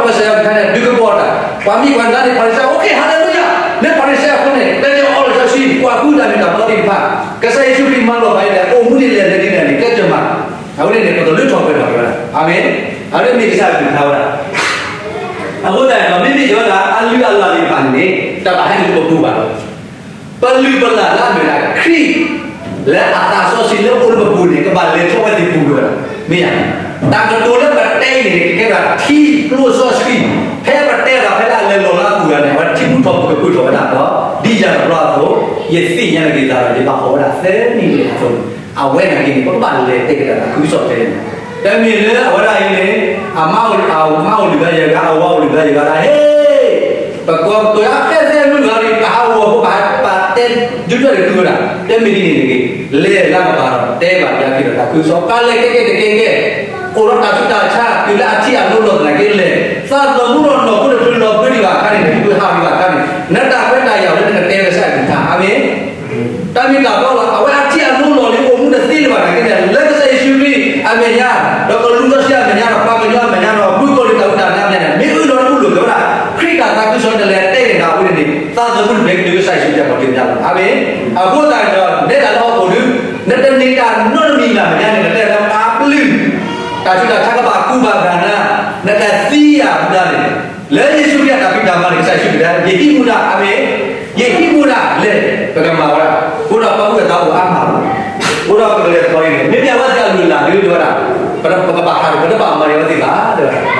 ကစၢ်ယွၤကလုၢ်ကထါန့ၣ် ဒုးကပီၤတၢ်, ပှၤမ့ၢ်ကွဲးလၢန့ၣ် ဖၤရံၤၡဲ အိၣ်ခ့ ဟၤလ့လူယၤ, လၢဖၤရံၤၡဲအဃိန့ၣ် ကျဲးစၢးအီလီၤစီဆှံ ကွၢ်ဃုတၢ်မ့ၢ်တၢ်တီသ့ၣ်တဖၣ်, ကစၢ်ယ့ၣ်ၡူးခရံာ်မၤလီၤဘၣ်အံၤဒီး အိၣ်မူဒ်လဲၣ်လဲၣ်ဒ်လဲၣ်န့ၣ် ကျဲးစၢးမၤ အဝဲန့ၣ်န့ၣ် ပကလုၢ်ထီၣ်ပှဲၤထီၣ်က့ၤဝဲဒၣ်, အၤမ့ၣ်, အဝဲန့ၣ်မ့ၢ်ကစၢ်ယွၤကလုၢ်ကထါဝဲဒၣ်. အဃိသတးန့ၣ်ဒီး မ့မ့ၢ်ယဝဲဒၣ် အလုၢ်အလၢ်သ့ၣ်တဖၣ်န့ၣ်န့ၣ် တၢ်ဘၣ်ဟဲနုာ်လၢပပူၤဘၣ်လီၤ. ပလုၢ်ပလၢ်လၢအမ့ၢ်ဒၣ်ခရံာ် လၢအသးစီဆှံလၢအိၣ်လၢပပူၤန့ၣ် ကဘၣ်လဲၤထီၣ်ဝဲသ့ၣ်ပူၤလီၤဝဲဒၣ်, မ့ၢ်ဧါ. တၢ်ကတိၤလၢပတဲအံၤန့ၣ် ကကဲဝဲဒၣ်ထံကျိစီဆှံ, ဖဲပတဲဘၣ်ဖဲလၢအလဲၤလီၤလၢအပူၤဂၤန့ၣ် အဝဲထံမူထီၣ်ပူၤကပၢၢ်ထီၣ်ဝဲဒၣ်ဒီး ဒ်ယၤတဘျီအသိး ယသ့ၣ်ညါနက့ၤသးဒီး ယဘၣ်ဃီၤဝဲဒၣ်သၢနံၣ်န့ၣ်အသိးန့ၣ် အဝဲနာ်က့န့ၣ် ပကဘၣ်လဲၤတဲက့ၤတၢ်သးခုကစီၣ်တဲန့ၣ်, တမ့ၢ်လၢအဝဲဒၣ်အံၤန့ၣ် အမါအိၣ်, အမါအိၣ်လုၢ်ဘၢယဂၤ အဝၤအိၣ်လုၢ်ဘၢယဂၤဒၣ် ဟ့ၣ်, ပကိးပတုာ်အါဖဲသဲမုၢ်ဂၤန့ၣ် ပဟးဂီၤဖိ ပဟးပာ်တဲ ဒုၣ်ဒွဲၣ်တကုဝဲဒၣ်, တမ့ၢ်ဒ်န့ၣ်တဂ့ၤ, လဲၤလၢကပၤဒီး တဲဘၣ်ယၤက့ၤဒီးတၢ်သးခုကစီၣ် ပကလဲၤကဲကဲတကဲကဲ, အိၣ်ဒီးတၢ်ဆူးတၢ်ဆါ တုၤလၢအထံအနိလီၢ်သနာ်က့လဲၤ, သးသမူဒီးနီၢ်ခိတချုးလီၤဘျၢဒံးဘၣ်အခါန့ၣ် ပဟးဂီၤဘၣ်အခါန့ၣ် နတၢ်ခွဲးတၢ်ယာ်လၢနကတဲကစၢ်ယွၤကလုၢ်ကထါ အၤမ့ၣ် တၢ်မ့ၢ်တၢ်တီလီၤ. အဝဲအထံအနိလီၢ်လံ အိၣ်မူတသ့လၢၤဘၣ်နာ်က့န့ၣ် လၢကစၢ်ယ့ၣ်ၡူးခရံာ်အမဲာ်ညါ, ဒီးကလူးစီဆှံအမဲာ်ညါ, ဒီးပှၤကညီအမဲာ်ညါ, ဒီးမုၣ်ကီၤလံၢ်တၢ်ဟူတၢ်ဂဲၤအမဲာ်ညါန့ၣ် မ့ၢ်အၢၣ်လီၤတဘူၣ်လိာ်က့ၤဝဲဒၣ် ခရံာ်တၢ်သးခုကစီၣ်န့ၣ် လဲၤတဲန့ၣ် တၢ်ဝဲန့ၣ်န့ၣ် သးသမူန့ၣ် မ့ၢ်ကဒုးကစၢ်ယ့ၣ်ၡူးခရံာ်ပှၤကညီလီၤ. အၤမ့ၣ်. အဃိသတးဒီး နဲဒၣ်လၢဟီၣ်ခိၣ်ဒုး နတန့ၢ်တၢ်နီတမံၤလၢ်မဲာ်ညါန့ၣ် နတဲလၢပှၤပျုၢ် တၢ်ဆူးတၢ်ဆါကဘၣ်ကူဘၣ်ဂၤနၤ, နတၢ်သံယၤမူဒါန့ၣ် လၢယ့ၣ်ၡူးခရံာ်အတၢ်ဖံးတၢ်မၤန့ၣ် ကစၢ်ယ့ၣ်ၡူးခရံာ်တဲ ယဟံးမူဒါ အၤမ့ၣ်, ယဟံးမူဒါလဲၣ် ပကမၤဝဲဒၣ်, အဃိဒီးပှၤအုၣ်အသးအိၣ်အါမးလီၤ. အဃိဒီးပကလဲၤသကိးအံၤန့ၣ် မ့မ့ၢ်အဝဲသ့ၣ်အလုၢ်အလၢ်ဒုးတဲဝဲဒၣ်, ပကဘၣ်ဟးဒီး ပတဘၣ်မၤန့ၢ်အဝဲသ့ၣ်ဘၣ် တဲဝဲဒၣ်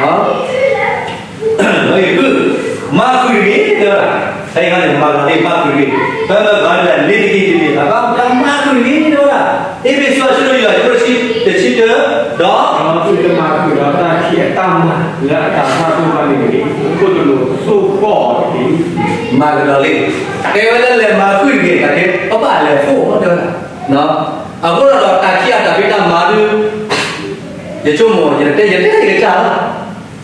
မၤဃုာ်တဂ့ၤ တဲဝဲဒၣ်, ဖဲအံၤန့ၣ် မၤဂၤလံ မၤဃုာ်တဂ့ၤ, ဖဲမၤဂၤလံတဂ့ၤတဂ့ၤ အဘၣ်မၤဃုာ်တဂ့ၤ တဲဝဲဒၣ်, အ့းဖ့းစူး အဆၢဒိၣ်ယဲၢ် အဆၢဖိတဆံ တဆံတၢ, ဒီး ဒီးသုတမၤဃုာ်ဒီးတၢ်ခံးအတၢ်မၤလၢအတၢ်မၤလိဘၣ်န့ၣ်တဂ့ၤ, အခိၣ်သလုးသိၣ်ဃီၣ်အီၤတက့ၢ်. မၤကဒီးလံ, တဲဝဲလၢလဲၤမၤဃုာ်တဂ့ၤ တၢ်ကဲ ပဘၣ်လဲၤသိၣ်အီၤ တဲဝဲဒၣ်, အဃိဒီးတၢ်ခံးအတၢ်ဖံးတၢ်မၤဒုး ယဆိကမိၣ် ယတဲ ယတဲယကစၢ်လီၤ.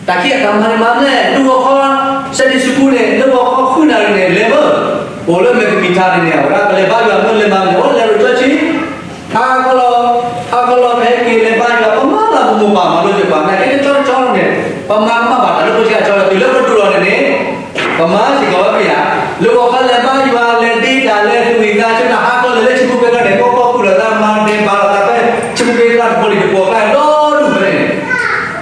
တၢ်ခံးအတၢ်မၤန့ၣ်မၤမ့ၢ် ဒူဂီၤခီ Sunday school န့ၣ် လၢဂီၤခီဃုနၣ်ရံၣ်န့ၣ် လဲၤမၢ အိၣ်လၢမဲာ်ကမံၣ် တၢ်န့ၣ်န့ၣ် အဝဲဒၣ် ပလဲၤဘါယွၤမ့ၢ်လဲၤမၤမနုၤ အိၣ်လဲၤရူၢ်ကၠီဆံ ဟါခီလီၤ, ဟါခီလီၤ ပဟဲက့ၤလဲၤဘါယွၤ ပမၤလၢပမိၢ်ပၢ်မၤလိက့ၤပှၤ နာ်က့တကၠီတကၠီန့ၣ် ပမၤကမၣ်ဘၣ်တၢ်လၢဖိဆံးအကၠီလီၤ တုၤလၢပတူၢ်လီၤန့ၣ်န့ၣ် ပမၤစ့ၢ်ကီးဝဲမ့ၢ်ဧါ, လၢဂီၤခီလဲၤဘါယွၤ လဲၤဒ့တၢ် လဲၤသူၣ်ဝံၣ်သးဆၢတၢ် ဟါခီလၢလၢဆံဖိပဲကီၢ်န့ၣ် ကီကီကူၣ်လီၤသး မၤဒဲးဘးလီၤသးဖဲ ဆံဖိပဲကျါတဖိလံၤတပိာ်ကျါဒီဒူၣ်ဖဲန့ၣ်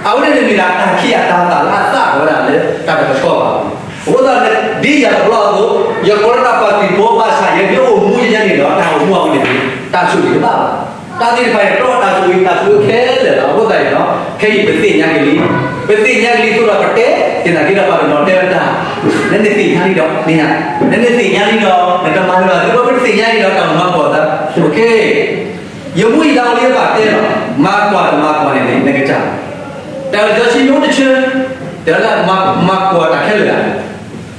အဝဲန့ၣ်န့ၣ်မ့ၢ်ဒၣ်တၢ်ခံးအတၤသၣ်လၢအသၣ်ဝဲဒၣ်လၢတၢ်တကဆှီဘၣ်. အဃိသတးန့ၣ် ဒ်ယၤတဘျီအသိး ယကိးလၢတၢ်ပာ်ကံၢ်ဖိဘၣ်ဆၣ် ယမ့ၢ်အိၣ်မူယဲန့ၣ်ဒီး တၢ်အိၣ်မူအပူၤန့ၣ် တၢ်ဆိၣ်ဂ့ၤတဘၣ်ဘၣ်. တၢ်သ့ၣ်တဖၣ်အံၤ တြီတၢ်ဆိၣ်ဂ့ၤ တၢ်ဆိၣ်ဂ့ၤခဲလၢာ်လီၤ. အဃိသတးန့ၣ်ဒီး ခဲအံၤပသ့ၣ်ညါက့ၤလံ, ပသ့ၣ်ညါက့ၤလံအဃိဒီးပတဲ သနာ်က့ဒီးပှၤတနီၤတဲဝဲတၢ် နနသ့ၣ်ညါလံဒီး မ့ၢ်ညါ, နနသ့ၣ်ညါလံဒီး နတမၤလၢၤဘၣ် သ့ၣ်ဘၣ်ပတသ့ၣ်ညါလံဒီး တၢ်မၤကီၢ်သး ယမူယဒါအိၣ်လၢ ယဘၣ်တဲလီၤ, မၤကွၢ်တမၤကွၢ်န့ၣ်န့ၣ် နကစၢ်, တၢ်လၢယီၤဆံမ့ၢ်အိၣ်တဆၢ, တဲလၢ မၤကွၢ်တၢ်ခဲလၢာ်,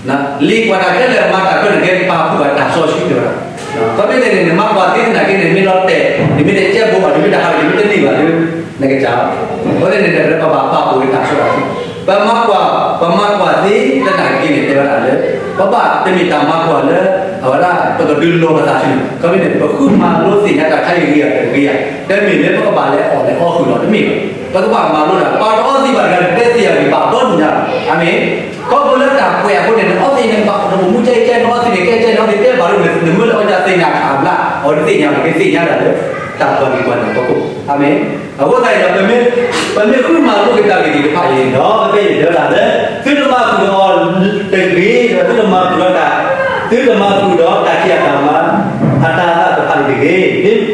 လံာ်ကွၢ်တၢ်ခဲလၢာ် မၤတၢ်ခဲလၢာ် ကဲပာ်ဖှိၣ်ဘၣ်တၢ်စီဆှံတဲဝဲဒၣ်, ခီမ့ၢ်န့ၣ်န့ၣ် နမၤကွၢ်သ့သနာ်က့န့ၣ် မ့ၢ်လီၤတဲာ်, နမ့ၢ်တကဲဘိးဘၣ် နမ့ၢ်တဟး နမ့ၢ်တန့ၢ်ဘၣ်လၢ နကစၢ်, အဃိန့ၣ်န့ၣ် ပဘၣ်ပာ်ဖှိၣ်က့ၤတၢ်စီဆှံ, ပမၤကွၢ်, ပမၤကွၢ်သ့သနာ်က့န့ၣ် တဲဝဲဒၣ်လၢ ပဘၣ်တမ့ၢ်တၢ်မၤကွၢ်လၢ အဝဲဒၣ် ပကဒုးလီၤပသးဆူန့ၣ်, ခီမ့ၢ်န့ၣ် ပဃုမၤလိသ့ၣ်ညါတၢ်ခါအံၤဂ့ၤဂ့ၤ, တမ့ၢ်လၢပကဘၣ်လဲၤအီၣ်လဲၤအီဃုာ်လီၤ တမ့ၢ်ဘၣ်, ပကဘၣ်မၤလိဒၣ် ပှၤတအီသံးဘၣ်တဂၤန့ၣ် တဲသ့ယၤဂ့ၤဘၣ်ဒီဒူၣ်ညါလီၤ. အၤမ့ၣ်, ခီဖျိလၢတၢ်ကွဲးအဃိန့ၣ် နအီသံးန့ၣ်ဘၣ် နမူကဲအံၤကဲ နအီသံးန့ၣ်ကဲကဲ နအီသံးတဲဘၣ်ဒ်န့ၣ် နမ့ၢ်လၢအီၣ်ကသ့ၣ်ညါခးဘျါ အီၤတသ့ၣ်ညါဘၣ် ကသ့ၣ်ညါဒၣ်လၢ တၢ်ကွၢ်က့ၤကွၢ်န့ၣ်အဖီခိၣ်, အၤမ့ၣ်, အဃိသတးန့ၣ်ဒီး ပမ့ၢ်ဃုမၤလိက့ၤတၢ်ဂ့ၢ်သ့ၣ်တဖၣ်အံၤဒီး ဖဲအံၤတဲဝဲဒၣ်လၢ သုတမၤဃုာ်ဒီးတဂ့ၤဒီး သုတမၤဃုာ်ဒီးတၢ်, သုတမၤဃုာ်ဒီးတၢ်ခံးအတၢ်မၤ အတၤသၣ်တဖၣ်န့ၣ်တဂ့ၤ,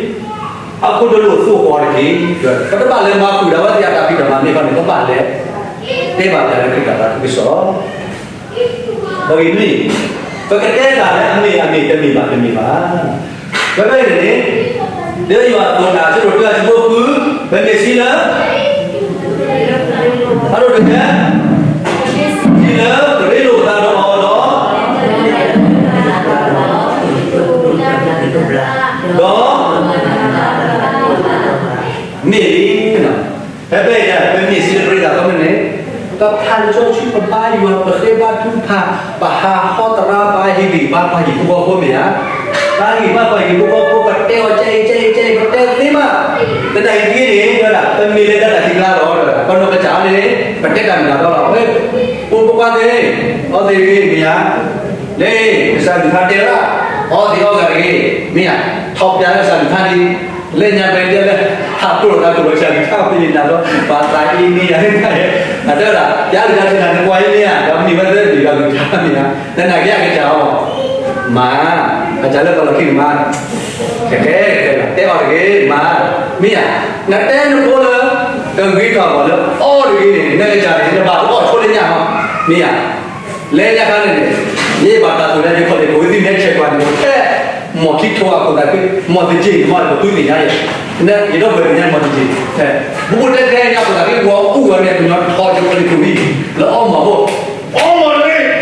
အခိၣ်တလိာ်သိၣ်ဃီတက့ၢ်, ပတဘၣ်လဲၤမၤဃုာ်ဒၣ်ဝဲသ့ၣ်အတၢ်ဖံးတၢ်မၤန့ၣ်ဘၣ်န့ၣ် ပဘၣ်လဲၤ တဲဘၣ်တၢ်လၢခရံာ်တၢ်သးခုကစီၣ် ပဂ့ၤမ့ၢ်, ပကတဲတၢ်လၢအမ့ၢ်အမ့ၢ်တမ့ၢ်ဘၣ်တမ့ၢ်ဘၣ်, ဖဲဖဲအံၤန့ၣ်န့ၣ်, လၢယွၤအသိးတၢ်ဆၢဒိၣ်တၢ်ဆၢဖိဃု, ပမ့ၢ်စံးလၢ အဒိၣ်တကဲ, စံးလၢပရ့လိာ်ပသးဒီးအီၤဒီး ဒီး မ့ၢ်လံ, ဖဲဖဲအံၤ ပမ့ၢ်စံးလၢပရ့လိာ်သးမ့ၢ်န့ၣ်, ပဖးလံာ်စီဆှံ ပဘါယွၤ ပဃ့ဘါထုကဖၣ် ပဟးဟီသရၣ် ပဟ့ၣ်ဂံၢ်ဘါ ပှၤဟံၣ်ဖိဃီဖိမ့ၢ်ဧါ, ပဟ့ၣ်ဂံၢ်ဘါပှၤဟံၣ်ဖိဃီဖိ ပတဲအီၤကဲအံၤကဲအံၤကဲအံၤ ပတဲသ့မး, သနာ်က့န့ၣ် တဲဝဲဒၣ် ပမ့ၢ်လဲၤတၢ်တၢ်ခံးကျါလီၤ ပနီၢ်ကစၢ်န့ၣ် ပတဲတၢ်မ့ၢ်တၢ်တီလီၤ, ဖိမုၣ်ဖိခွါသ့ၣ်, အီသံးတဂ့ၤ မ့ၢ်ဧါ, လၢကစၢ်ယွၤတဲဝဲဒၣ်, အီသံးအီဂၤတဂ့ၤ, မ့ၢ်ဧါ, ထီၣ်ပျးလၢကစၢ်ယွၤန့ၣ်, လၢညါပတဲလၢ ဟးတိၢ်လီၤသးတိၢ်လီၤကစၢ်ယွၤ မ့ၢ်တၢ်ဒီး ပှၤသးအံၤမ့ၢ်ဧါ, အတဲဝဲဒၣ် ပျးကစၢ်ယွၤန့ၣ် ကွၢ်အံၤမ့ၢ်ဧါ, ဒီးမ့ၢ်ဝဲသ့ၣ်မ့ၢ်ဒီးကစၢ်မ့ၢ်ဧါ, သနာ်က့အကစၢ်အီၤ မၤ, အကစၢ်လၢပှၤလီၢ်ခံန့ၣ်မၤ, ကကဲကဲ တဲအီၤတဂ့ၤ မၤ, မ့ၢ်ဧါ, နတဲနဖိလၢ တဂ့ၤထီၣ်ဘၣ်လၢ အီတဂ့ၤန့ၣ် နကစၢ်န့ၣ် နဘၣ်တအီၣ်ဆိလၢညါဟီ, မ့ၢ်ဧါ, လဲၤညါခါန့ၣ်န့ၣ်, ယဘၣ်တၢ်သိၣ်ညါယခီၣ်လ့ၣ်ခိၣ် သုမ့ၢ်ဆဲးကွၢ်န့ၣ် ထဲ မီၢ်ခံထိအခိၣ်သးခု, မီၢ်တက့ၢ်န့ၣ် မီၢ်တပူၤသ့ၣ်ညါယဲ, ယဒီပုၢ်ဝဲၢ်သ့ၣ်ညါမီၢ်တက့ၢ်, ဘူးဘူးတဲတဲညါခိၣ်သးခု ဝီအူဝဲန့ၣ် ပညီထီၣ်ယခီၣ်လ့ၣ်ခိၣ်မံၤ လၢအီမီၢ်ဖိ, အီမီၢ်တဂ့ၤ,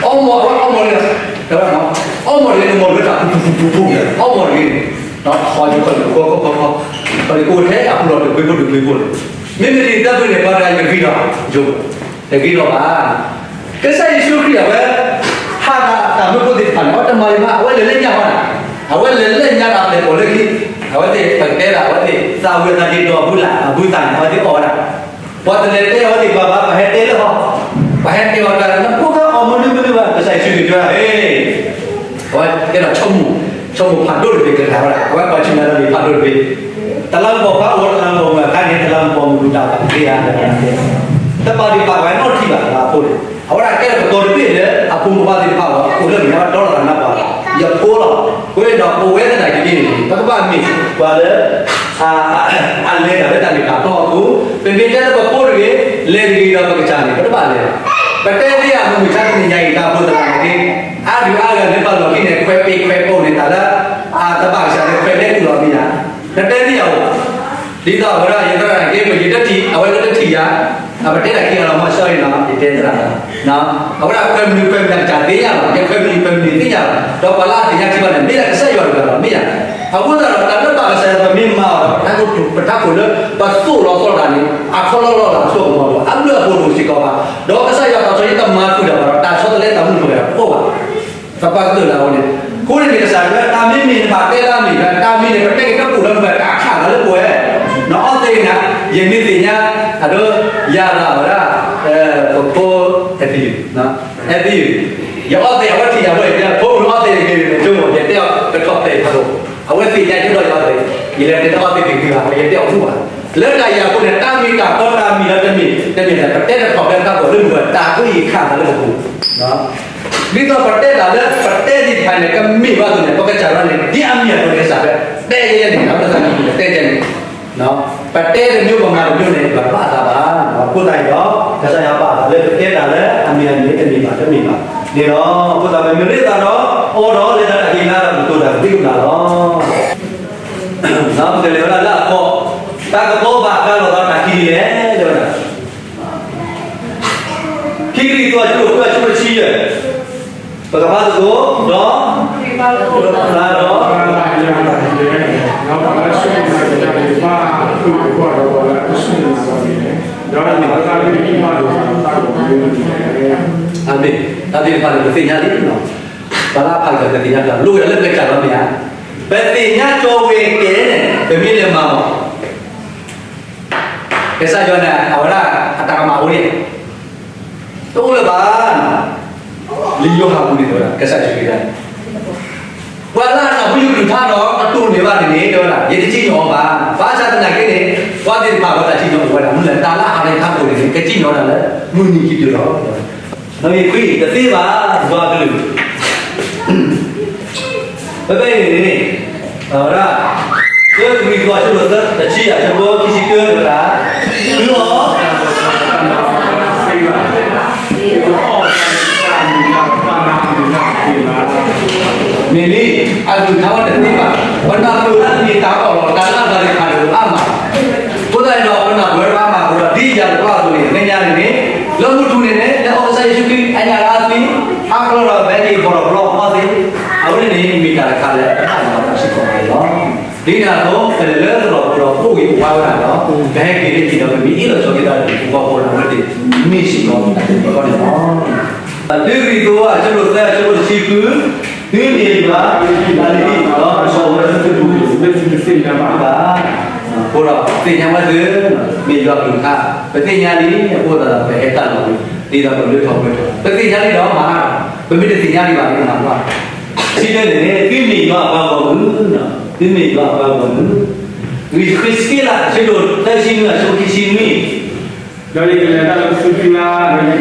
အီမီၢ် အီမီၢ်တဂ့ၤ, အီမီၢ်တဂ့ၤန့ၣ် မီၢ်လၢတၢ်ပူၤပူၤပူၤပူၤ, အီမီၢ်တဂ့ၤန့ၣ်, ဒီးထီၣ်ယခီၣ်လ့ၣ်ခိၣ် ခီခီခီခီ, ခီၣ်လ့ၣ်ခိၣ်ထဲအပူၤလီၤ တကွ့ဖိတကွ့ဖိန့ၣ်, မ့မ့ၢ်ဒ်တၢ်ပူၤန့ၣ် ပှၤတဂၤယဂ့ၤထီၣ်, ယိၤ တဂ့ၤထီၣ်ဘၣ်. ကစၢ်ယ့ၣ်ၡူးခရံာ်အဝဲ ဟးတၢ်မၢဖိသ့ၣ်တဖၣ်န့ၣ် အဝဲတမၤယမး အဝဲလဲၤလၢညါဟီန့ၣ်, အဝဲလဲၤလၢညါတၢ်ပျဲၢ်ပိာ်လၢခံ, အဝဲသ့ၣ်ပကတဲဒၣ် အဝဲသ့ၣ် သးဝံၣ်အသးက့ၤဒီးအဘုလၢ် အဘုသၣ်န့ၣ် အဝဲသ့ၣ်အီၣ်ဝဲဒၣ်, ပှၤတလဲၤတဲအဝဲသ့ၣ်ပှၤဘၣ် ပဟဲတဲလၢဟီ, ပဟဲတဲအီၤတၢ်လၢနဖိခွါအီၣ်မနုၤမနုၤဘၣ် ကစၢ်ယ့ၣ်ၡူးခရံာ်တဲဝဲဒၣ် ဟ့ၣ် အဝဲကဲဒီးဆိကမိၣ်, ဆိကမိၣ်ဖးဒိၣ်တဘ့ၣ်ကတၢၢ်ဝဲဒၣ်, အဝဲကွၢ်ဆၢၣ်မဲာ်ဒီးန့ၣ်ဖးဒိၣ်တဘ့ၣ်, တလးမူးပိာ်ခွါအိၣ် တလးမူးပိာ်မုၣ်အခါန့ၣ် တလးမူးပိာ်မုၣ်ဒုးတၢ်ဘၣ်သ့ဧါ, တပာ်ဒံးပာ်ဝဲနီတထံၣ်ဘၣ်လၢအဖိန့ၣ်, အဝဲဒၣ်ကဲဒီးကတီၤတဘ့ၣ်လၢအဖိမုၣ်ဖိခွါသ့ၣ်တဖၣ်အဂီၢ် အဃိလၢမ့ၢ်ညါဘၣ်ဒီလီၤသးနါပှၤ ယဖိလီၤ, အဃိန့ၣ်ဒီးပဝဲသနာ်က့န့ၣ် ပကဘၣ်မ့ၢ်ပှၤလၢ အလဲၤတၢ်လၢတၢ်မ့ၢ်တၢ်တီအပူၤ, ပမ့ၢ်တဲလၢပဖိတဂ့ၤ, လဲၤတဂ့ၤဒီးပကစၢ်န့ၣ် ပတဘၣ်လဲၤဘၣ်. ပတဲသ့အမုၢ်မဆါတနံၤညါအံၤ တၢ်ဖိတၢ်လံၤနာ်က့, အါဒုးအါဂၤလၢပှၤလီၢ်ခံန့ၣ် ခွဲးပ့ၤခွဲးပိာ်န့ၢ်တၢ်လၢ အတဘၣ်ကစၢ်လၢခွဲးလဲၤကူၣ်လီၤမ့ၢ်ဧါ, နတဲသ့ယၤဧိၤ, ဒ်သိးအဝဲဒၣ်ယသရၣ်နာ်က့ ပယတထံၣ် အဝဲလၢတထံၣ်ယၤ, အပတဲတၢ်ခံဂၤလီၤ မၤစၢၤအံၤနီၤ ယတဲသရၣ်, အဝဲဒၣ်ခွဲးမနုၤခွဲးမနုၤတၢ်သ့ၣ်ညါလီၤ, ယခွဲးမနုၤခွဲးမနုၤသ့ၣ်ညါလီၤ, ဒီးပှၤလၢအသ့ၣ်ညါထံဘၣ်န့ၣ် မ့ၢ်ဒၣ်ကစၢ်ယွၤတဂၤလီၤ မ့ၢ်ဧါ. အဃိသတးဒီး တၢ်လၢဘၣ်ကစၢ်ယွၤပမ့ၢ်မၤအီၤဒီး ပထးခိၣ်လၢပသိၣ်လီၤသီတၢ်န့ၣ် အခီလီၤလီၤလၢအစိကမီၤဒီး အဘျုးအဖှိၣ်လိာ်စ့ၢ်ကီးဘၣ်, ဒီးကစၢ်ယွၤတၢ်ဆီၣ်ယံၤတမၤဃုာ်တၢ်ဘၣ်ဒီး တၢ်ဆီတလဲတၢ်မုၢ်လီၤဝဲဒၣ်တအိၣ်ဘၣ်. သပှၢ်ကတၢၢ်လၢအဝဲန့ၣ် အဃိန့ၣ်န့ၣ် ကစၢ်ယွၤ တၢ်မ့မ့ၢ်နဘၣ်တဲတၢ်မ့ၢ် တၢ်မ့ၢ်န့ၣ် ပတဲက့ၤတၢ်ပူၤလၢပှၤတၢ်ခးလၢပှဲၤ, နအီသံးနၤ, ယမ့ၢ်သ့ၣ်ညါ, အဒိ ယၤလၢအဝဲဒၣ် ပဖိ အဲသံး, အဲသံး, ယအီသံးအဝဲထံၣ်ယၤဘၣ် ယဖိမုၣ်အီသံးတဂ့ၤန့ၣ် ဆိကမိၣ် ယတဲအီၤကထီၣ်ဖျဲးယၤဘၣ်, အဝဲသ့ၣ်ညါယဒိးယအီသံး, ယလဲၤတဲတၢ်အီသံးတဂ့ၤဘၣ် ယတဲအီၤအိၣ်ဘၣ်. လၢတၢ်အံၤအဃိန့ၣ် တၢ်မ့ၢ်တၢ်တီတၢ်မံၤလၢတမ့ၢ် တမ့ၢ်လၢပတဲတထီၣ်ဖဲတၢ်ဂီၤလၢမုၢ်ဝဲတၢ်ကလုၢ်ယခးသးလၢပပူၤ ဒ်သိးပတဲတၢ်လၢပတဲသ့ၣ်တဖၣ်န့ၣ် ကမ့ၢ်ဘၣ်အသိးန့ၣ် ပကစၢ်ယွၤန့ၣ် ဒ်အမ့ၢ်အတီန့ၣ် ကစၢ်ယွၤ တဲယဲန့ၣ် တၢ်ပသးကံၢ်ပူၤန့ၣ် တဲယဲန့ၣ်, ပတဲတမံၤပမၤတမံၤန့ၣ် ပဘၣ်သးဘၣ်. အဃိသတးန့ၣ်ဒီး ကစၢ်ယွၤပာ်သးလၢပတဲတၢ်လၢအမ့ၢ်အမ့ၢ်တမ့ၢ်ဘၣ်တမ့ၢ်ဘၣ်န့ၣ်လီၤ. အဃိသတး ပမ့ၢ်ရ့သးဒီး အိၣ်ဒီးလၢတၢ်က့ၤလၢတၢ်ကတိၤတၢ်ကသံၣ်ကဘျၣ်လီၤ. ပကလဲၤဝဲဒၣ်လၢအဖီ, တၢ်ကပီၤဘၣ်ဃးလိာ်သးတၢ်ခံဒ်လဲၣ် တဲဝဲဒၣ် ခံကရံၣ်သူး အဆၢဒိၣ်ဃု အဆၢဖိတဆံယဲၢ်, ပကဖးသကိး, ဒီး သးဒီး အၤမ့ၣ်, တၢ်သ့ၣ်တဖၣ်န့ၣ် ပသ့ၣ်ညါလံ, ပှၤလၢအဖးကတၢၢ် ပသ့ၣ်ညါတၢ် လိၣ်ဝဲဒၣ်လၢပကစၢ်လီၤမ့ၢ်ဧါ, ပသ့ၣ်ညါကၠီၤဝ့ၤကဲန့ၣ် ပမ့ၢ်လဲၤမၤမီၢ် ကစၢ်ယွၤန့ၣ် အဝဲဒၣ်အတၢ်ကမၣ်အိၣ်န့ၣ် တအိၣ်လၢၤဘၣ်, လံာ်ယိၤဟၣ်ပူၤန့ၣ်တဲဝဲဒၣ် ကစၢ်ယ့ၣ်ၡူးခရံာ်န့ၣ် ပှၤလၢအနၢ်ဟူယကလုၢ်ကထါဒီး တတိၢ်န့ၢ်ဘၣ်န့ၣ်န့ၣ် တဲဝဲဒၣ် ယတစံၣ်ညီၣ်အီၤဘၣ်. ဘၣ်ဆၣ်သနာ်က့န့ၣ် ပှၤသ့ၣ်တဖၣ်အတၢ်စံၣ်ညီၣ်အိၣ်ဝဲဒၣ် မ့ၢ်လၢတၢ်လၢအရ့တၢ်ကိၢ်န့ၣ်န့ၣ် ကစံၣ်ညီၣ်ဝဲဒၣ်လၢ မုၢ်နံၤခံတုၤလီၤ. နီၣ်ဂံၢ်ခွံ တသ့ဘၣ် ယွၤအကလုၢ် ဖဲဖဲအံၤန့ၣ်န့ၣ် အဝဲဒၣ် တၢကရံၣ်သူး အဆၢဒိၣ်သၢ တဆံ အဆၢဖိခံဆံတၢ တဲဝဲဒၣ် သုအီၣ် မ့ၢ်လံ အကလုၢ်ကထါဝဲတသ့ဘၣ်. ပနၢ်ပၢၢ်လၢအမ့ၢ်တၢ်အီၣ်လီၤ တၢ်လၢအဂၤသ့ၣ်တဖၣ်န့ၣ် အါမး. အဃိသတးန့ၣ်ဒီး ပနၢ်ပၢၢ်ဝဲဒၣ်အါမးအဃိဒီး ဒ်ယၤတဘျီအသိးန့ၣ် မဲာ်ညါန့ၣ်န့ၣ် လၢမုၢ်ထူၣ်န့ၣ်န့ၣ် လၢအီၣ်ကစၢ်ယ့ၣ်ၡူးခရံာ် အညၣ်လၢအသွံၣ် အါကလီဒီး ပဟဲက့ၤဘီၣ်ဒီးဘျီအီသံး အဝဲန့ၣ်န့ၣ် မ့ၢ်တၢ်တခါလၢအတၢ်အီၣ်လီၤတၢ်စ့ၢ်ကီးန့ၣ်လီၤ. ဒ်န့ၣ်အသိး ပလဲၤလၢသရိာ်ပူၤဒီး ပအိၣ်ဂ့ၤပဝါဝဲဒၣ်ဒီး ပဟဲက့ၤန့ၣ်ဒီး ပမ့ၢ်အ့ၣ်လိာ်ဆိးက့သးဒီး ပပှၤဖိဒီး အဝဲသ့ၣ်မ့ၢ်စ့ၢ်ကီး တၢ်တမံၤဃီန့ၣ်လီၤ. တၢကရံၣ်သူး အဆၢဒိၣ်သၢ အဆၢဖိတဆံဃု သုမ့ၢ်ယွၤအကလုၢ်ကထါလံ ဒီးပဆိၣ်အၢသုတပူၤ သုတသ့ၣ်ညါဘၣ်. အဃိဒီး သ့ၣ်ညါဝဲသု မ့ၢ်ယွၤအကလုၢ်ကထါ ပသ့ၣ်ညါလံ အဃိသတးဒီး ပဟဲတၢ်လီၤဝံၤ ဒ်သိးပကလၢထီၣ်ပှဲၤထီၣ် ပသ့ၣ်ညါလံဒီးမၤတၢ်, ပမ့ၢ်တသ့ၣ်ညါလံဘၣ်န့ၣ် မၤတၢ် တဆံတၢန့ၣ်န့ၣ် သုမ့ၢ်ယွၤအပှၤဂီၢ်မုၢ်, သုမ့ၢ်ယွၤအပှၤဂီၢ်မုၢ်, ဃံးစက့လး အဆၢဒိၣ်သၢဆံနွံ အဆၢခံဆံနွံ ဒီးယကလဲၤတၢ်လၢသုကျါ, ဒီးယကမ့ၢ်သုက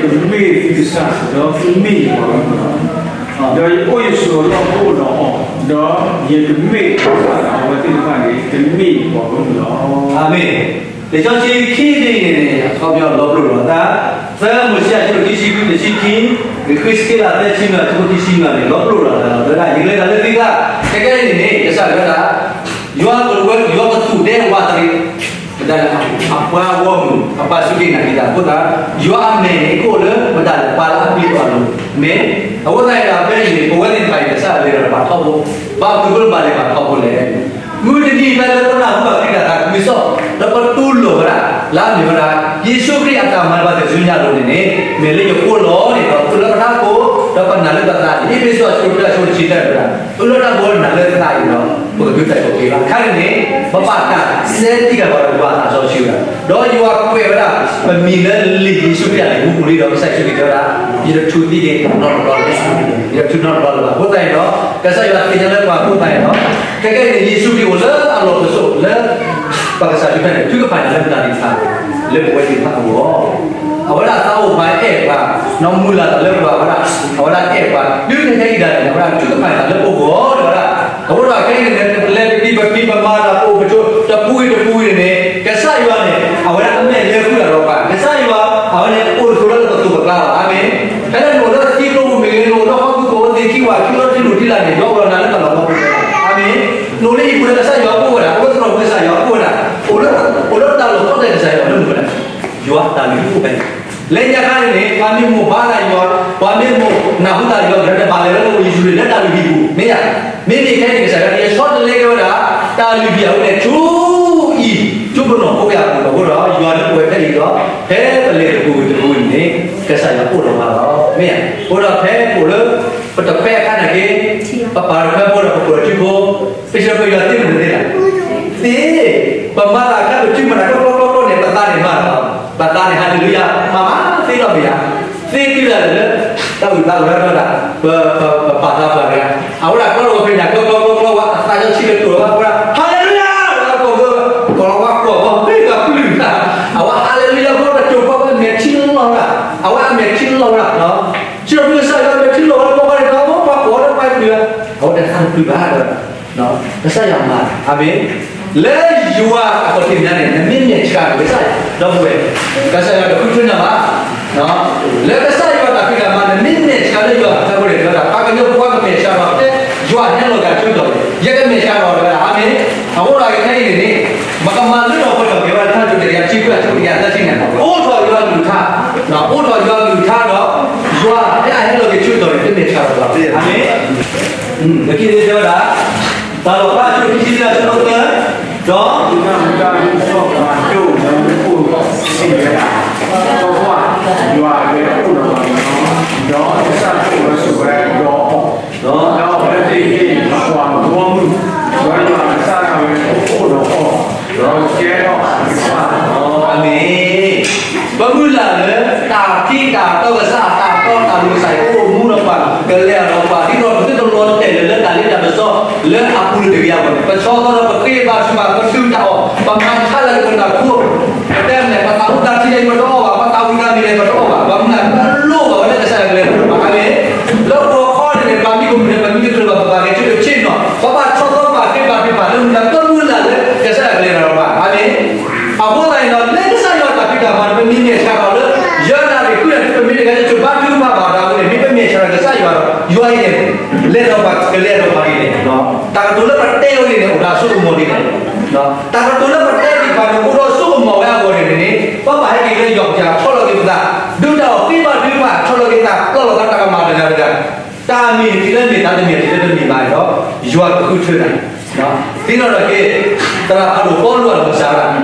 စၢ်, ဒီးသုမ့ၢ်ယပှၤဂီၢ်မုၢ်လီၤ. ဒီးယအိၣ်ယဆိးအလီၢ်အိၣ်ဒီးအီၤ, ဒီးယကမ့ၢ်အဝဲသ့ၣ်တဖၣ်န့ၣ် ကမ့ၢ်ယပှၤဂီၢ်မုၢ်လီၤ. အၤမ့ၣ်. လံာ်စီဆှံခံဒ်အံၤန့ၣ်န့ၣ် အခီပညီလီၤပလိာ်လီၤသး, သၢမိၤၡ့ အဆၢဒိၣ်ခံဆံဃု တဆံခံ, ဃံးစက့လး သၢဆံနွံ အဆၢဖိခံဆံနွံန့ၣ် လီၤပလိာ်လီၤသးလီၤ. တဲဒၣ် ယကလဲၤတၢ်လၢသုကျါ, ခဲကနံၣ်အံၤန့ၣ်န့ၣ် ကစၢ်ယွၤဒၣ် ယွၤကဝဲ ယွၤကသူၣ်ဒဲဝးတရံး မတၤလဲၣ် အပှၤဂီၢ်မုၢ် အပှၤစူၢ်က့ၤနာ်က့ၤတၢ်အဃိသတး ယွၤအမဲာ်န့ၣ် ကအိၣ်လၢမတၤလဲၣ် ပှၤလၢအပျံၤပှၤလိၤ မ့ၢ် အဃိသတးန့ၣ်ဒီး ဖဲအံၤန့ၣ် ပဝဲသ့ၣ်တဖၣ်အံၤ ကစၢ်ယွၤလဲၤဒီးပှၤထီဘိ, ဘၣ်မနုၤဃိလၢပဘၣ်လဲၤပှၤထီဘိလဲၣ်. မုၢ်တနံၤဖဲလၢပနၢ်ဟူဘၣ်ခရံာ်တၢ်သးခုကစီၣ် ဒီးပတူၢ်လိာ်ဝဲဒၣ် လၢအမ့ၢ်ဝဲဒၣ် ယ့ၣ်ၡူးခရံာ်အတၢ်မၤလၢပှၤကစၢ်ညါလိၤန့ၣ်န့ၣ် မ့ၢ်လၢယဃိလီၤန့ၣ်ဒီး အိၣ်လၢပတၢ်ကိး ဒီးပနာ်လၢပသးန့ၣ် အ့းဖ့းစူး အဆၢဒိၣ်တၢ အဆၢဖိတဆံတၢ တဲဝဲဒၣ် အိၣ်လၢတၢ်ကိးနာ်လၢသးအံၤဒီး ပကဒုးတၢ်ဆိၣ်ဂ့ၤဘၣ်. ခဲအံၤန့ၣ် ပဘၣ်တၢ်စဲးတံၢ်က့ၤပှၤဒီး ယွၤအသးစီဆှံဝဲဒၣ် ဒီးယွၤကွဲးဝဲဒၣ် ပမံၤလၢလံာ်ယ့ၣ်ၡူးခရံာ်အလံာ်မူပူၤလံဒီး ကစၢ်ယ့ၣ်ၡူးခရံာ်တဲဝဲဒၣ် ယတထုးသံက့ၤနီတဘျီလၢၤဘၣ်, ယတထုးနီတဘျီလၢၤဘၣ်. အဃိသတးန့ၣ်ဒီး ကစၢ်ယွၤသ့ၣ်ညါလၢပှၤအဃိသတးန့ၣ်ဒီး ခဲကနံၣ်အံၤန့ၣ် ယ့ၣ်ၡူးခရံာ်အိၣ်လၢအလီၢ်ပစိာ်လၢ ပှၤကစၢ်ယွၤဖဲန့ၣ် ထုကဖၣ်န့ၣ်လၢပတၢ်သ့ၣ်တဖၣ် လၢပဝဲသ့ၣ်တဖၣ်အဂီၢ် အဝဲဒၣ်သးအိၣ်ပှၤအဲၣ်ပှၤ, နီၢ်မုၢ်လၢ်တၢ်လၢပှၤဝဲဒၣ်, အဝဲဒၣ်အဲၣ်ပှၤ တုၤခဲအံၤဒၣ်န့ၣ် အဝဲဒၣ်ထုကဖၣ်န့ၣ်လၢပဂီၢ်ဒီးဝဲဒၣ်, အဃိဒီးခဲအံၤန့ၣ် လဲၤပပံၤပမၤတၢ်ပအိၣ်ပဆိး တပူၤဂ့ၤတပူၤဂ့ၤန့ၣ်န့ၣ် ကစၢ်ယွၤန့ၣ် အဝဲဒၣ်အမဲာ်လဲၤဃုာ်တၢ်ဒီးပှၤ, ကစၢ်ယွၤ အဝဲန့ၣ်အိၣ်ဆိးလၢပသိးပကျါလီၤ. အၤမ့ၣ်. ဖဲလၢနအိၣ်လၢသံကျိပူၤမ့ၢ်ဂ့ၤ နအိၣ်လၢဟီၣ်ခိၣ်ကဝီၤသ့ၣ်ခံဝၤ ခံလီၤထံလိၣ်ထံလာ်န့ၣ် ယွၤအိၣ်ဒီးနၤလၢတၢ်လီၢ်ပူၤလီၤ. အၤမ့ၣ်. နအိၣ်လၢဟံၣ်ပူၤလၢကစၢ်ယွၤအိၣ်ဝဲဒၣ်, အိၣ်လၢသရိာ်ပူၤကစၢ်ယွၤအိၣ်ဝဲဒၣ်, အိၣ်လၢ အိၣ်လၢတၢ်လီၢ်ကိးတီၤကစၢ်ယွၤလၢမူဝဲဒၣ် ယွၤတၢ်လုၢ်ဟံၣ်အိၣ်ဖဲန့ၣ်, လၢညါခါန့ၣ်န့ၣ် ပှၤမ့ၢ်မိၢ်ဘါတၢ်ယွၤ, ပှၤမ့ၢ်မိၢ်နၢ်ဟူတၢ်ယွၤ ကတဘၣ်လဲၤလၢယ့ၣ်ၡူးခရံာ်လၢတၢ်လုၢ်ဟံၣ်ပူၤ, မ့ၢ်ဧါ. မ့မ့ၢ်ခဲအံၤန့ၣ် ကစၢ်ယွၤ ယဆီတလဲက့ၤဝဲဒၣ် တၢ်လုၢ်ဟံၣ်အဝဲန့ၣ် ဆူ ကၠိပနီၣ်ဖိကယၤပူၤအဃိဒီး ယွၤလၢပဝဲဖဲအံၤဒီး ဖဲပလဲၤတပူၤတပူၤန့ၣ် ကစၢ်ယွၤအိၣ်ဒီးပှၤလီၤ. မ့ၢ်ဧါ. အဃိဒီးဖဲပအိၣ်လၢ ပတခွဲအခါန့ၣ်က့ ပပာ်တခွဲဖိဒီးပကိးဒီးကၠိဖိ, ပစံးပယွၤသ့မနုၤသ့လဲၣ်. သ့, ပမၤတၢ်အခါပကၠိမၤတၢ်ကျီကျီကျီကျီန့ၣ် ပသးန့ၣ်မၤလီၤ. ပသးန့ၣ် ဟါလ့လူယၤ မၤမၤသ့လီၤမ့ၢ်ဧါ. သ့တုၤဒၣ်လဲာ်လၢ တၢ်အုၣ်သးအိၣ်ဒၣ်ဒီး ပပာ်သးပှၢ်တဂၤ, အဝဲဒၣ်ကျီလီၤဝဲဖဲညါ ကျီကျီကျီကျီဝဲ အသးကၠီဆံးကတိၤဝဲ အဝဲဒၣ် ဟါလ့လူယၤ ကိးလီၤဝဲကိးဝဲ မ့ၢ်ကပျုၢ်တၢ်, အဝဲဟါလ့လူယၤ ဖိတကၠိၤဖိ အဝဲမဲာ်ထံလီၤဝဲဒၣ်, အဝဲအမဲာ်ထံလီၤဝဲဒၣ်, စံးပကစၢ်ယွၤ မဲာ်ထံလီၤဝဲဒၣ် ပှၤန့ၣ် ပှၤကိးဝဲတပျုၢ်, အဝဲတသးတပျုၢ်ဘၣ်ဒီး ကစၢ်ယွၤမၤ, အၤမ့ၣ်. လၢယွၤအခီၣ်ထံးညါန့ၣ် နမ့ၢ်မဲာ်ဆှးဒီးကစၢ်ယွၤ ဒီပုၢ်ဝဲၢ်, ကစၢ်ယွၤတဃုထၢနၤဘၣ်. လၢကစၢ်ယွၤတၢ်ဖံးတၢ်မၤ နမ့ၢ်မဲာ်ဆှးလၢယွၤအထါအဃိန့ၣ် တဲဝဲဒၣ် ပှၤကညီဖိကမဲာ်ဆှးဒီး တဲ ယွၤဟဲလီၤက့ၤဆၢကတီၢ်န့ၣ် ယကမဲာ်ဆှးဒီး တဲဝဲဒၣ် အၤမ့ၣ်. အဃိဒီးခဲအံၤန့ၣ်န့ၣ် ပကမၤလၢထီၣ်ပှဲၤထီၣ်က့ၤဝဲဒၣ် ထါစံးထီၣ်ပတြၢၤ ခံခွံ အဆၢဖိတကယၤသၢဆံန့ၣ် အိးထီၣ်ယွၤအကလုၢ်ကထါ, အိးထီၣ်ယွၤအကလုၢ်ကထါဒီး ယွၤဟဲအဟဲလီၤက့ၤဆၢကတီၢ်န့ၣ် တမ့ၢ်ဆှးဒီးပှၤ, အၤမ့ၣ်. လၢခံန့ၣ်တဲဝဲဒၣ် တၢ်လီၣ်ဖျါအဆၢခံဆံသၢ အဆၢဖိသၢ, ဒီး ဒုးနၢ်မူဒါမူစီၣ်ပှၤဒိၣ်မူခိၣ်စံးဝဲဒၣ်, ကွၢ်ကွၢ်, ယွၤအကလုၢ်အိၣ်ဒီးပှၤ, ဒီးကစၢ်ဒၣ်ဝဲဆိးဝဲဒီးအီၤ, ဒီးအဝဲသ့ၣ်ဟ့ၣ်ပှၤဂီၢ်မုၢ်, ဒီးယွၤကစၢ်ဒၣ်ဝဲအိၣ်ဒီးအီၤ, ဒီးကဲထီၣ်အသး, အၤမ့ၣ်. ပမုၢ်လၢ်လၢ တၢ်ထံတၢ်တီကစၢ် တၢ်တီတၢ်လိၤကစၢ်အံၤ အိၣ်မူဒီးပှၤ ကလဲၤဒီးပှၤ ဒ်သိးပသုတလီၤတဲာ်လၢ လၢတၢ်လ့တၢ်ပစီ လၢအပူၤတဂ့ၤအဂီၢ်န့ၣ် ပဆီသီဒီးပဃ့ဘါထုကဖၣ် ပဒုးတၢ်အီၣ် ပမၤဆါလၢပနၢ်ခိ ပတဲန့ၣ် ပသးအိၣ်တၢ်ထံၣ်န့ၣ် ပတအီၣ်ဘၣ်, ပသးဝံၣ်တၢ်မံၤန့ၣ် ပတအီၣ်ဘၣ်, ပမုၢ်လၢ် ပလိၣ်ဘၣ်ဝဲလၢကစၢ်ယွၤကလဲၤဒီးပှၤ အၤမ့ၣ်. လၢပှၤခီန့ၣ်န့ၣ် ပမံၤကမုာ်န့ၣ် ပမံၤကချုးဘၣ် ပဘၣ်ဂဲၤဆၢထၢၣ်ဆ့ၣ်နီၤ ပဘၣ်ဆီသီဘၣ်ဃ့ဘါထုကဖၣ်လၢမုၢ်လၢ် ပမုၢ်လၢ်လၢကစၢ်ယွၤကလဲၤဒီးပှၤ အၤမ့ၣ်. အဃိသတးန့ၣ်ဒီး လၢကစၢ်ယွၤတၢ်ဖံးတၢ်မၤန့ၣ် ပမ့ၢ်မဲာ်ဆှးဒီးလၢ ယွၤတၢ်န့ၣ် ဃုာ်ဒီးပမ့ၢ်တဂၤ ယဆိၣ်ဘါထုကဖၣ်ဘၣ်ဒီးန့ၣ် မ့ၢ်ပမဲာ်ဆှးဒီးကစၢ်ယွၤဒီး ယွၤအံၤန့ၣ် လဲၤဒီးပှၤ ကလဲၤဒီးပှၤဒ်လဲၣ်, တၢ်ကတိၤလၢပတဲအီၤန့ၣ်န့ၣ် အိၣ်ဒီးအစိကမီၤဒ်လဲၣ်, တၢ်ကတိၤလၢပတဲသ့ၣ်တဖၣ်န့ၣ် အိၣ်ဒီးစိကမီၤဝဲအဂီၢ်န့ၣ်န့ၣ် ပဘၣ်ဟဲက့ၤလၢယွၤကစၢ် ဆီၣ်လီၤက့ၤပသး, ဒုးတၢ်အီၣ်ဃ့ဘါထုကဖၣ် ဆီၣ်လီၤက့ၤသး ပျီၢ်လီၤသးတၢ်ကမၣ်တဂၤတဂၤ, တၢ်အမံၤတမံၤလၢမ့ၢ်တၢ်တမံၤတမံၤဘၣ်ဒီး ယွၤကဃုထၢနၤ, သ့ၣ်နီၣ်ထီၣ်က့ၤ သရၣ်ဖးဒိၣ်ပီလူးအမုၢ်စၢ်ဝဲဒၣ်,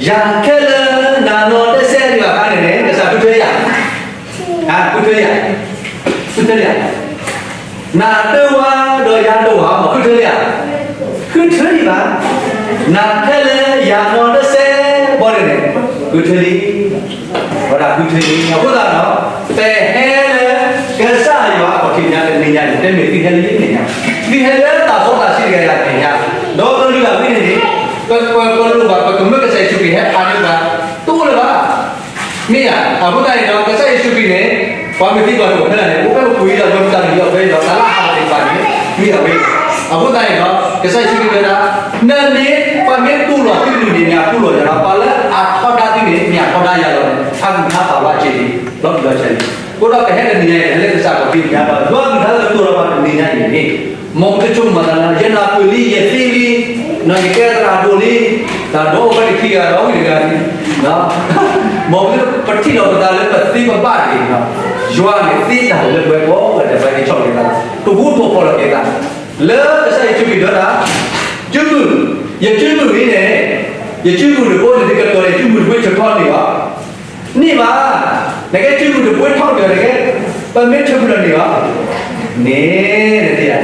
ယၤခဲလၢာ် နၤနီၢ်တစဲးဒံးဘၣ်အခါန့ၣ်န့ၣ် ကစၢ်ဃုထၢယၤ, ဃုထၢယၤ, ဃုထၢယၤ, နၤတဝါဒီးယၤတဝါ မ့ၢ်ဃုထၢယၤ, ဃုထၢလံဘၣ်, နၤခဲလၢာ် ယၤနီၢ်တစဲး ဘီန့ၣ်န့ၣ် ဃုထၢလံ, ဝဲဒၣ်ဃုထၢလံ, အဃိသတးဒီး ပဟဲလၢ ကစၢ်ယွၤအခီၣ်ထံးညါတနံၤညါန့ၣ် တမ့ၢ်သုဟဲလၢယမဲာ်ညါ, သုဟဲလၢတၢ်စီတၢ်ဆှံတဂၤအမဲာ်ညါ, ဒီးကလုၢ်အဂ့ၢ်န့ၣ်န့ၣ် ပ ပ ပလိၣ်ဘၣ် ပကမၢကစၢ်ယ့ၣ်ၡူးခရံာ်ဟဲဖးန့ၢ်ပှၤ တအိၣ်လၢၤဘၣ် မ့ၢ်ဧါ. အဃိသတးန့ၣ်ဒီး ကစၢ်ယ့ၣ်ၡူးခရံာ်န့ၣ် ပှၤမ့ၢ်သံကွၢ်န့ၣ် အိၣ်ဖဲလဲၣ်န့ၣ် အိၣ်ဖဲပပူၤအံၤဒီး ယွၤမတၤတဂၤအဖဲဒီး တၢ်လၢအဟးသ့ၣ်တဖၣ်န့ၣ် မ့ၢ်အဝဲအံၤ. အဃိသတးန့ၣ်ဒီး ကစၢ်ယ့ၣ်ၡူးခရံာ်တဲဝဲဒၣ် နမ့ၢ် ပှၤမ့ၢ်တူၢ်လိာ်သုလုၢ်န့ၣ် မ့ၢ်အတူၢ်လိာ်ယၤလီၤ. ပှၤလၢအထီဒါသုန့ၣ် မ့ၢ်အထီဒါယၤလီၤန့ၣ် အဂံၢ်အဘါပာ်လီၤအစ့ၢ်န့ၣ် လီၤတံၢ်လီၤဆဲးန့ၣ်. အဃိဒီးကဟဲတနံၤညါအံၤ ကဟဲလၢကစၢ်အခီၣ်ထံးညါဒီး ယွၤအကလုၢ်ကထါလၢကတိၤလီၤပှၤတနံၤညါအံၤန့ၣ် မ်ပကဆိကမိၣ်သးလၢ ယနၢ်ပၢၢ်လံ ယသ့လံ, ယကဲသရၣ်ဒိၣ်လံ, တၢ်ဒိၣ်အိၣ်ဖဲတခံဂၤဒီးဝံတဂၤန့ၣ်, မ်ပထံၣ်လိာ်ပသးလၢပသ့ပဘၣ်တဂ့ၤ, ယွၤန့ၣ်သ့တၢ်လၢပှဲၤကိးဂၤဒဲး ပှၤက့ၤဆီၣ်လီၤက့ၤသး, တဝူထီၣ်ဖီၣ်လီၤက့ၤသး, လၢကစၢ်ယ့ၣ်ၡူးခရံာ်တဲဒၣ်, ကုမုၢ်, ယကုမုၢ်အံၤန့ၣ်, ယကုမုၢ်တဘိန့ၣ် တကတီၢ်န့ၣ် ယကုမုၢ်တဘိထုးထီၣ်န့ၢ်ဘၣ် န့ၢ်ဘၣ်, နကဲကုမုၢ်တဘိထုးထီၣ်န့ၢ်ဘၣ်, ပမ့ၢ်ထုးဖုးလီၤန့ၢ်ဘၣ်, န့ၣ်, နသ့ဧါ,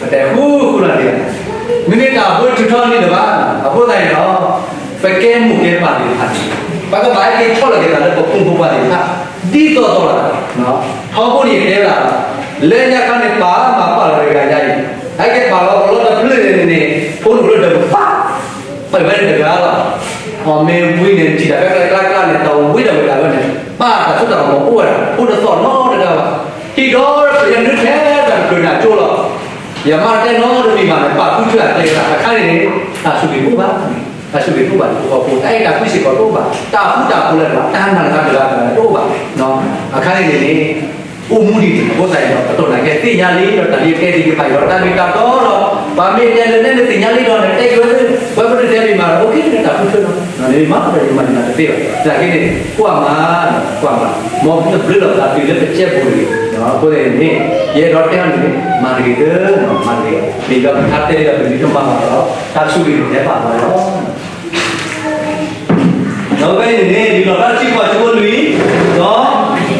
ပတဲဃူဃူလီၤန့ၣ်, မ့မ့ၢ်တၢ်ဘိထုးထီၣ်န့ၢ်လၢၤဘၣ်, အဃိသတးန့ၣ်ဒီး, ပကဲမိၢ်ကဲပၢ်သ့ၣ်တဖၣ်န့ၣ်, ပကဘၣ်ဟဲက့ၤဆီၣ်လီၤက့ၤသးလၢပဖိမုၣ်ဖိခွါသ့ၣ်တဖၣ်, ဒ်သိးသိးလီၤ, ထီဘိန့ၣ်တဲဝဲဒၣ်, လၢညါခါန့ၣ်ပာ်မၤပာ်လီၤတဂၤညါအံၤ, ဟဲက့ၤပာ်လီၤပလီၢ်တဖျၢၣ်န့ၣ်န့ၣ်, ဖိဒိၣ်လၢတကပၤ ပဝဲန့ၣ်တဂၤလီၤ. အီၤမ့ၢ်ဝံၤန့ၣ် ထံၣ်တၢ်ဖဲကျဲကျါကျါန့ၣ် တၢ်ဝံတၢ်ဝဲတၢ်ဝဲန့ၣ် ပၢ်တၢ်စိတၢ်ကမီၤအိၣ်ဝဲဒၣ် အိၣ်တသီၣ်နီတဂၤဘၣ်. ဟံၣ်ဒီတဖျၢၣ်ညါနုာ်ထဲတၢ်တဖျၢၣ်န့ၣ်အကၠိလီၤ. ယမါတဲနီတမံၤဘၣ်န့ၣ် ပာ်ဃုထၢအကျဲဝဲဒၣ် အခါန့ၣ်န့ၣ် တၢ်ဆိၣ်ဂ့ၤတအိၣ်ဘၣ်, တၢ်ဆိၣ်ဂ့ၤတအိၣ်ဘၣ် တအိၣ်ဘၣ် တၢ်အဲၣ်တၢ်ကွံစ့ၢ်ကီးတအိၣ်ဘၣ်, တၢ်ဃူတၢ်ဖိးလၢၤဘၣ် တၢ်နာ်တဂၤတဂၤတအိၣ်ဘၣ်. အခါန့ၣ်န့ၣ်န့ၣ် အိၣ်မူဒံးန့ၣ် အဃိသတးန့ၣ်ဒီး ပတိၢ်နာ်ကဲသ့ၣ်ညါလံဒီး တၢ်လၢယကဲသ့ၣ်တဖၣ်ဒီး တၢ်မ့ၢ်တၢ်တီဒီး ပှၤမ့ၢ်တဲလၢနဲနသ့ၣ်ညါလံဒီး နတဲက့ၤဝဲလၢ ဝဲပတတဲမ့ၢ်မးဒီး အိၣ်က့ၤလၢတၢ်ဃုထၢလီၤ. နမ့ၢ်မၤဒီးယမၤန့ၣ် တသ့ဘၣ်. သနာ်က့န့ၣ် ကွၢ်မး, ကွၢ်မး, မ်ပတဘျုးလီၤသးတုၤလၢပကဲပူၤတဂ့ၤ. အဃိသတးန့ၣ် ယအဲၣ်ဒိးတဲအီၤန့ၣ် မၤတဂ့ၤသၢ, မၤတဂ့ၤ, မ့ၢ်ယွၤကထါတဲလၢပမံၤတမၤဘၣ်ဒီး တၢ်ဆိၣ်ဂ့ၤန့ၣ် ဟဲဘၣ်ပှၤလီၤ. ဒီးဖဲအံၤန့ၣ် လံာ်လီၣ်ဖျါတဆံဃိး အဆၢဖိလွံ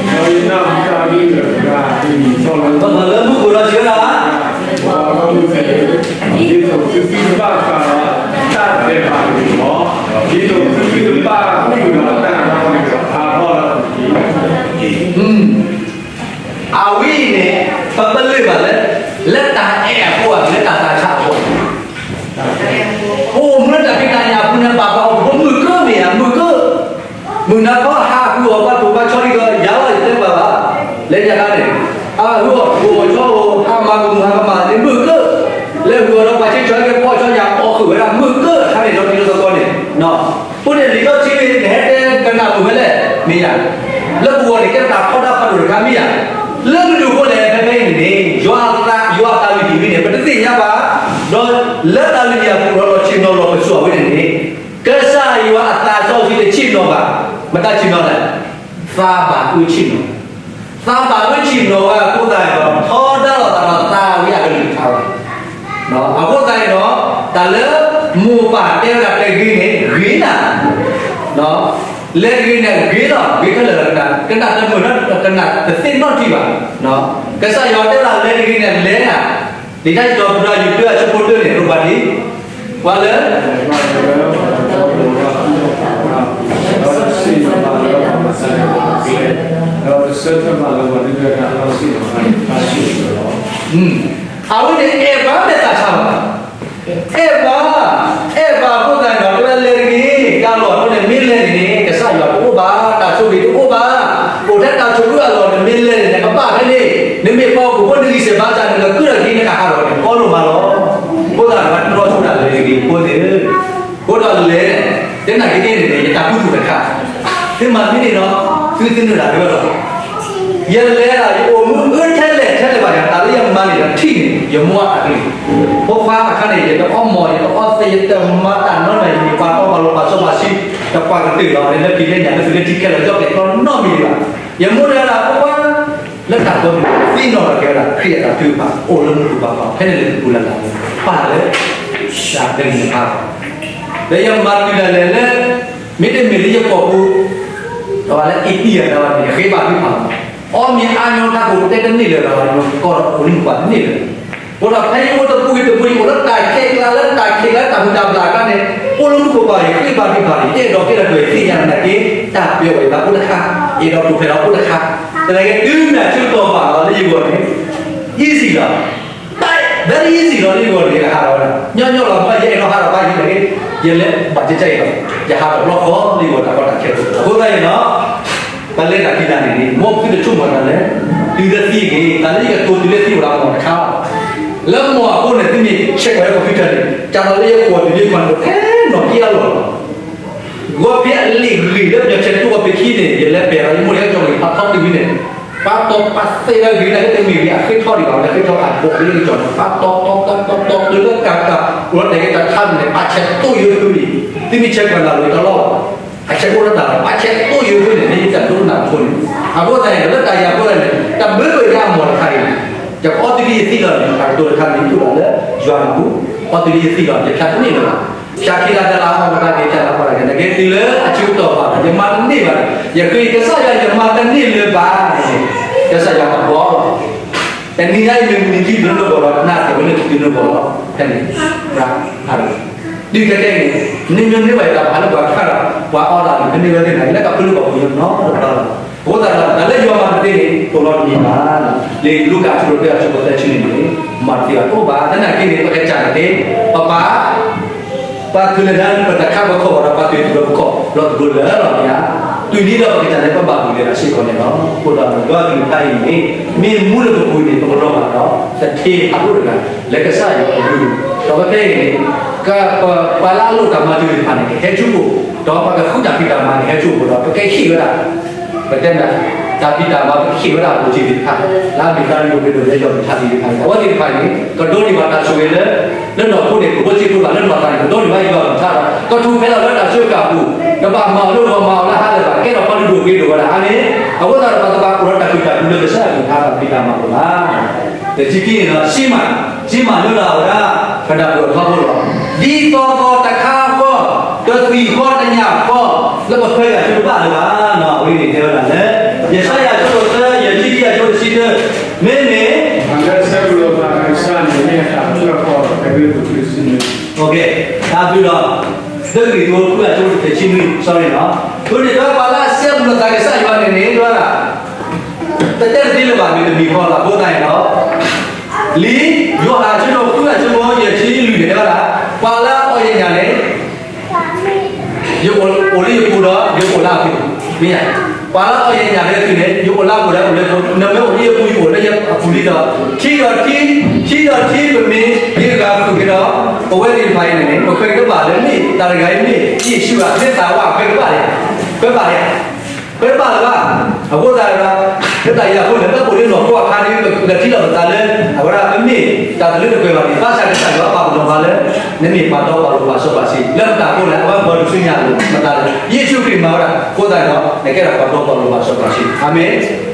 ၢ်, ဒီး ပှၤလၢမူခိၣ်ဒီးစံးဝဲဒၣ်, ဒ်သိးသုသုတဘၣ်ဃးဒီးတၢ်ဒဲးဘးတဂ့ၤလီၤ. ဒ်သိးသုသုတဘၣ်ဃးဒီးတၢ်အါထီၣ်လၢအပူၤတက့ၢ်. အဝဲအံၤန့ၣ် ပပလၢၢ်ဘၣ်လၢ လၢတၢ်အဲၣ်အဃိဧါ, လၢတၢ်သးဆးအဃိဧါ. ပအိၣ်မူလၢတၢ်ဖံးတၢ်ညၣ်အပူၤန့ၣ် ဘၣ်ပှၤဟီၣ်ခိၣ်ဖိမုာ်ကၢမ့ၢ်ဧါ, မုာ်ကၢ. မုၢ်နၤခီဟးဃုာ်အီၤ ပှၤထိၣ်ပှၤဆီဒ်သိးယၤလီၤ ယတဲဘၣ်ဘၣ်. လဲၤညါခါန့ၣ် ဟးဃုာ်အီၤ ထိၣ်အီၤဆီအီၤ ဟးမၤကမူၣ်ဟးကမၣ်န့ၣ် မုာ်ကၢ. လဲၤဃုာ်အီၤဒီးပှၤဆ့ဆၢကဲဖီၣ်ဆီယၤအီၣ်ဃုာ်ဝဲဒၣ် မုာ်ကၢအခါန့ၣ် ဒီးတံၤလီၤသကိးန့ၣ် အဃိန့ၣ် လံာ်စီဆှံန့ၣ် နဟဲတဲကနၣ်မုာ်ဝဲလဲၣ် မ့ၢ်ယၤ, လၢပဂီၢ်န့ၣ် ကဲတၢ်ထီဒါဖးဒိၣ်တခါမ့ၢ်ယၤ, လၢမနုၤအဃိလဲၣ် ဖဲဖဲအံၤန့ၣ်န့ၣ် ယွၤအသး ယွၤအတၢ်လုၢ်ဟံၣ်ဝဲန့ၣ် ပတသ့ၣ်ညါဘၣ်, ဒီးလၢတၢ်လုၢ်ဟံၣ်အပူၤဒီး လီၤဆ့ၣ်နီၤလီၤပစိာ်ဝဲန့ၣ်န့ၣ် ကစၢ်ယွၤအသးစီဆှံတဆ့ၣ်နီၤဘၣ်, မတၤဆ့ၣ်နီၤလဲၣ်, သးဘၣ်အၢဆ့ၣ်နီၤ, သးဘၣ်အၢဆ့ၣ်နီၤဝဲအဃိသတးဒီး ထီဒါလိာ်သးဒီးသးဝံအကလုၢ်ကထါလီၤ. အဃိသတးန့ၣ်ဒီး တၢ်လၢမိၢ်ပၢ်တဲဝဲဒၣ်တဂ့ၤန့ၣ် ဂ့ၤနၤ, လဲၤတဂ့ၤန့ၣ်ဂ့ၤလီၤ, ဂ့ၤခဲလၢာ်လီၤ, ကနၣ်တမုာ်ဒီး ကနၣ်တသ့ၣ်နီၣ်ထံဘၣ်. ကစၢ်ယွၤတဲဝဲဒၣ်လဲၤတဂ့ၤန့ၣ်လဲၤနၤ, လံာ်တၢ်စံးထီၣ်ပတြၢၤ ယုၢ်တၢ အဆၢဖိတၢန့ၣ် ရိဘၣ်တံၢ် ပှၤလၢ ဒီးတဆၢထၢၣ်မးလၢပှၤဒုၣ်ဒါအလီၢ်စ့ၢ်ကီး, အဝဲန့ၣ်အဲၣ်ပှၤမ့ၢ်သးဆါဘၣ်, အဲၣ်ပှၤ, အဲၣ်ပှၤအဃိသတးန့ၣ်ဒီး တဲဝဲလဲၤတဂ့ၤ, တၢ်လီၢ်အဃိန့ၣ် မ့ၢ်လဲၤန့ၣ်န့ၣ် ကစၢ်ယွၤတအိၣ်ဘၣ်, တၢ်ဆိၣ်ဂ့ၤတအိၣ်ဘၣ်, အိၣ်ထဲတၢ်ဆိၣ်အၢအလီၢ်န့ၣ် မ့ၢ်လဲၤန့ၣ် နကဘၣ်ဖဲန့ၣ်, နမ့ၢ်ပှၤဟီၣ်ခိၣ်ဖိ နဂံၢ်စၢ်ဘါစၢ် နကကုၢ်ထီၣ်က့ၤ နကဟးထီၣ်န့ၣ် ကီဒိၣ်မးလီၤ. အဃိသတးဒီး တြီဆူၣ်တၢ်လဲၤတဂ့ၤအဃိန့ၣ် အဃိဒီးလဲၤ, တဲနာ်က့န့ၣ်န့ၣ် ယတၢ်ကူၣ်သ့ၣ်တခါ, သုမၤမ့ၢ်န့ၣ်ဒီး သုသုနုာ်တၢ်ဒၢလီၤ. ယလဲၤဒၣ် ယအိၣ်မူအၢထဲလဲၣ်ထဲလဲၣ်ဘၣ်ယၤ တၢ်လၢယမၤန့ၣ်ဒီးထံၣ်န့ၣ် ယမိၢ်အတၢ်ကလုၢ်, ဖိခွါအခါန့ၣ် ယတအီမိာ် ယတအီသံး ယတမၤတၢ်နီတမံၤ ယမ့ၢ်ပှၤတီပှၤလိၤ ပှၤစီပှၤဆှံ တပှၤကတၢၢ်လီၤ လၢဖံးလၢညၣ် လၢသုးလၢထံခဲလၢာ် ယီၣ်ကျဲၣ်ကျီနီတမံၤဘၣ်. ယမိၢ်တဲဒၣ် ဖိခွါ လၢတၢ်တီပူၤ သ့ၣ်နီၣ်ထီၣ်က့ၤဝဲဒၣ် ခရံာ်အတၢ်ထုကဖၣ် အိၣ်လၢမူခိၣ်ဘၣ်ဘၣ် ဖဲန့ၣ်လၢပူၤလၢ်လၢ် ပာ်လၢ တၢ်ကလုၢ်ကထါ ဒီးယမၤတုၤဒၣ်လဲာ်လၢ မ့တမ့ၢ်လၢယကိာ်ပူၤ ဒီးလၢအ့တံယၤတၢ်ဘၣ်န့ၣ် ယဃ့ဘါထုကဖၣ်လီၤ. အီၣ်မ့ၤအါညီတၢ်ကိးတဲတန့ၢ်လၢၤဘၣ် ယကီၢ်ဒီးအိၣ်လၢမူခိၣ်ဘၣ်တန့ၢ်လၢၤ. အဃိဒီးဖဲယအိၣ်တပူၤဂ့ၤတပူၤ ယအိၣ်လၢတၢ်ခဲကျါလၢတၢ်ခံးကျါလၢတၢ်ဟုၣ်တၢ်ဘျၣ်အခါန့ၣ် အိၣ်လၢမူခိၣ်ဘၣ် ယဃ့ဘါထုကဖၣ်န့ၣ် ယအဲၣ်ဒိးကဲထီၣ်က့ၤသ့ၣ်ညါနာ်က့ တၢ်ပျဲဝဲယသးအိၣ်တခါ အဲၣ်ဒိးပူၤဖျဲးဒီးအိၣ်တခါ တၢ်က့ၤတုၤမ့ၢ်ဆူတီၢ်ဘၣ်လီၤလၢယဂီၢ်န့ၣ် easy လီၤ. တၢ် very easy လီၤလၢယဂီၢ်န့ၣ် ယကဟးထီၣ်ဝဲဒၣ် ညီညီလီၤ မ့ၢ်ယအဲၣ်ဒိးဟးထီၣ်ဘၣ်ယၤန့ၣ် ယလဲၤဘၣ်ကဲကဲအံၤလီၤ ယဟးထီၣ်ဘျီဃီလၢယဂီၢ်တၢ်ကီတၢ်ခဲအဃိသတးန့ၣ်လီၤ. ပလဲၤတၢ်ဖံးတၢ်န့ၣ်န့ၣ် မ်သုတဆိကမိၣ်တၢ်လၢ တုၤလၢသံဂ့ၤ တၢ်လၢယကတိၤတုၤလၢသံအိၣ်ဒၣ်မ့ၢ်တခါလီၤ. လၢမ့ၢ်အဃိန့ၣ် သုမ့ၢ် check ဝဲဒၣ် computer န့ၣ် ကၢ်လီၤလၢယခိၣ်တုၤလၢယခွါန့ၣ် ထဲနီၢ်ကံအလီၢ်လီၤ. ဂီၤဖဲအလံာ်ဂ့ၤလၢပညီဆဲးတူၢ်အီၤပခံန့ၣ် ယလဲၤပဲာ်လီၤယမိၢ်လၢကၠီၤဝံၤဖးထီတုၤဝံၤန့ၣ် ပာ်တီပာ်သဲဝဲဂ့ၤန့ၣ် ကတမ့ၢ်ဂ့ၤ အဃ့ထီဒံးဘၣ် လၢဃ့ထီအဘိးလၢကၠီၤန့ၣ် ပာ်တီတီတီတီတီတုၤလၢကၢ်ကၢ် အိၣ်လီၤတဲာ်က့ၤတၢ်ထါန့ၣ် ပာ်ဆဲးတူၢ်ယိသုန့ၣ် သုမ့ၢ်ဆဲးကွၢ်နၢ်လိၤတလီၢ်ဘၣ် အဆဲးအိၣ်လၢတၢ်လီၢ် ပာ်ဆဲးတူၢ်ယိသုန့ၣ် မ့ၢ်ယတၢ်ဒိကနၣ်အဃိန့ၣ် အဃိသတးန့ၣ် လၢတၢ်ယၤအဃိသတးန့ၣ် တၢ်ဘၢဘၢယၤအမီၢ်တခါအံၤ ယကအီသံးလံယသံလီၤန့ၣ် တၢ်ကတိၤတခါန့ၣ် အိၣ်ဒၣ်လၢယွၤနၢ်ပူၤ အီသံးလံယသံလီၤ ယဖျါတန့ၢ်လၢၤဘၣ် ဖျါခံလါတလါအီၣ်ကဒါက့ၤ ဖျါလါအီၣ်ကဒါက့ၤ နကဲတုၤလၢအဆၢကတီၢ်ဘၣ် ယမၤတန့ၢ်ဘၣ်န့ၣ် ယဃ့ကစၢ်ယွၤ ယမၤတန့ၢ်လၢၤဘၣ်န့ၣ် ကစၢ်ယွၤတဘီလီၤ တနံၤညါအံၤမ့ၢ်မုၢ်နံၤခံဘျုးနဘီလီၤ နၢ်က့ၤဝဲလၢတုၤနဘီလီၤ ဖဲန့ၣ် ရၣ် ဟးဒီး တုၤခဲကဲအံၤန့ၣ် နမ့ၢ်န့ၢ်ဘၣ်ယတၢ်မၤလၢပှၤခါဒီး ပှၤအီဒၣ်န့ၣ် ကန့ၢ်ဝဲသ့ၣ်န့ၣ် လၢကဖုလၢပှၤပူၤယနီတဘျီလီၤ အဃိသတးဒီး တၢ်လၢယွၤမၤတသ့န့ၣ် တိၢ်လီၤတမံၤဘၣ် လံာ်လူၤကၣ်အဆၢဒိၣ်တၢ အဆၢဖိသၢဆံန့ၣ်န့ၣ် မၤတသ့ဘၣ် တအိၣ်ဘၣ် သနာ်က့န့ၣ် ပကစၢ်န့ၣ်သ့ ပပၢ် ပှၤသူၣ်လၢဒၢပတခါပခီၣ်ဘၣ်ဒီး ပှၤသူၣ်ထူၣ်လၢပခီၣ် လီၤတဘျီလၢလီၤမ့ၢ်ဧါ တုၤလံဒီးပကစၢ်န့ၣ် ပဘၣ်မုၢ်လၢ်တၢ်စ့ၢ်ကီးန့ၣ်လီၤ အဃိဒီး ယွၤကလုၢ်ကထါအံၤန့ၣ် မ့ၢ်မူလၢပပူၤန့ၣ် ပကလီၤဘၣ်ဒီး သထ့ဖးဒိၣ်တဂၤ လၢကစၢ်ယွၤအဘျုး ဒီးဖဲအံၤန့ၣ် ကပှၤလၢအလိၣ်တၢ်မၤစၢၤသ့ၣ်တဖၣ်န့ၣ် ကဟဲဆူၣ်ကိၣ် ဒီးပှၤကဃုတၢ်ဖံးတၢ်မၤန့ၣ် ဟဲဆူၣ်ကိၣ်ဒီး ပကဟ့ၣ်ဝဲဒၣ် ပတဲမ့ၢ် တၢ်ဖံးတၢ်မၤ ပကဟ့ၣ်ဝဲဒၣ်အပူၤစ့ၢ်သ့ၣ်တဖၣ် လၢအမ့ၢ်သးလၢယိၤက့ၤဒိၣ်လၢယွၤမုၢ်ထါသ့ၣ်တဖၣ်န့ၣ် အဝဲသ့ၣ်တဖၣ်န့ၣ် ကဒိးန့ၢ်ဘၣ်တၢ်ဆိၣ်ဂ့ၤလၢ လၢနီၢ်ခိန့ၣ် ကဘိးစ့ၢ်ကီးဘၣ်လၢနီၢ်သးန့ၣ် ကဒိးန့ၢ်ဘၣ်ယွၤမုၢ်ထါဒီး ကထူၣ်ဖျဲးလီၤလၢတၢ်ဆၢကတီၢ်အပူၤ ကဘၣ်မၤအီၤလၢဂီၤမၤအီၤလၢဟါလၢၤဘၣ် ကဲထီၣ်ပှၤလုၢ်ဒိၣ်ပှ့ၤဒိၣ်ဝဲဒၣ်အါန့ၣ် အဃိသတးဒီးပှၤတဘၣ်အိၣ်ဒီးတၢ်ခုၣ်တၢ်ခုၣ်လၢကစၢ်ယွၤမုၢ်ထါဘၣ်ဖံးတၢ်မၤအပူၤဘၣ် တဆံခံန့ၣ်ဒီး စံမၣ်, စံမၣ်လၢဒၣ်ဝဲဒၣ် ပဒၣ်ပှဲၤထီဘိလီၤ. ဒ်သိးသိးတခါဃီ, တသံၣ်ဃီတညၣ်ဃီ, လၢပ တၢ်ကရံၣ်သူး ဃုအဆၢဖိတဆံနွံ, sorry နီၤ, အဃိန့ၣ် ပှၤလၢအစဲဘူးလိာ်သးကစၢ်ယွၤန့ၣ်န့ၣ် တၢ် တတဲတသ့လၢၤဘၣ် မ့ၢ်တမံၤဃီလီၤ. အဃိသတးန့ၣ်ဒီး လံာ်ယိၤဟၣ်အဆၢဒိၣ်ဃုအဆၢဖိယဲၢ်ဆံလွံၢ်န့ၣ်တဲဝဲဒၣ်, ပှၤလၢအအီၣ်ယညၣ်န့ၣ် ယအိၣ်လၢယပူၤဒီး ယအိၣ်လၢအပူၤ, မ့ၢ်ဧါ. ပှၤလၢအအီၣ်ယညၣ်လၢသုန့ၣ် ယအိၣ်လၢအပူၤဒီး အိၣ်လၢအပူၤ, နမ့ၢ်အိၣ်လၢယပူၤ ယအိၣ်လၢယပူၤလံဒီး ထံဒီးထံ, ထံဒီးထံ ပမ့ၢ်ဟ့ၣ်ဂၤဃုာ်က့ၤဒီး ပဝဲသ့ၣ်တဖၣ်အံၤန့ၣ်န့ၣ် ပခွဲးတဘၣ်လၢမ့ၢ်တၢ်တဂၤအံၤမ့ၢ်ယ့ၣ်ၡူးဧါ, မ့ၢ်သးဝဲခွဲးတဘၣ်လၢၤ, ခွဲးဘၣ်လၢၤ ခွဲးတဘၣ်လၢၤဘၣ်. အဃိသတးဒီး လၢတၢ်အံၤအဃိန့ၣ် လၢပအိၣ်လၢနီၢ်ခိအခါန့ၣ် ပကထံၣ်လိာ်ပသးလၢ အဝဲဒၣ်ပမ့ၢ်တၢ်တလၢတပှဲၤဘၣ်န့ၣ် ဘၣ်ဆၣ်ကစၢ်ယွၤပာ်ပနီၣ်ပှၤလၢ နမ့ၢ်ပှၤတီပှၤလိၤပှၤစီပှၤဆှံ လၢပတၢ်အိၣ်ဖှိၣ်လၢ အဝဲမၤတစုညါလိာ်ပသးလၢ ယ့ၣ်ၡူးခရံာ်မၤဝဲဒၣ် အဃိသတးဒီးနကဲထီၣ်ပှၤတီပှၤလိၤပှၤစီပှၤဆှံ. အၤမ့ၣ်.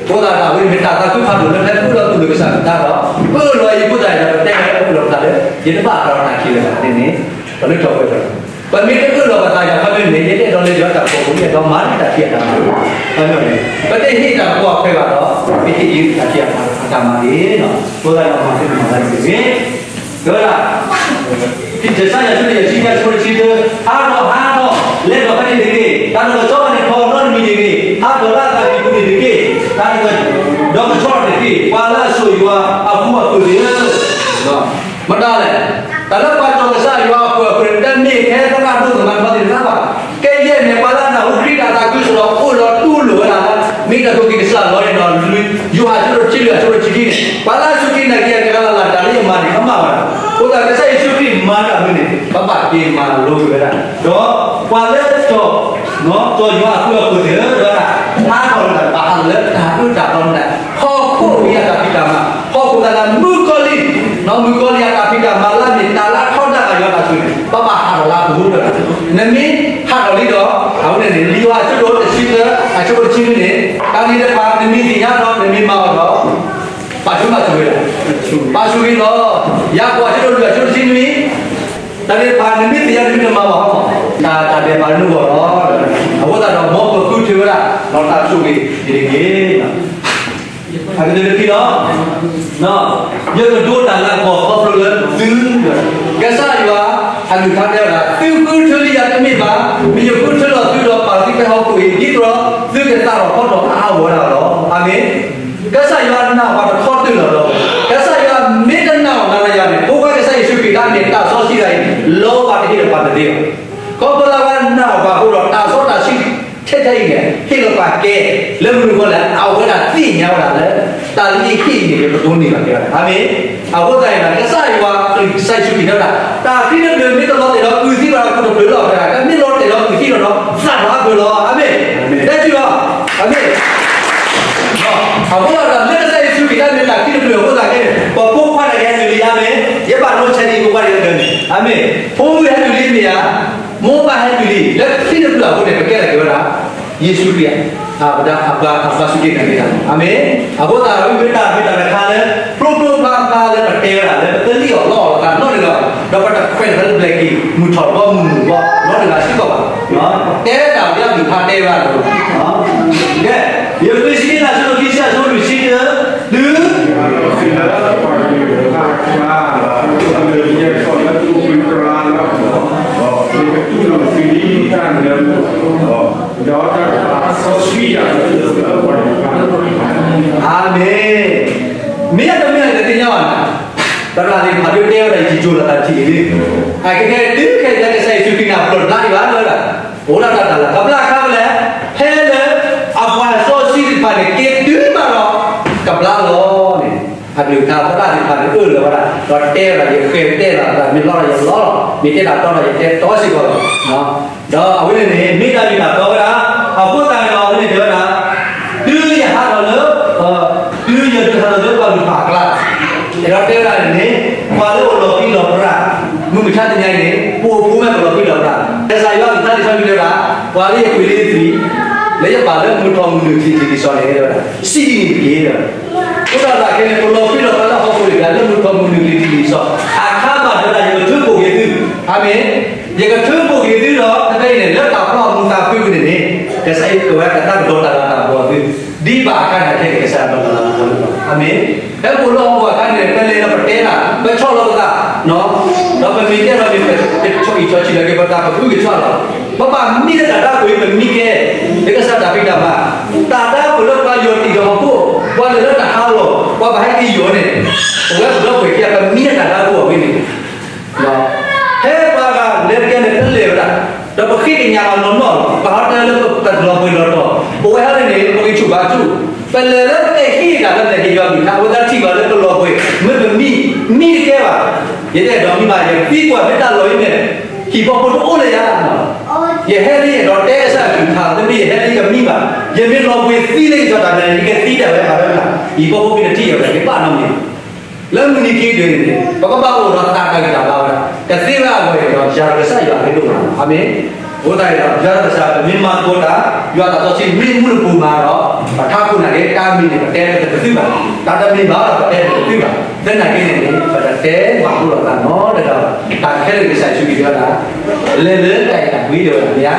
အဃိသတးဒီး အဝဲမ့ၢ်တၢ်သးခုဖးဒိၣ်လၢဖဲပအၢၣ်လီၤတူၢ်လိာ်ကစၢ်ကဒါဒီး ပအၢၣ်လီၤအံၤအဃိသတးဒီး ပတဲဝဲအၢၣ်လီၤပသးလၢ ယတဘၣ်အသးဒီးတၢ်ခံးလၢၤဘၣ်န့ၣ်န့ၣ် ပလၢထီၣ်ပှဲၤထီၣ် ပမ့ၢ်တအၢၣ်လီၤပသးယၤခီပညီန့ၣ် ယတအဲၣ်ဒိးလၢယွၤတၢ်ဖီခိၣ် ယအဲၣ်ဒိးမၤန့ၢ်တၢ်ဖံးအတၢ်မၤ, ခီပညီန့ၣ် ပတဟ့ၣ်တၢ်ကပီၤအခွဲးဘၣ်ဒီး ပဟ့ၣ်ယုာ်တၢ်ဖံးအတၢ်မၤန့ၣ်လီၤ. အဃိသတးဒီးမၤသ့ၣ်တဖၣ်တမၤတၢ်တမံၤန့ၣ် တဲဝဲဒၣ် ကစၢ်ယွၤဆိၣ်ဂ့ၤအဆံယၤဆိၣ်ဂ့ၤဆံတၢ ဟးထီၣ်ဟးထီၣ် လဲၤထီၣ်ဖဲန့ၣ်တဂ့ၤ, တၢ်တကစီၣ်ဘၣ်န့ၣ် ဖီနီတမံၤတဂ့ၤ, ဟးထီၣ်လၢအသးကံၢ်ပူၤန့ၣ်တက့ၢ်, တၢ်တက ဒီးကဆီတက့ၢ်, ပှၤလၢအစိာ်ယွၤအဖိအဃၢၤသ့ၣ်ဧၢ မတၤလဲၣ်, တၢ်လၢပှၤစိာ်ကစၢ်ယွၤအဖိအဃၢၤ တမ့ၢ်ထဲသရၣ်ဒိၣ်သမါတခီသ့ၣ်တဖၣ်ဘၣ်. ကဲယဲၢ်န့ၣ် ပှၤလၢအနၢ်ဟူခရံာ်တၢ်သးခုကစီၣ်ဒီး အိၣ်ဒီးတူၢ်လိာ်ဝဲဒၣ်လၢ မ့ၢ်တၢ်အုၣ်က့ၤခီၣ်က့ၤကစၢ်လီၤန့ၣ်ဒီး ယိၤဟၣ်အဆၢဒိၣ်တဆံလွံၢ်အဆၢဖိတဆံခံန့ၣ် ပှၤလၢအစူၢ်က့ၤနာ်က့ၤအကလၤလၢ်တၢ်လၢယမၤန့ၣ် ကမၣ်ဝဲဒၣ်. အဃိသတးကစၢ်ယ့ၣ်ၡူးခရံာ်မၤတၢ်မနုၤန့ၣ် ပဘၣ်က့ၤမၤလိက့ၤဝဲဒၣ်, ဒီးပှၤလၢ ကစီာ်ယွၤအဖိအဃၢၤသ့ၣ်ဧၢ တဲဝဲဒၣ်, ဟးထီၣ်လၢတၢ်ဘၣ်ဟးထီၣ်လၢတၢ်အၢတၢ်သီမတၤ, ဟီၣ်ခိၣ်ဝံၤအတၢ်ဖံးတၢ်မၤ, ဟီၣ်ခိၣ်သးလၢမုၣ်ကီၤလံၢ်, နီၢ်မုၣ်ကီၤလံၢ်အတၢ်ဖံးတၢ်မၤလၢအမ့ၢ်တၢ်လၢအထီဒါက့ၤယွၤတၢ်ဆိၣ်ဂ့ၤန့ၣ် ပဘၣ်ဟးထီၣ်လၢအပူၤဒီး, နမ့ၢ်ဟးထီၣ်လံဒီး အဝဲန့ၣ်န့ၣ် လံာ်ယိၤဟၣ်အဆၢဒိၣ်တဆံသၢ အဆၢဖိတဆံနွံန့ၣ် တၢ်န့ၣ်တဖၣ်နမ့ၢ်သ့ၣ်ညါဒီး နမ့ၢ်မၤအီၤဒီး ပာ်ဆိၣ်မၤဆိၣ်ဂ့ၤလီၤ, ပာ်ဆိၣ်ဂ့ၤလီၤ. ယၤကိာ်အဆၢဒိၣ်လွံၢ်အဆၢဖိတဆံနွံ တၢ်န့ၣ်တဖၣ်နမ့ၢ်သ့ၣ်ညါ နမ့ၢ်တမၤဘၣ်ဟီ, တၢ် တၢ်ဒဲးဘးနဂီၢ်လီၤ. အဃိသတးဒီး မ်ပဃုထၢဝဲဒၣ် ဒီးတၢ်ဆိၣ်ဂ့ၤန့ၣ်တက့ၢ်. အကတၢၢ်တထံၣ်လီၤ, ယကဒိတၢ်လၤကပီၤခီဖျိလၢသု, ကစၢ်ယွၤအကလုၢ်ကထါတဲဝဲဒၣ်, သုဃုထၢလံယၤတမ့ၢ်ဘၣ်, မ့ၢ်ယဃုထၢလီၤသုဒီးပာ်သုဖဲဟီၣ်ခိၣ်အံၤ ဒ်သိးဒီးသုကသးထီၣ်ဖီထီၣ်အါအါဂီၢ်ဂီၢ်လီၤ. အၤမ့ၣ်. ကစၢ်ယွၤနာ်ပှၤတခီတၢၢ်လီၤဒီး, ကစၢ်ယွၤမ့ၢ်တနာ်အီၤနၤဒီးယၤန့ၣ် ဖိခွါကစၢ်ယ့ၣ်ၡူးခရံာ်တၢ်န့ၣ် တၢ်စီဆှံတဂၤအံၤ လီၤဘၣ်တဟ့ၣ်လီၤပှၤတသ့ဘၣ်. ခီဖျိလၢအဝဲနာ်အီၤပှၤအဃိဒီး တၢ်စီတၢ်ဆှံထဲထဲအံၤန့ၣ် ဟ့ၣ်လီၤပှၤကဲ လၢမနုၤအဃိလဲၣ်, အဝဲဒၣ်သ့ၣ်ညါဝဲဒၣ်လၢ တၢ်လၢယဟ့ၣ်အံၤန့ၣ် ယကဒိးန့ၢ်ဘၣ်က့ၤဝဲဒၣ်. အၤမ့ၣ်. အဃိသတးန့ၣ် ကစၢ်ယွၤ ကစၢ်ယ့ၣ်ၡူးခရံာ်တဲဝဲဒၣ်, တၢ်ချံတဖျၢၣ်မ့ၢ်တလီၤတဲာ်ဒီးကုၢ်သံဘၣ်ဒီး ကုၢ်တဖျၢၣ်လီၤတဲာ်ဒၣ်, တမ့ၢ်လီၤတဲာ်ဒီးကုၢ်သံဘၣ်ဒီး သးထီၣ်အါဖျၢၣ်လီၤ. အၤမ့ၣ်. တဲဆူၣ်လီၤ. အၤမ့ၣ်. အဃိသတးဒီး လၢကစၢ်ယ့ၣ်ၡူးခရံာ်တၢ်န့ၣ် တၢ်ချံတဖျၢၣ်အဃိသတးန့ၣ် ပှၤဖိခွါတဂၤဟဲတုၤလံ အၤမ့ၣ်, ယဘၣ်ဒိဆဲးဒံးဖိခွါတဂၤန့ၣ် အၤမ့ၣ်, ဖိမုၣ်ဟဲတုၤလံမ့ၢ်ဧါ, မိၢ်ပၢ်ဟဲတုၤလံ, လၢချံတဖျၢၣ်အဃိန့ၣ် ပကဲထီၣ်က့ၤဝဲဒၣ် ယ့ၣ်ၡူးခရံာ် အပှၤစူၢ်က့ၤနာ်က့ၤတၢ်, အၤမ့ၣ်. အဃိသတးဒီး မ့ၢ်တၢ်မ့ၢ်တၢ်တခါလၢ ဖျိဖျိဖျါဖျါလၢပတဲဝဲဒၣ်လၢ ပတလံၣ်အီၣ်လီအီၣ်လီၤသးနီတဂၤဘၣ်, ဒီးပတခွဲးလၢပဘျဲးက့ၤ မုၢ်ထီၣ်တဘျီမုၢ်နုာ်တဘျီ နီတဂၤစ့ၢ်ကီးဘၣ်. တဲတၢ်လၢအကလုၢ်ကထါတဲဘၣ်လီၤ. ကဲ, ယဃ့စံးက့ၤနၤ အဆၢဒိၣ်ခံဆံ အဆၢဖိလွံၢ်ဆံတၢ, တုၤ အၤမ့ၣ်. မ့ၢ်တမ့ၢ်တသ့ၣ်ညါဘၣ်န့ၣ်, သရၣ်သ့ၣ်တဖၣ်ဒုးတဲဝဲဒၣ်ယံာ်ယိာ်လီၤတၢ်ထံၣ်လံ, အခဲကဲတုၤခဲအံၤ ကစၢ်ယ့ၣ်ၡူးခရံာ်န့ၣ် အပျီၢ်တဘျါဒံးဘၣ်လၢၤ, အိၣ်ဒၣ်တၢ်တၢ်လၢ် ကဘျါခါဖဲလဲၣ်, ဖဲလၢ အပှၤစီဆှံသ့ၣ်တဖၣ်န့ၣ် က့ၤတုၤဘၣ်ဒီး ကဘျါလီၤန့ၣ်, အကလုၢ်ကထါသရၣ်သ့ၣ်တဖၣ်န့ၣ် အၢၣ်လီၤဝဲဒၣ် ဒီးတဲဝဲဒၣ် ယဃဲၤတဲလီၤသး မ့ၢ်လီဒီးယလီလီၤ, မ့ၢ်တဲတၢ်တီဒီးယတဲတီစ့ၢ်ကီးလီၤ. ဒီးအဝဲန့ၣ်န့ၣ် မ့ၢ်တၢ်မ့ၢ်တၢ်တီဝဲဒၣ်, အဃိသတးန့ၣ်ဒီး အဝဲန့ၣ်တဲဝဲဒၣ်, တုၤယဟးထီၣ်လၢ, တုၤယဒုးဟးထီၣ်လၢပှၤကလုာ်တဖၣ်အကျါ, အဲၣ်ဒိးတဲဝဲဒၣ်န့ၣ်န့ၣ်, ပှၤလၢအိၣ်လီၤပြံလီၤပြါ, မုၢ်မဆါတနံၤအံၤန့ၣ် ပအိၣ်ဖိမ့ၢ်ပလီၤပြံလီၤပြါ, ကစၢ်ယွၤအကလုၢ်ကထါလံာ်စီဆှံတဲဝဲဒၣ်, ပှၤလၢယကွံာ်လၢယသွံၣ်, လၢယပာ်လၢမုၢ်ထီၣ်မုၢ်နုာ်ချံးချံးလံာ်စီဆှံန့ၣ်တဲဝဲဒၣ်, စံးဒ်န့ၣ်တက့ၢ်. အဃိသတးဒီးခဲအံၤန့ၣ် ပလီၤပြံလီၤပြါလၢ ဟီၣ်ခိၣ်လၢယကျါလၢမုၢ်ထီၣ်မုၢ်နုာ်ချံးချံးလံာ်စီဆှံ, အခါဘၣ်ဒီးယကထုးဖှိၣ်က့ၤသု, အၤမ့ၣ်, ယကထုးဖှိၣ်က့ၤသုဒီး ဖဲအံၤန့ၣ် လၢတၢ်ဖျီအမူးသးဖုအပူၤန့ၣ်န့ၣ်, ကစၢ်ယွၤကဝဲကသးကဒီးတၢ်လၤတၢ်ကပီၤသု, ဒ်ဘၣ်အခါန့ၣ်ခဲအံၤန့ၣ် ကစၢ်ယွၤကဒီးတၢ်လၤတၢ်ကပီၤသု, အၤမ့ၣ်. ဖဲပအိၣ်လၢဟီၣ်ခိၣ်အခါန့ၣ် ပလဲၤဒီးပတဲတၢ် ပဆီၣ်လီၤပသး, ဒီးပမ့ၢ်တဲဒီးမ့ၢ်ပ စီဆှံလၢက့ၤပသးပဃုကထီၣ်လီၤ. ပဘၣ်မံလၢတၢ်ဒၣ်ပှ့ၤ ပမံကဲ လၢကစၢ်တၢ်ဖံးတၢ်မၤ, တၢ်ဒၣ်ပှ့ၤလၢပှၤယီၤတံၢ်ဒီးဟီၣ်ခိၣ်, ပှၤလဲၤလၢတၢ်ဟးလီၤ, ပှၤဘၣ်ဟဲက့ၤယီၤန့ၣ်, ပဝဲပဒီပုၢ်ဝဲၢ်ခံဂၤ ပမံလၢတၢ်ဒၣ်ပှ့ၤအီၤဝဲန့ၣ် ဖဲပှၤဂၤလဲၤတကဲန့ၣ် ပလဲၤဝဲဒၣ်, ဒီးပဃ့ကညးဘၣ်နီၢ်နီၢ်လီၤ. ပှၤဟီတၢ်လၢပတလီၤပှ့ၤလီၤတီၤ, ပဝဲဟီန့ၣ်န့ၣ် ပဂံၢ်ဆူၣ်ဘါဆူၣ်, ပလဲၤလၢပအဲၣ်ဟ့ၣ်ဒၣ်လၢပလဲၤဟ့ၣ်ယွၤကလုၢ်ကထါ, အဝဲသ့ၣ်ထံၣ်ဘၣ်လၢပလီၤပှ့ၤ, မ့ၢ်ပမံ, မံတကဲဘၣ်. ယတအဲၣ်ဒိးမံဘၣ်, ယသံကွၢ်မ့ၢ်တၢ်လီၤအံၤန့ၣ်, ဟံၣ်ဖိဃီဖိတအိၣ်လၢယၤ ယဟဲလၢယအဲၣ်ဒိးတဲကစၢ်ယွၤကလုၢ်ကထါ, တမ့ၢ်ယဟဲလၢယကမံဘၣ်. ယမ့ၢ်လီၤပှ့ၤသံလၢယစီၤတၢ်န့ၣ် ယကသံဒၣ်ဝဲဘၣ်ဝဲဒၣ်, ဟံၣ်ဖိဃီဖိတထံၣ်ယၤဘၣ် ယဘၣ်နီတမံၤ လၢမုၢ်နံၤခံကတၢၢ်န့ၣ်န့ၣ် ပကဘၣ်အိၣ်ဒီးသးတၢ်ဂံၢ်တၢ်ဘါဝဲဒၣ်, ကသ့ဝဲအဂီၢ်အံၤဒီး ယၤဒီးကစၢ်ယွၤအရ့ဒိၣ်မးလီၤ. အၤမ့ၣ်. အဃိသတးဒီး ယၤဒီးကစၢ် ပမ့ၢ်မၤသကိးတၢ်, ယွၤသးစီဆှံမ့ၢ်မူလၢပူၤမၤဒီး ပထးခိၣ်နာ်က့ တၢ်မံၤန့ၣ် ပတဲပတကသုဘၣ်, တၢ်တမံၤဘၣ်ဒီး ပတဲပတကသုဘၣ်, သနာ်က့န့ၣ်န့ၣ် ပတတဲဘၣ်ဒိလီၤသးနီတဂၤဘၣ်. တၢ်ခဲလၢာ်ကစၢ်ယ့ၣ်ၡူးခရံာ်တဲဝဲဒၣ်, လဲၤလၢတၢ်အဲၣ်တၢ်ကွံဒီးဝဲဒၣ်မ့ၢ်ဧါ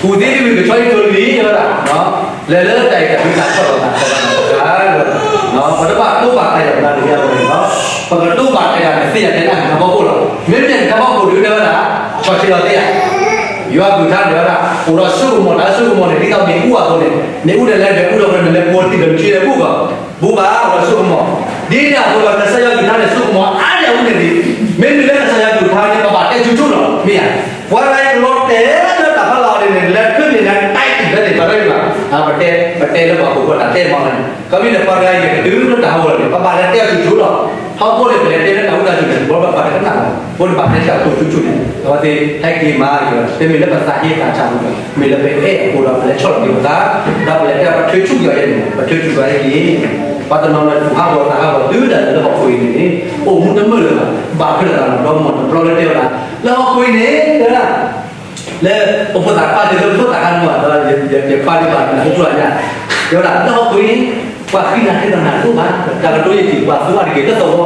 ကူၣ်သ့တမံၤ ကဆီတံၢ်ကၠိတမံၤ တဲဝဲဒၣ်, လဲၤလၢတၢ်အဲၣ်တၢ်ကွံ တၢ်ဆီၣ်လီၤသး ဆီၣ်လီၤသးတဂၤ, ပတဘၣ်တိၢ်ဘၣ်တၢ်ယၤတဂၤန့ၣ်လီၤ. ပကတိၢ်ဘၣ်တၢ်ယၤန့ၣ် သ့ယၤတဲဒၣ်န့ၣ် ထီဘိခိၣ်လီၤ. မ့မ့ၢ်ထီဘိခိၣ်ဒုးတဲဝဲဒၣ်, ဆီၣ်ဆံးလီၤသ့ယၤ, ယွၤကလုၢ်ကထါန့ၣ်ဝဲဒၣ် အိၣ်ဒီးစိကမီၤ, တၢ်စိကမီၤန့ၣ် ဒ်သိးမ့ၣ်အူအသိးန့ၣ်, မ့ၣ်အူန့ၣ်လဲၤဒီးအူဒီး ပှၤန့ၣ်လဲၤပိာ်တံၢ်ဒီးမုၢ်ဆ့ဒီးဘူၣ်ဘၣ်, ဘူၣ်ဘၣ် အိၣ်ဒီးစိကမီၤ, ဒ်န့ၣ်အသိးဒီး ကစၢ်ယွၤကလုၢ်ကထါန့ၣ် စိကမီၤအါန့ၢ်အူန့ၣ်လံ. မ့မ့ၢ်လၢကစၢ်ယွၤကလုၢ်ကထါန့ၣ် ပဘၣ်တဲဆူၣ်ဆူၣ်လီၤ, မ့ၢ်ဧါ. ပှၤတဂၤအံၤကလီၤတဲာ်လၢတၢ်ဖးလီၤအီၤန့ၣ်န့ၣ် လဲၤဖဲန့ၣ်လဲၤတၢ်အံၤဘၣ်န့ၣ် ပှၤတဂၤအံၤဘၣ်, ပတဲ, ပတဲလၢပှၤဟီၣ်ခိၣ်ဖိတၢ်တဲမီၢ်န့ၣ်, ခီမ့ၢ်န့ၣ် ပှၤတဂၤအံၤန့ၣ် ကတုၤလၢတၢ်ဟးဂီၤလီၤန့ၣ် ပဘၣ်လဲၤတဲအီၤဆူၣ်ဆူၣ်လီၤ. ထီဘိန့ၣ် ပလဲၤတဲလၢတၢ်ဝံသးစူၤန့ၣ် ဘၣ်ပှၤတကနၣ်ဘၣ်, အဃိန့ၣ် ဘၣ်တဲတၢ်အီၤဆူၣ်ဆူၣ်န့ၣ် အဝဲသ့ၣ်ဟဲက့ၤမၤယွၤ, တမ့ၢ်လၢပသးဟ့သးဆးပူၤဘၣ်, မ့ၢ်လၢပအဲၣ်အဃိဒီး ပလဲၤဆီၣ်လီၤက့ၤပသး, ဒီးပလဲၤတဲပှၤထုးဆူၣ်က့ၤအီၤယဲန့ၣ် ပထုးဆူၣ်က့ၤအီၤယဲက့ၤ ပှၤတနီၤန့ၣ် ဟးဂီၤသးဟးဂီၤတုၤဒၣ်လဲာ်လၢဟီၣ်ခိၣ်အံၤန့ၣ်န့ၣ် အိၣ်မူတမုာ်လၢၤဘၣ်, ဘၣ်ထွဲလိာ်သးဒီး ဒီမါတဘျီလၢတဲဝဲဒၣ်, လၢဟီၣ်ခိၣ်အံၤန့ၣ် တဲဝဲဒၣ်, လၢပဖိသၣ်ခွါသ့ၣ်လၢပဖိသၣ်ခွါန့ၣ်ဘၣ်ဒီး ယခွါဒံးဘၣ်နၢ်ဟူထူၣ်အညါ, တဲဝဲဒၣ် လၢဟီၣ်ခိၣ်အံၤန့ၣ် ပှၤဃံနၤထဲသိးနၤတအိၣ်ဘၣ်, တၢ်ကတိၤယထံၣ်ပှၤသူအါတက့ၢ် လၢသဝီအကျါ, ပှၤဃံနၤထဲသိးနၤ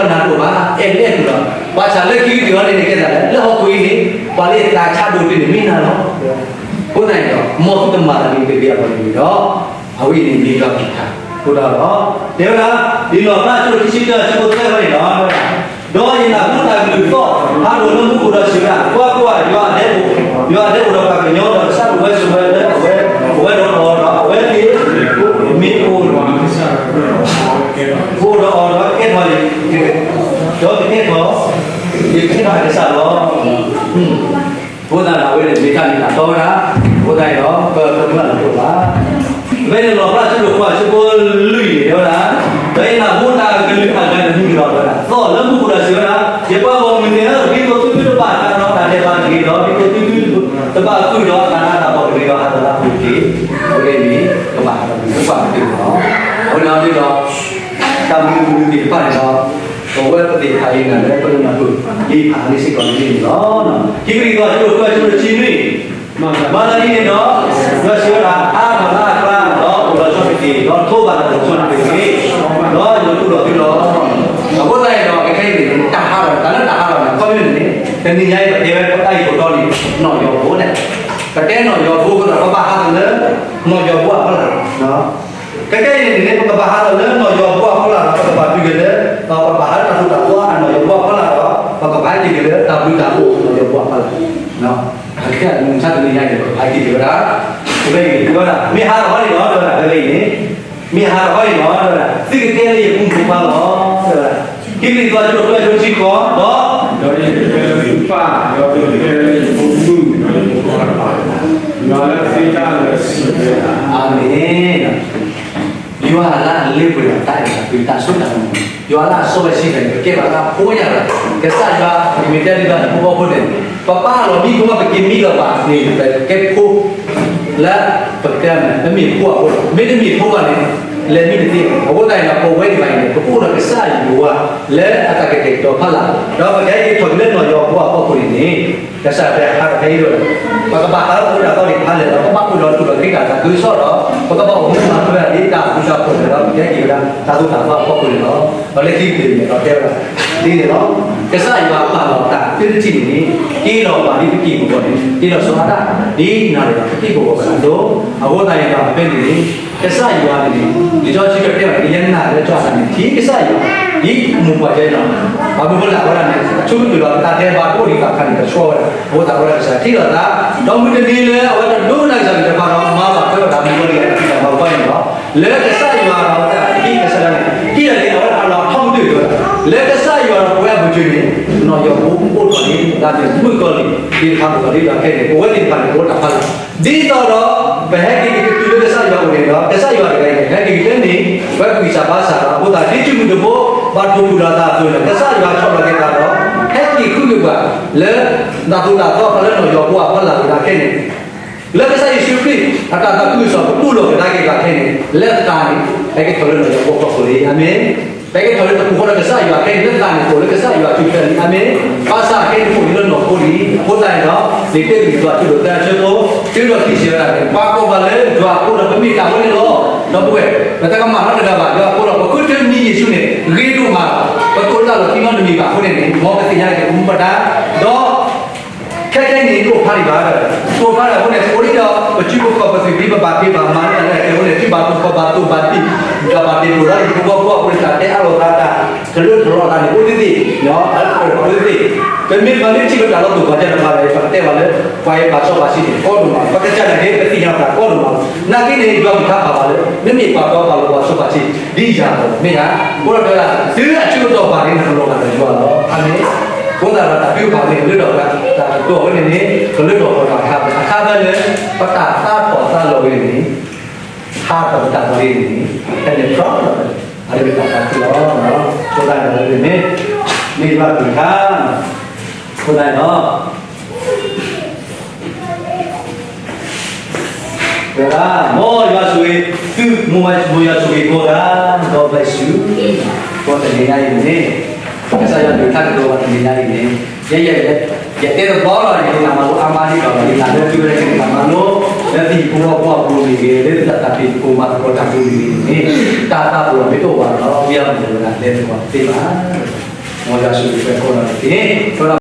တအိၣ်ဘၣ်, အဲၣ်ဒိးအဲၣ်ဒိးလီၤ, ပှၤဆၣ်လၢခံကတၢၢ်အံၤန့ၣ် ကဲသးလဲၣ်, လၢဟီၣ်ခိၣ်အံၤန့ၣ် ပှၤလၢသးဆးဒိၣ်တ့ၢ်န့ၣ်မ့ၢ်နၤလီၤ. အဃိသတးန့ၣ်ဒီး မ်သုတမၤတၢ်ဒ်န့ၣ်တဂ့ၤအဂီၢ်န့ၣ်ဒီး အဝဲအံၤန့ၣ်မ့ၢ်ယွၤကလုၢ်ကထါ, အဃိဒီး တဲဝဲဒၣ်, လံာ်လီၣ်ဖျါ အဆၢဒိၣ်ခံဆံတၢ အဆၢဖိသၢန့ၣ်လီၤ, ဒီးယနၢ်ဟူတၢ်ကလုၢ်သီၣ် ဟးထီၣ်လၢမူခိၣ်ဒီးစံးဝဲဒၣ်, ကွၢ်ကွၢ်, ယွၤအဒဲအိၣ်, ယွၤအဒဲအိၣ်ဒီးပှၤကညီဒီး ကစၢ်ဒၣ်ဝဲဆိးဝဲလၢအဝဲ, အဝဲဒီးအီၤဒီး အဝဲသ့ၣ်မ့ၢ်အိၣ်ဒီး အိၣ်ဒီးအီၤဒီးကကဲထီၣ်, ဒီးကကဲထီၣ်, ယကကဲထီၣ်အကစၢ်လီၤ. အဃိသတးဒီး အဝဲန့ၣ်မ့ၢ်တၢ်မ့ၢ်တၢ်တီဝဲဒၣ်, အဃိသတးဒီး ပကမၢလီၤတအိၣ်ဘၣ်. ဖဲန့ၣ်လီၣ်ဖျါ အဆၢဒိၣ်ဃိး အဆၢဖိလွံၢ်န့ၣ် တဲဝဲဒၣ်, ဒီးယနၢ်ဟူတၢ်ကလုၢ်အဂၤတမံၤကဒီးဝဲဒၣ်, သီၣ်လၢမူခိၣ်ဒီးစံးဝဲဒၣ်, ယပှၤဂီၢ်မုၢ်သ့ၣ်ဧၢ, ဒ်သိးသုတဘၣ်တၢ်ဒီးတၢ်ဒဲးဘးတဂ့ၤဒီး ဒ်သိးသုတဘၣ်ဃုာ်ဒီးတၢ်နးတၢ်ဖှီၣ်တဂ့ၤဒီး ဟးထီၣ်လၢအပူၤတက့ၢ်. အဝဲန့ၣ် ကဘၣ်ဟးထီၣ်လၢပှၤကတၢၢ်လီၤ. အဝဲန့ၣ်ဒီး တၢ်မနုၤမနုၤသ့ၣ်တဖၣ်န့ၣ်ဒီး ပဝဲပသ့ၣ်တဖၣ်အံၤန့ၣ် လၢပလၢမၤပၢၢ် လံာ်ဖးန့ၣ်စ့ၢ်ကီးန့ၣ်န့ၣ်လီၤ. ခံကရံၣ်သူး အဆၢဒိၣ်ဃု အဆၢဖိတဆံနွံ, မၤသးဒ်န့ၣ်ဒီး ယွၤစံးဝဲဒၣ်, ဟးထီၣ်လၢအကျါ ဒီးအိၣ်ဒီးစီၤပ့းတရူး, ဒီးထိးဘၣ်တၢ်စီဆှံတက့ၢ်, ဒီးယကတူၢ်လိာ်သုလီၤ. အဃိသတးန့ၣ်ဒီး ခဲခဲအံၤန့ၣ် တၢ်ဟးထီၣ် တၢ်လၢတၢ်ဟးထီၣ်န့ၣ် အခီပညီန့ၣ် တနံၤညါအံၤ ပတဲဝဲတၢ်အံၤကိးတီန့ၣ် နီၢ်ယွၤဖိန့ၣ်, ပတဲနီၢ်ယွၤဖိအဃိဒီး ပဘၣ်ဟးထီၣ်လၢ နီၢ်ယွၤဖိအဖီလာ် ခဲကနံၣ်အံၤန့ၣ် ပကဘၣ်ဟးထီၣ်လၢနီၢ်ယွၤဖိအဖီလာ်ဒီး ပကဘၣ်တုၤက့ၤလၢ ပကဘၣ်ဟးလၢတၢ်သိၣ်တၢ်သီအနီၢ်ယွၤဖိအဖီလာ်ဒီး ပကဘၣ်ဟဲက့ၤက့ၤလၢတၢ်ဘျုးတၢ်ဖှိၣ်နီၢ်ယွၤဖိအဖီလာ်. အခဲအံၤ မုၢ်မဆါတနံၤညါအံၤ ပကဘၣ်ဟဲက့ၤက့ၤဝဲဒၣ် ပဝဲအံၤ တဲဝဲဒၣ် မ့ၢ်ဟးထီၣ်ဃီန့ၣ်ဒီး တဲဝဲဒၣ် ဖဲဖဲအံၤန့ၣ် မ့ၢ်ဟးထီၣ်ဃီန့ၣ်ဒီး တဲဝဲဒၣ် သုကတဲလၢယဖိမုၣ်ဖိခွါလီၤ တဲဝဲဒၣ်. ခံကရံၣ်သူး အဆၢဒိၣ်ဃု အဆၢဖိတဆံဃိး ဒီး ဒီးယကတဲလၢသုပၢ်, ဒီးယကတဲလၢယဖိမုၣ်, ယွၤလၢအသ့တၢ်လၢာ်စံးဝဲဒၣ်. အၤမ့ၣ်. ယွၤလၢအလၢပှဲၤဒီး တၢ်အဲၣ်တၢ်ကွံ တၢ်စိတၢ်ကမီၤ, ယွၤလၢအစီဝဲဆှံတၢ်န့ၣ် ပကဲဘၣ်လၢအဖိညါလီၤ. ကစၢ်ယွၤ ပမ့ၢ်တဲဒ်သိး ဟံၣ်ဖိဃီဖိန့ၣ် ပပၢ်လီၤမံခီ ပက့ၤမံလီၤပၢ်န့ၣ် ပကဲဖိ လၢပကဲမ့ၢ် ပမ့ၢ်ဖိအဃိလီၤ. မ့တမ့ၢ်ဖိဘၣ်န့ၣ် လဲၤမံတသ့ဘၣ်. အဃိသတးန့ၣ်ဒီး ပဝဲသ့ၣ်တဖၣ်အံၤန့ၣ် ပကအိၣ်ဒီးကစၢ်ယွၤလၢအတၢ်ကတဲာ်ကတီၤဖီလာ်, ဒီးပကဟဲက့ၤထီၣ်က့ၤလၢနီၢ်ယွၤဖိအဖီခိၣ်န့ၣ်န့ၣ် ကစၢ်ယွၤဟးထီၣ်ဖဲအံၤဒီး ပကဘၣ်ဟးထီၣ်တၢ်သီန့ၣ်ဖးလဲၣ်ဒီး ပဘၣ်အိၣ်ဒီးတူၢ်လိာ်ခရံာ်တၢ်သးခုကစီၣ်ဒီး ပကဘၣ်အိၣ်မူမၤထွဲဒၣ်ဒ်တၢ်အုၣ်တၢ်ပှဲၤဒီး ပကဟဲက့ၤဝဲဒၣ် တၢ်သိၣ်တၢ်သီအဖီခိၣ်န့ၣ်လီၤ. ဒီးလၢခံကတၢၢ်န့ၣ်ဒီးတဲဝဲဒၣ် ဒ်န့ၣ်လီၤ. ကစၢ်ယွၤပာ်လီၤတၢ်သ့ၣ်တထံၣ်န့ၣ်န့ၣ်, တ့လီၤပှၤဒ်ပကံၢ်ပဂီၤန့ၣ် တ့လီၤစီၤအၤဒၣ်, ဒ်နၤဒီးပကံၢ်ပဂီၤအသိး, အဃိသတးန့ၣ်ဒီးဖဲန့ၣ်န့ၣ် ကစၢ်ယွၤန့ၣ်န့ၣ် လံာ်စီဆှံတဲဘၣ်န့ၣ် ကယဲၢ်နၤလၢကစၢ်အသးန့ၣ် ထံၣ်ကစၢ်ယွၤ, ဒ်မိၢ်ပှၢ်ကဲနီၤ, ပှၤမုၢ်ဖိလၢအဝဲဒၣ်န့ၣ် အဆိကတၢၢ်လီၤ တၢ်တဲဘၣ်တအိၣ်ဒံးဘၣ်အခါန့ၣ် တဆှီဝဲဒၣ်, အဃိသတးဝဲဒၣ်ကစၢ်ထံၣ်လိာ်သး, ဒီးမုၢ်တနံၤလၢအဝဲတဒိကနၣ်ကစၢ်ယွၤတဖၣ်ဒီး မၤဘၣ်ထွဲဝဲဒၣ်မုၢ်ဂီၤလံအတၢ်ဖံးတၢ်မၤဝဲန့ၣ်လီၤ. လၢကစၢ်ယွၤဒီးအဝဲဒၣ်ဟံၣ်ကစၢ်ဒၣ်န့ၣ် ဟံၣ်ဒၣ်န့ၣ် အဝဲဒၣ်အလီၢ်အထီၣ်မုၢ်တ့ၢ်ဝဲဒၣ်, လၢကစၢ်ယွၤဒီးပဝဲအပူၤကွံာ်န့ၣ် နီၢ်ယွၤဖိအိၣ်ထီၣ်န့ၣ် ဒၣ်န့ၣ်မုၣ်ကီၤလံၢ် ဒ်တခါမုၣ်ကီၤလံၢ်ဒီးခဲန့ၣ် ပဝဲသ့ၣ်တဖၣ်န့ၣ် ပအိၣ်တၢ်ဖးလီၤ, ဒ်သိးဒီး ပဟဲက့ၤက့ၤကတုၤလၢကစၢ်ယွၤအအိၣ်န့ၣ်ဒီး ကစၢ်ယွၤတဂၤအံၤန့ၣ် ဟဲက့ၤက့ၤလၢန့ၣ် ပှၤကွံာ်စၢ်ဘါစၢ်ဒီး အဃိသတး ဒ်စုမုၢ်တဘိ ဘၣ်တိၢ်ပူၤဒီးသးအသိးန့ၣ် ကစၢ်ယွၤဆီၣ်လီၤက့ၤသးဒီး ဟဲက့ၤဃုက့ၤပှၤ လၢ တၢ်သိၣ်တၢ်သီဖဲလၢနီၢ်ယွၤဖိအဖီလာ်ဝဲဒၣ်ခဲန့ၣ် လၢကစၢ်ယ့ၣ်ၡူးခရံာ် အတၢ်သးခုကစီၣ် ပတူၢ်လိာ်ကဒါက့ၤသးခဲန့ၣ် လၢသးန့ၣ် ဟဲက့ၤထီၣ်လၢနီၢ်ယွၤဖိအဖီခိၣ်လံ. အၤမ့ၣ်. ဟဲက့ၤထီၣ်လၢတပူၤဃီဒီးကစၢ်ယွၤခဲန့ၣ် လၢသးန့ၣ်အိၣ်လၢကစၢ်ယွၤစုထွဲလံ. အၤမ့ၣ်. ဘၣ်ဆၣ်ခဲန့ၣ်အိၣ်လၢနီၢ်ဖိလံ. အဃိသတးန့ၣ်ဒီး လံာ်တ့ၢ်လံာ်ယွၤထူၣ်ဒိၣ်သၢအဆၢဖိ တုၤဒီးခံဆံဝဲဒၣ်န့ၣ် ပှၤကိးပှၤလၢယွၤအဖိဒီးပမ့ၢ်တၢ်ဝဲန့ၣ်လီၤ. ဒီပုၢ်ဝဲၢ် ပတကမၣ်နီတဂၤဘၣ် ယွၤအဖိဒီး ပဃုထၢမံၤယ့ၣ်ၡူးန့ၣ် ဂ့ၤဒိၣ်မး, ပတအိၣ်လၢလီၢ်ခံနီတမံၤဘၣ်အဃိန့ၣ်န့ၣ် မ်ပသ့ၣ်ညါက့ၤပမူပဒါ ဒီး ခဲခဲအံၤန့ၣ် တအိၣ်ဖျါဒံးဘၣ်, တအိၣ်ဖျါဒံးအဃိန့ၣ် အိၣ်ဒံးဒီး ပစုပူၤခီၣ်ပသူၣ်ဒ်ပဘၣ်ဖံးဘၣ်မၤလၢတၢ်လၢအကဲအဃိန့ၣ် စုဘၣ်သူၣ်ခီၣ်ဘၣ်သူၣ်ဘၣ်သံ, ဒီးဘၣ်တ့ၢ်ပလိာ်သးလၢဟံၣ်ဖိဃီဖိအဃိန့ၣ် တၢ်တဲအါလိာ်သးတၢ် ကလၢထီၣ်လိာ်သးန့ၣ် အိၣ်သ့သ့, အိၣ်သ့သ့, ပမ့ၢ်တမၤလၢထံၣ်ပတၢ်လီၤတူာ်ပှၤကညီတဖၣ်န့ၣ် ပကတဲဘၣ်လၢ ပှၤအံၤပာ်စီပာ်ဆှံန့ၣ် ကီဒိၣ်မး, ပကစၢ်နာ်က့ ပသ့ၣ်ညါပသးကီဒိၣ်မး, နာ်က့န့ၣ် ယွၤမ့ၢ်တၢ်ပာ်ဘၣ်လၢ မ့မ့ၢ်ပှၤတီပှၤလိၤပှၤစီပှၤဆှံ ဒ်ယၤအသိး မ့ၢ်ဧါ, အဃိဒီးတဲဝဲဒၣ် တုၤအဆၢကတီၢ်ဘၣ်န့ၣ် နကလီၤဂာ်ဒီးယွၤလီၤ. အၤမ့ၣ်. အဃိသတးဒီးတၢ်ထုကဖၣ်န့ၣ် ကလၢထီၣ်ပှၤ တၢ်ကတိၤဝဲန့ၣ်န့ၣ် ကလၢထီၣ်ပှၤတၢ်ခါ အခါဖဲလၢ ပတၢ်သးထီၣ်သးလီၤဝဲန့ၣ် ဟးထီၣ်ပတၢ်သးလီၤန့ၣ် ဖဲန့ၣ်ဖြီလီၤ အရ့ဒိၣ်တၢ်သးခုလီၤ. အဃိသတးဒီးန့ၣ် မ့ၢ်ယွၤကလုၢ်ကထါ အဃိသတးဒီး ဝဲဒၣ် မ်ယွၤဆိၣ်ဂ့ၤသု, မ်ယွၤဆိၣ်ဂ့ၤကိးဂၤ, God bless you, ကိးတနံၤညါအံၤန့ၣ်, ကစၢ်ယွၤကလုၢ်ကထါကတိၤဝဲတနံၤညါအံၤန့ၣ်, ယဲယဲ, ယတဲတဘျီလီၤ ယနာ်မၤလိအါမးဒ်သိးလီၤ ယနာ်လၢသုဝဲဒၣ်ကနာ်မၤလိ, လၢသုဟံၣ်ဖိဃီဖိအပူၤမ့ၢ်ဂ့ၤ, လၢသုတၢ်သးပ့ၤဖိမၤသကိးတၢ်ပူၤမ့ၢ်ဂ့ၤန့ၣ်, တၢ်သးပ့ၤမ့ၢ်တအိၣ်ဘၣ်ဒီး ဝံအါမုၢ်ဝဲဒၣ်လဲၤသကိးသ့ဘၣ် မ်ယွၤဆိၣ်ဂ့ၤပှၤကိးဂၤဒဲးန့ၣ်, ဒီး